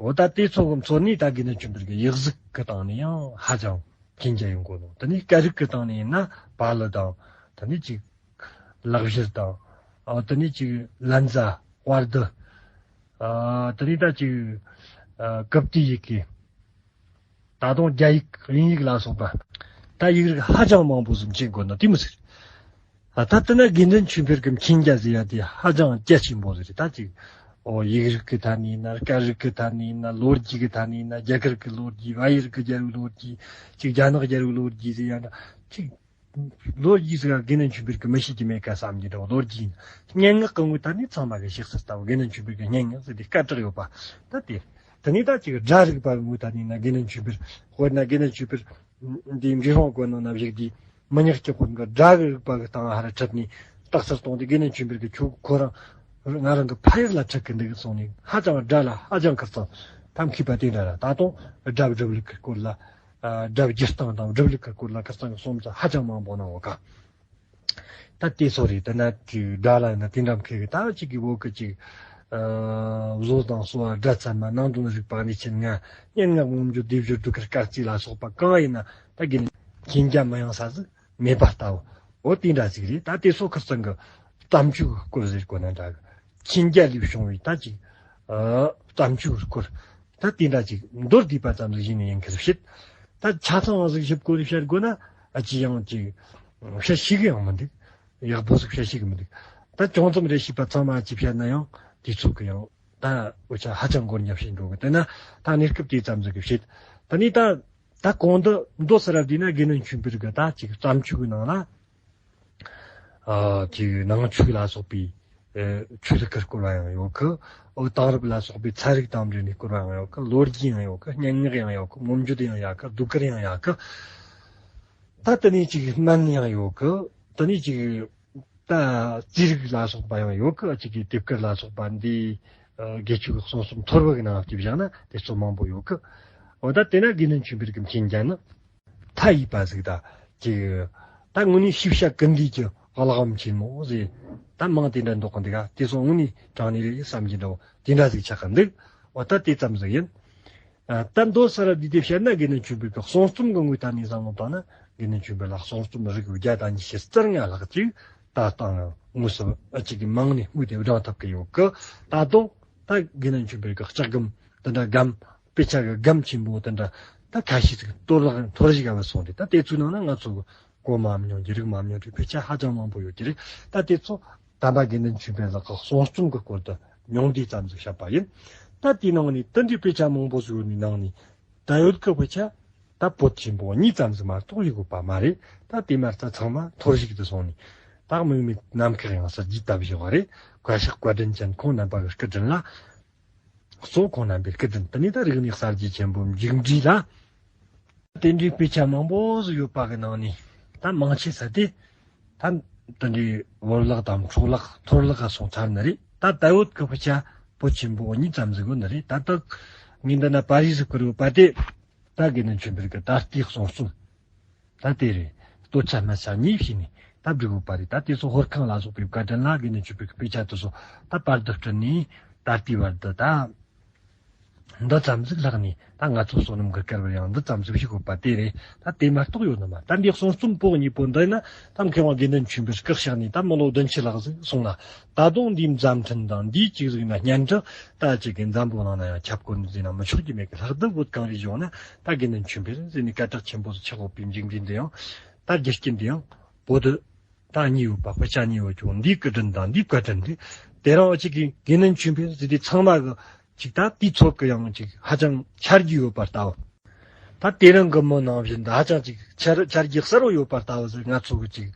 འོ་ད་དེ་ཚོ་གི་མཚོན་ནས་ད་དགེ་འདུན་ཆོས་འཕེལ་གྱི་ཡིག་གཟུགས་ཀྱི་སྟེང་ནས་ཡང་ཧ་ཅང་མཁྱེན་རྒྱ་ཡོང་གོ་ནོ། དེ་ནས་སྐད་རིགས་ཀྱི་སྟེང་ནས་ཡིན་ན་བལ་དང་། དེ་ནས་ཅིག་ལག་བཞར་དང་། ཨ། དེ་ནས་ཅིག་ལན་ཛ། བར་དུ། ཨ། དེ་ནས་ད་ཅིག་ཨ་ཀིབ་ཏི་ཡི་གེ། ད་དུང་རྒྱ་ཡིག་དབྱིན་ཡིག་ལ་སོགས་པ། ད་ཡིག་རིགས་ཧ་ཅང་མང་པོ་ཟིག་མཁྱེན་དགོས་ན་དེ་མོ་ཟིག། ཨ། ད་ལྟ་ན་དགེ་འདུན་ཆོས་འཕེལ་གྱི་མཁྱེན་རྒྱ་ཟེར་ཡ་དེ་ཧ་ཅང་རྒྱ་ཆེན་པོ་ཟིག་རེད། ད་ཅིག་ཨོ་ཡིག་རིགས་ཀྱི་ཐད་ནས་ཡིན་ན། སྐད་རིགས་ཀྱི་ཐད་ནས་ཡིན་ན། ལོ་རྒྱུས་ཀྱི་ཐད་ནས་ཡིན་ན། རྒྱ་གར་གྱི་ལོ་རྒྱུས། བལ་ཡུལ་གྱི་རྒྱལ་པོའི་ལོ་རྒྱུས། ཅིག་རྒྱ་ནག་རྒྱལ་པོའི་ལོ་རྒྱུས་ཟེར་ཡ་འདྲ་ཅིག། ལོ་རྒྱུས་ཟེར་ཡ་དགེ་འདུན་ཆོས་འཕེལ་གྱིས་མི་ཤེས་ཀྱི་མེད་ཀ་བསམ་གྱི་འདྲ་བོ། ལོ་རྒྱུས་ཡིན། སྙན་ངག་གི་ངོས་ཐད་ནས་ཚང་མ་གིས་ཤེས་གསལ་ལྟ་བུ། དགེ་འདུན་ཆོས་འཕེལ་གྱི་སྙན་ངག་ཟེར་དེ་སྐད་གྲགས་ཡོད་པ་ད་དེ། དེ་ནས་ད་ཅིག་སྒྲ་རིག་པ་གི་ངོས་ཐད་ནས་ཡིན་ན་དགེ་འདུན་ཆོས་འཕེལ། དཔེར་ན་དགེ་འདུན་ཆོས་འཕེལ་འདིའི་འབྲི་གུང་སྒོ་ནང་ན་བཞུགས་དུས། མི་ཉག་གི་དཔོན་གྱིས་སྒྲ་གི་རིག་པ་གི་སྟེང་ཧར་ཁྲིད་ནས་རྟགས་གསལ་གཏོང་དུས། དགེ་འདུན་ཆོས་འཕེལ་གྱིས་ཁྱོད་ཁོ་རང་ང་རང་གི་ཕ་ཡུལ་ལ་ཁྲིད་གི་འདུག་གསུངས་ནས། ཧ་ཅང་སྒྲ་ལ་ཧ་ཅང་ཁིར་ཚང་ཐབས་མཁས་པ་དེ་འདྲ་ར། ད་དུང་སྒྲ་སྒྲུབ་ལུགས་ཀྱི་སྐོར་ལ། ཨ། སྒྲ་སྒྱུར་སྟངས་དང་སྒྲུབ་ལུགས་ཀྱི་སྐོར་ལ་ཁིར་ཚང་གིས་རྩོམ་ཚུལ་ཧ་ཅང་མང་པོ་གནང་ཡོད་ག། ད་དེ་ཚོ་རེད། དེ་ན་དེ་སྒྲ་ལ་ཡིན་ན་དེ་འདྲ་མཁས་གི། ད་ཅིག་གི་བོད་ཀྱི་ཅིག་ཨ། བཟོ་དང་གསོ་བ། སྒྲ་ཚད་མ། ནང་དོན་རིག་པ་གནས་ཆེན་ལྔ། སྙན་ངག་ངོམ་སྦྱོར། སྡེབ་སྦྱོར། ཟློས་གར། སྐར་རྩིས་ལ་སོགས་པ་གང་ཡིན་ན་ད་དགེ་འདུན་མཁྱེན་རྒྱ་མི་ཡོང་ས་ཟིག་མེད་པ་ལྟ་བུ། འོ་དེ་འདྲ་ཟིག་རེད། ད་དེ་ཚོ་ཁིར་ཚང་གི་བརྩམས་ཆོས་ཀྱི་སྐོར་ཟེར་དགོས་ན་འདྲ་གི། མཁྱེན་རྒྱ་ལས་བྱུང་བའི་ད་ཅིག་ཨ། བརྩམས་ཆོས་ཀྱི་སྐོར་ད་དེ་འདྲ་ཅིག་མདོར་བསྡུས་པ་ཙམ་ཟིག་གཞི་ནས་ཡིན་ཁིར་བཤད། ད་ཆ་ཚང་བ་ཟིག་ཞིབ་སྐོར་བཤད་དགོས་ན་ཨ་ཅི་ཡང་ཅིག་བཤད་ཤེས་གི་ཡང་མི་འདུག། ཡག་པོ་ཟིག་བཤད་ཤེས་གི་མི་འདུག། ད་ཅུང་ཙམ་རེ་ཤེས་པ་ཚང་མ་ཅིག་བཤད་ན་ཡང་དེ་ཚོ་གི་ཡང་ད་འུ་ཅག་ཧ་ཅང་མགོ་ཉབ་ཤིང་འགྲོ་གི། དེ་ན་ད་གནས་སྐབས་དེ་ཙམ་ཟིག་གི་བཤད། ད་ནི་ད་ད་གོང་དུ་མདོ་ཟེར་ར་བསྡུས་ན་དགེ་འདུན་ཆོས་འཕེལ་གི་ད་ཅིག་བརྩམས་ཆོས་གི་ནང་ལ། ཨ། ཅིག་ནང་ཆོས་ལ་སོགས་པའི་ཨེ་ཆོས་ལུགས་ཀྱི་སྐོར་བ་ཡང་ཡོད་གི། ཨོ་དེང་རབས་ལ་སོགས་པའི་ཚན་རིག་དང་འབྲེལ་ནས་སྐོར་བ་ཡང་ཡོད་གི། ལོ་རྒྱུས་ཡང་ཡོད་གི། སྙན་ངག་ཡང་ཡོད་གི། ངོམ་སྦྱོར་ཡང་ཡོད་གི། ཟློས་གར་ཡང་ཡོད་གི། ད་དེ་ནས་ཅིག་སྨན་ཡང་ཡོད་གི། དེ་ནས་ཅིག་ད་རྩིས་རིག་ལ་སོགས་པ་ཡང་ཡོད་གི། ཅིག་གི་དེབ་དཀར་ལ་སོགས་པ་འདི་ཨ་དགེ་ཆོས་ཀྱི་གསུང་རྩོམ་ཐོར་བུ་གི་ནང་ལ་བྲིས་བཞག་ན་དེ་ཚོ་མང་པོ་ཡོད་གི། འོ་ད་དེ་ན་དགེ་འདུན་ཆོས་འཕེལ་གྱི་མཁྱེན་རྒྱ་ནི་མཐའ་ཡས་པ་ཟིག། ད་ཅིག་ད་དངོས་གནས་ཤེས་བྱ་ཀུན་འདུས་ཀྱི་རླབས་རིམ་ཆེན་མོ་ཟིག། ད་མིང་དེ་འདྲ་འདོགས་གི་འདུག་ག། དེ་ཚོ་དངོས་གནས་དྲང་གནས་རེད་བསམ་གྱི་འདྲ་བོ་དེ་འདྲ་ཟིག་ཆགས་གི་འདུག། འོ་ད་དེ་ཙམ་ཟིག་ཡིན། ཨ། ད་མདོ་ཟེར་ར་བསྡུས་ཏེ་བཤད་ན་དགེ་འདུན་ཆོས་འཕེལ་གྱི་གསུང་རྩོམ་གྱི་ངོས་ཐད་ནས་བསམ་བློ་བཏང་ན་ དགེ་འདུན་ཆོས་འཕེལ་ལ་གསུང་རྩོམ་རིགས་བརྒྱ་དང་ཉི་ཤུ་རྩ་ལྔ་ལྷག་ཅིག་ད་ལྟ་དངོས་སུ་ཨ་ཅིག་གི་མིང་ནས་དངོས་དེ་བགྲང་ཐུབ་ཀྱི་ཡོད་གི། ད་དུང་ད་དགེ་འདུན་ཆོས་འཕེལ་གྱི་ལྕགས་སྒམ་དེ་འདྲ་སྒམ་དཔེ་ཆ་གི་སྒམ་ཆེན་པོ་དེ་འདྲ་ད་ཁ་ཤས་ཅིག་གཏོར་བརླག་འཐོར་ཞིག་ག་བ་སོང་རེད། ད་དེ་ཚོའི་ནང་ན་ང་ཚོ་གོ་མ་མྱོང་རྒྱུ་རིག་མ་མྱོང་རྒྱུ་དཔེ་ཆ་ཧ་ཅང་མང་པོ་ཡོད་ཀྱི་རེད། ད་དེ་ཚོ་དམ་པ་དགེ་འདུན་ཆོས་འཕེལ་ལགས་ཀྱི་གསུང་རྩོམ་གྱི་སྐོར་དུ་ཉུང་བསྡུས་ཙམ་ཞིག་བཤད་པ་ཡིན། ད་དེའི་ནང་ནས་དེ་འདྲའི་དཔེ་ཆ་མང་པོ་ཞིག་ཡོད་ནི་ནང་ནས། ད་ཡོད་ཀྱི་དཔེ་ཆ་ད་པོད་ཆེན་པོ་གཉིས་ཙམ་ཟིག་མ་གཏོགས་ཡོད་དགོས་པ་མ་རེད། ད་དེ་མ་ལྟ་ཚང་མ་འཐོར་ཞིག་ཏུ་སོང་ནས། ད་དམིགས་མེད་ནམ་མཁའ་ཡང་གསལ་བརྗོད་ལྟ་བུ་ཞིག་རེད། བཀའ་ཤག་བཀའ་དྲིན་ཅན་ཁོང་རྣམ་པ་གི་སྐུ་དྲིན་ལ། གཙོ་ཁོང་རྣམ་པའི་སྐུ་དྲིན་དེ་ནས་ད་རིག་གནས་གསར་བརྗེ་ཆེན་པོ་མཇུག་འགྲིལ་ལ། དེ་འདྲའི་དཔེ་ཆ་མང་པོ་ཟིག་ཡོད་པ་གི་ནང་ནས་ད་མང་ཆེ་ས་དེ་ད་དེ་འདྲའི་བོར་བརླག་དང་འཕྲོ་བརླག་འཐོར་བརླག་ག་སོང་ཚར་ནི་རེད། ད་ད་ཡོད་ཀྱི་དཔེ་ཆ་པོད་ཆེན་པོ་གཉིས་ཙམ་ཟིག་ཡོད་ནི་རེད། ད་ད་ངས་འདི་ན་པར་རིས་ཟིག་བསྐུར་ཡོད་པ་དེ། ད་དགེ་འདུན་ཆོས་འཕེལ་གྱི་ད་ལྟའི་གསུང་རྩོམ། ད་དེ་རེད། སྟོད་ཆ་སྨད་ཆ་གཉིས་ཕྱེ་ནས་ད་བསྒྲིགས་ཡོད་པ་རེད། ད་དེ་ཚོ་ཧོར་ཁང་ལ་སོགས་པའི་བཀའ་དྲིན་ལ་དགེ་འདུན་ཆོས་འཕེལ་གྱི་དཔེ་ཆ་དེ་ཚོ་ད་པར་དུ་བསྐྲུན་ནས་ད་ལྟའི་བར་དུ་ད་འདི་ཙམ་ཟིག་ལྷག་ནས། ད་ང་ཚོ་བསོད་ནམས་ཀྱི་སྐལ་བར་ཡང་འདི་ཙམ་ཟིག་ཞིག་ཡོད་པ་དེ་རེད། ད་དེ་མ་གཏོགས་ཡོད་ནི་མ། ད་འདི་གསུང་རྩོམ་པོད་གཉིས་པོ་འདི་ན་ད་མཁས་དབང་དགེ་འདུན་ཆོས་འཕེལ་སྐུ་གཤེགས་ནས་ད་མི་ལོ་བདུན་ཅུ་ལྷག་ཟིག་སོང་ལ། ད་དུང་འདིའི་མཛད་འཕྲིན་དང་འདིའི་ཅིག་ཟིག་ན་སྙན་གྲགས་ད་ཅིག་གི་འཛམ་བུ་གླིང་ན་ཡང་ཁྱབ་གོ་ནི་ཟེར་ན་མི་ཆོག་རྒྱུ་མེད་གི། ལྷག་ཏུ་བོད་གངས་རིའི་ལྗོངས་ན་ད་དགེ་འདུན་ཆོས་འཕེལ་ཟེར་ནས་སྐད་གྲགས་ཆེན་པོ་ཟིག་ཆགས་ཡོད་པའི་མཇུག་འབྲས་འདི་ཡང་ད་རྒྱུ་རྐྱེན་འདི་ཡང་བོད་དུ་ད་གཉིས་ཡོད་པ། དཔེ་ཆ་གཉིས་ཡོད་ཀྱང་འདིའི་སྐུ་དྲིན་དང་འདིའི་བཀའ་དྲིན་འདི། དེ་རིང་ཨ་ཅིག་གི་དགེ་འདུན་ཆོས་འཕེལ་ཟེར་དེ་ཚང་མ་གི་ཅིག་ད་དུས་ཚོད་ཀྱི་ཡང་ཅིག་ཧ་ཅང་ཆ་རྒྱུས་ཡོད་པ་ལྟ་བུ། ད་དེ་རིང་གི་མི་ནང་བཞིན་དུ་ཧ་ཅང་ཅིག་ཆ་ཆ་རྒྱུས་གསལ་བོ་ཡོད་པ་ལྟ་བུ་ཟིག་ང་ཚོ་གི་ཅིག་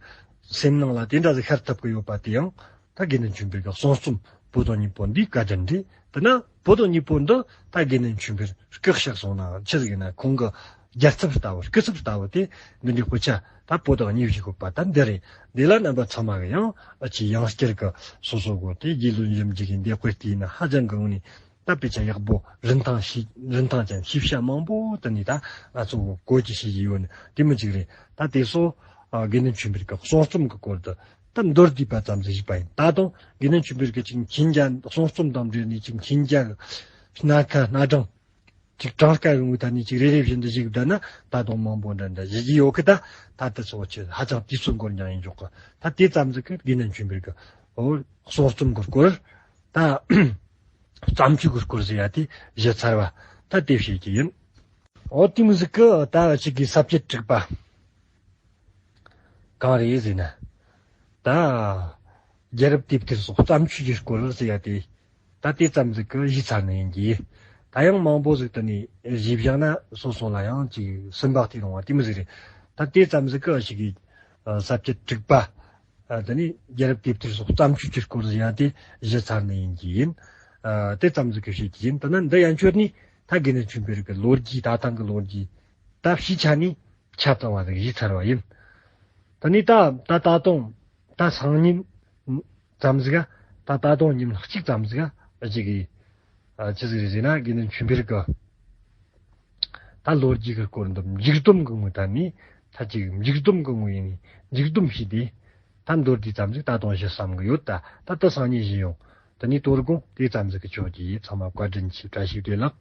སེམས་ནང་ལ་དེ་འདྲ་ཟིག་ཤར་ཐུབ་ཀྱི་ཡོད་པ་དེ་ཡང་ད་དགེ་འདུན་ཆོས་འཕེལ་གྱི་གསུང་རྩོམ་པོད་དང་གཉིས་པོ་འདིའི་བཀའ་དྲིན་རེད། དེ་ན་པོད་དང་གཉིས་པོ་འདི་ད་དགེ་འདུན་ཆོས་འཕེལ་སྐུ་གཤེགས་སོང་ན་ཆི་ཟིག་ཡིན་ན་ཁོང་གི་རྒྱལ་ཚབ་ལྟ་བུ་སྐུ་ཚབ་ལྟ་བུ་དེ་འདི་འདྲའི་དཔེ་ཆ་ད་པོད་དང་གཉིས་ཤིག་ཡོད་པ་ད་འདི་རེད། འདི་ལ་རྣམ་པ་ཚང་མ་གི་ཡང་ཨ་ཅེ་ཡང་བསྐྱར་གི་སོ་སོ་གོ་དེ་རྒྱུས་ལོན་ཞིབ་འཇུག་གི་འདི་དཔེ་བལྟས་ན་ཧ་ཅང་གི་ངོ་ནས་ད་དཔེ་ཆ་ཡག་པོ་རིན་ཐང་ཞིག་རིན་ཐང་ཅན་ཤེས་བྱ་མང་པོ་དེ་ནས་ད་ང་ཚོ་གོ་བཀོལ་གྱི་བྱེད་ཀྱི་ཡོད་ནི་དེ་མི་གཅིག་རེད། ད་དེ་སོ་ཨ་དགེ་འདུན་ཆོས་འཕེལ་གྱི་གསུང་རྩོམ་གྱི་སྐོར་དུ་ད་མདོར་བསྡུས་པ་ཙམ་ཞིག་ཞུས་པ་ཡིན། ད་དུང་དགེ་འདུན་ཆོས་འཕེལ་གྱི་ཅིག་མཁྱེན་རྒྱ་གསུང་རྩོམ་དང་འབྲེལ་ནས་ཅིག་མཁྱེན་རྒྱ་སྣ་ཁ་སྣ་གྲངས་ཅིག་གྲངས་ཀ་ཡོང་བའི་ཐད་ནས་ཅིག་རེ་རེ་བཞིན་དུ་ཞིག་བསྡད་ན་ད་དུང་མང་པོ་འདྲ་འདྲ་ཞིག་ཡོད་གི། ད་ད་དེ་ཚོ་ཆེ་ཧ་ཅང་དུས་ཚོད་འགོར་འགྱངས་ཡིན་འཇོག་གི། ད་དེ་ཙམ་ཟིག་གི་དགེ་འདུན་ཆོས་འཕེལ་གྱི་འོ་གསུང་རྩོམ་གྱི་སྐོར་ད་བརྩམས་ཆོས་ཀྱི་སྐོར་ཟེར་ཡ་དེ་ཞུ་ཚར་བ་ད་དེ་བཤད་ཀྱི་ཡིན། འོ་དེ་མོ་ཟིག་གི་ད་ཅིག་གི་ས་བཅད་དྲུག་པ་གང་རེད་ཟེར་ན། ད་རྒྱལ་རབས་དེབ་ཐེར་སོགས་བརྩམས་ཆོས་ཀྱི་སྐོར་ཟེར་ཡ་དེ་ད་དེ་ཙམ་ཟིག་གི་ཞུས་ཚར་ནི་ཡིན་གྱི། ད་ཡང་མང་པོ་ཟིག་དེ་ནས་ཞུས་བཞག་ན་སོ་སོ་ལ་ཡང་ཅིག་སུན་པ་སྟེར་རུང་བ་དེ་མོ་ཟིག་རེད། ད་དེ་ཙམ་ཟིག་གི་ཞིག་གི་ས་བཅད་དྲུག་པ། ཨ་དེ་ནས་རྒྱལ་རབས་དེབ་ཐེར་སོགས་བརྩམས་ཆོས་ཀྱི་སྐོར་ཟེར་ཡ་དེ་ཞུས་ཚར་ནི་ཡིན་གྱི་ཡིན། ཨ་དེ་ཙམ་ཟིག་གི་བཤད་ཀྱི་ཡིན། ད་ནི་འདི་ཡན་ཆོད་ནི་ད་དགེ་འདུན་ཆོས་འཕེལ་གྱི་ལོ་རྒྱུས་ད་ཐེངས་ཀྱི་ལོ་རྒྱུས་ད་ཕྱིའི་ཆ་ནས་ཆ་ཚང་བ་ཟིག་ཞུས་ཚར་བ་ཡིན། ད་ནི་ད་ད་ད་དུང་ད་སང་ཉིན་ཙམ་ཟིག་ག་ད་ད་དུང་ཉིན་གཅིག་ཙམ་ཟིག་ག་ཨ་ཅིག་གི་ཨ་ཅི་ཟིག་རེད་ཟེར་ན་དགེ་འདུན་ཆོས་འཕེལ་གྱི་ད་ལོ་རྒྱུས་ཀྱི་སྐོར་འདི་མཇུག་སྡོམ་གྱི་ངོས་ཐད་ནས་ད་ཅིག་མཇུག་སྡོམ་གྱི་ངོས་ཡིན་ནས་མཇུག་སྡོམ་བྱས་ཏེ་ད་མདོར་བསྡུས་ཙམ་ཟིག་ད་དུང་ཞུ་བསམ་གྱི་ཡོད། ད་ད་ད་སང་ཉིན་ཞུ་ཡོང་། ད་ནི་དོ་དགོང་དེ་ཙམ་ཟིག་གི་ཆོག་གི་ཡིན། ཚང་མ་བཀའ་དྲིན་ཆེ། བཀྲ་ཤིས་བདེ་ལེགས།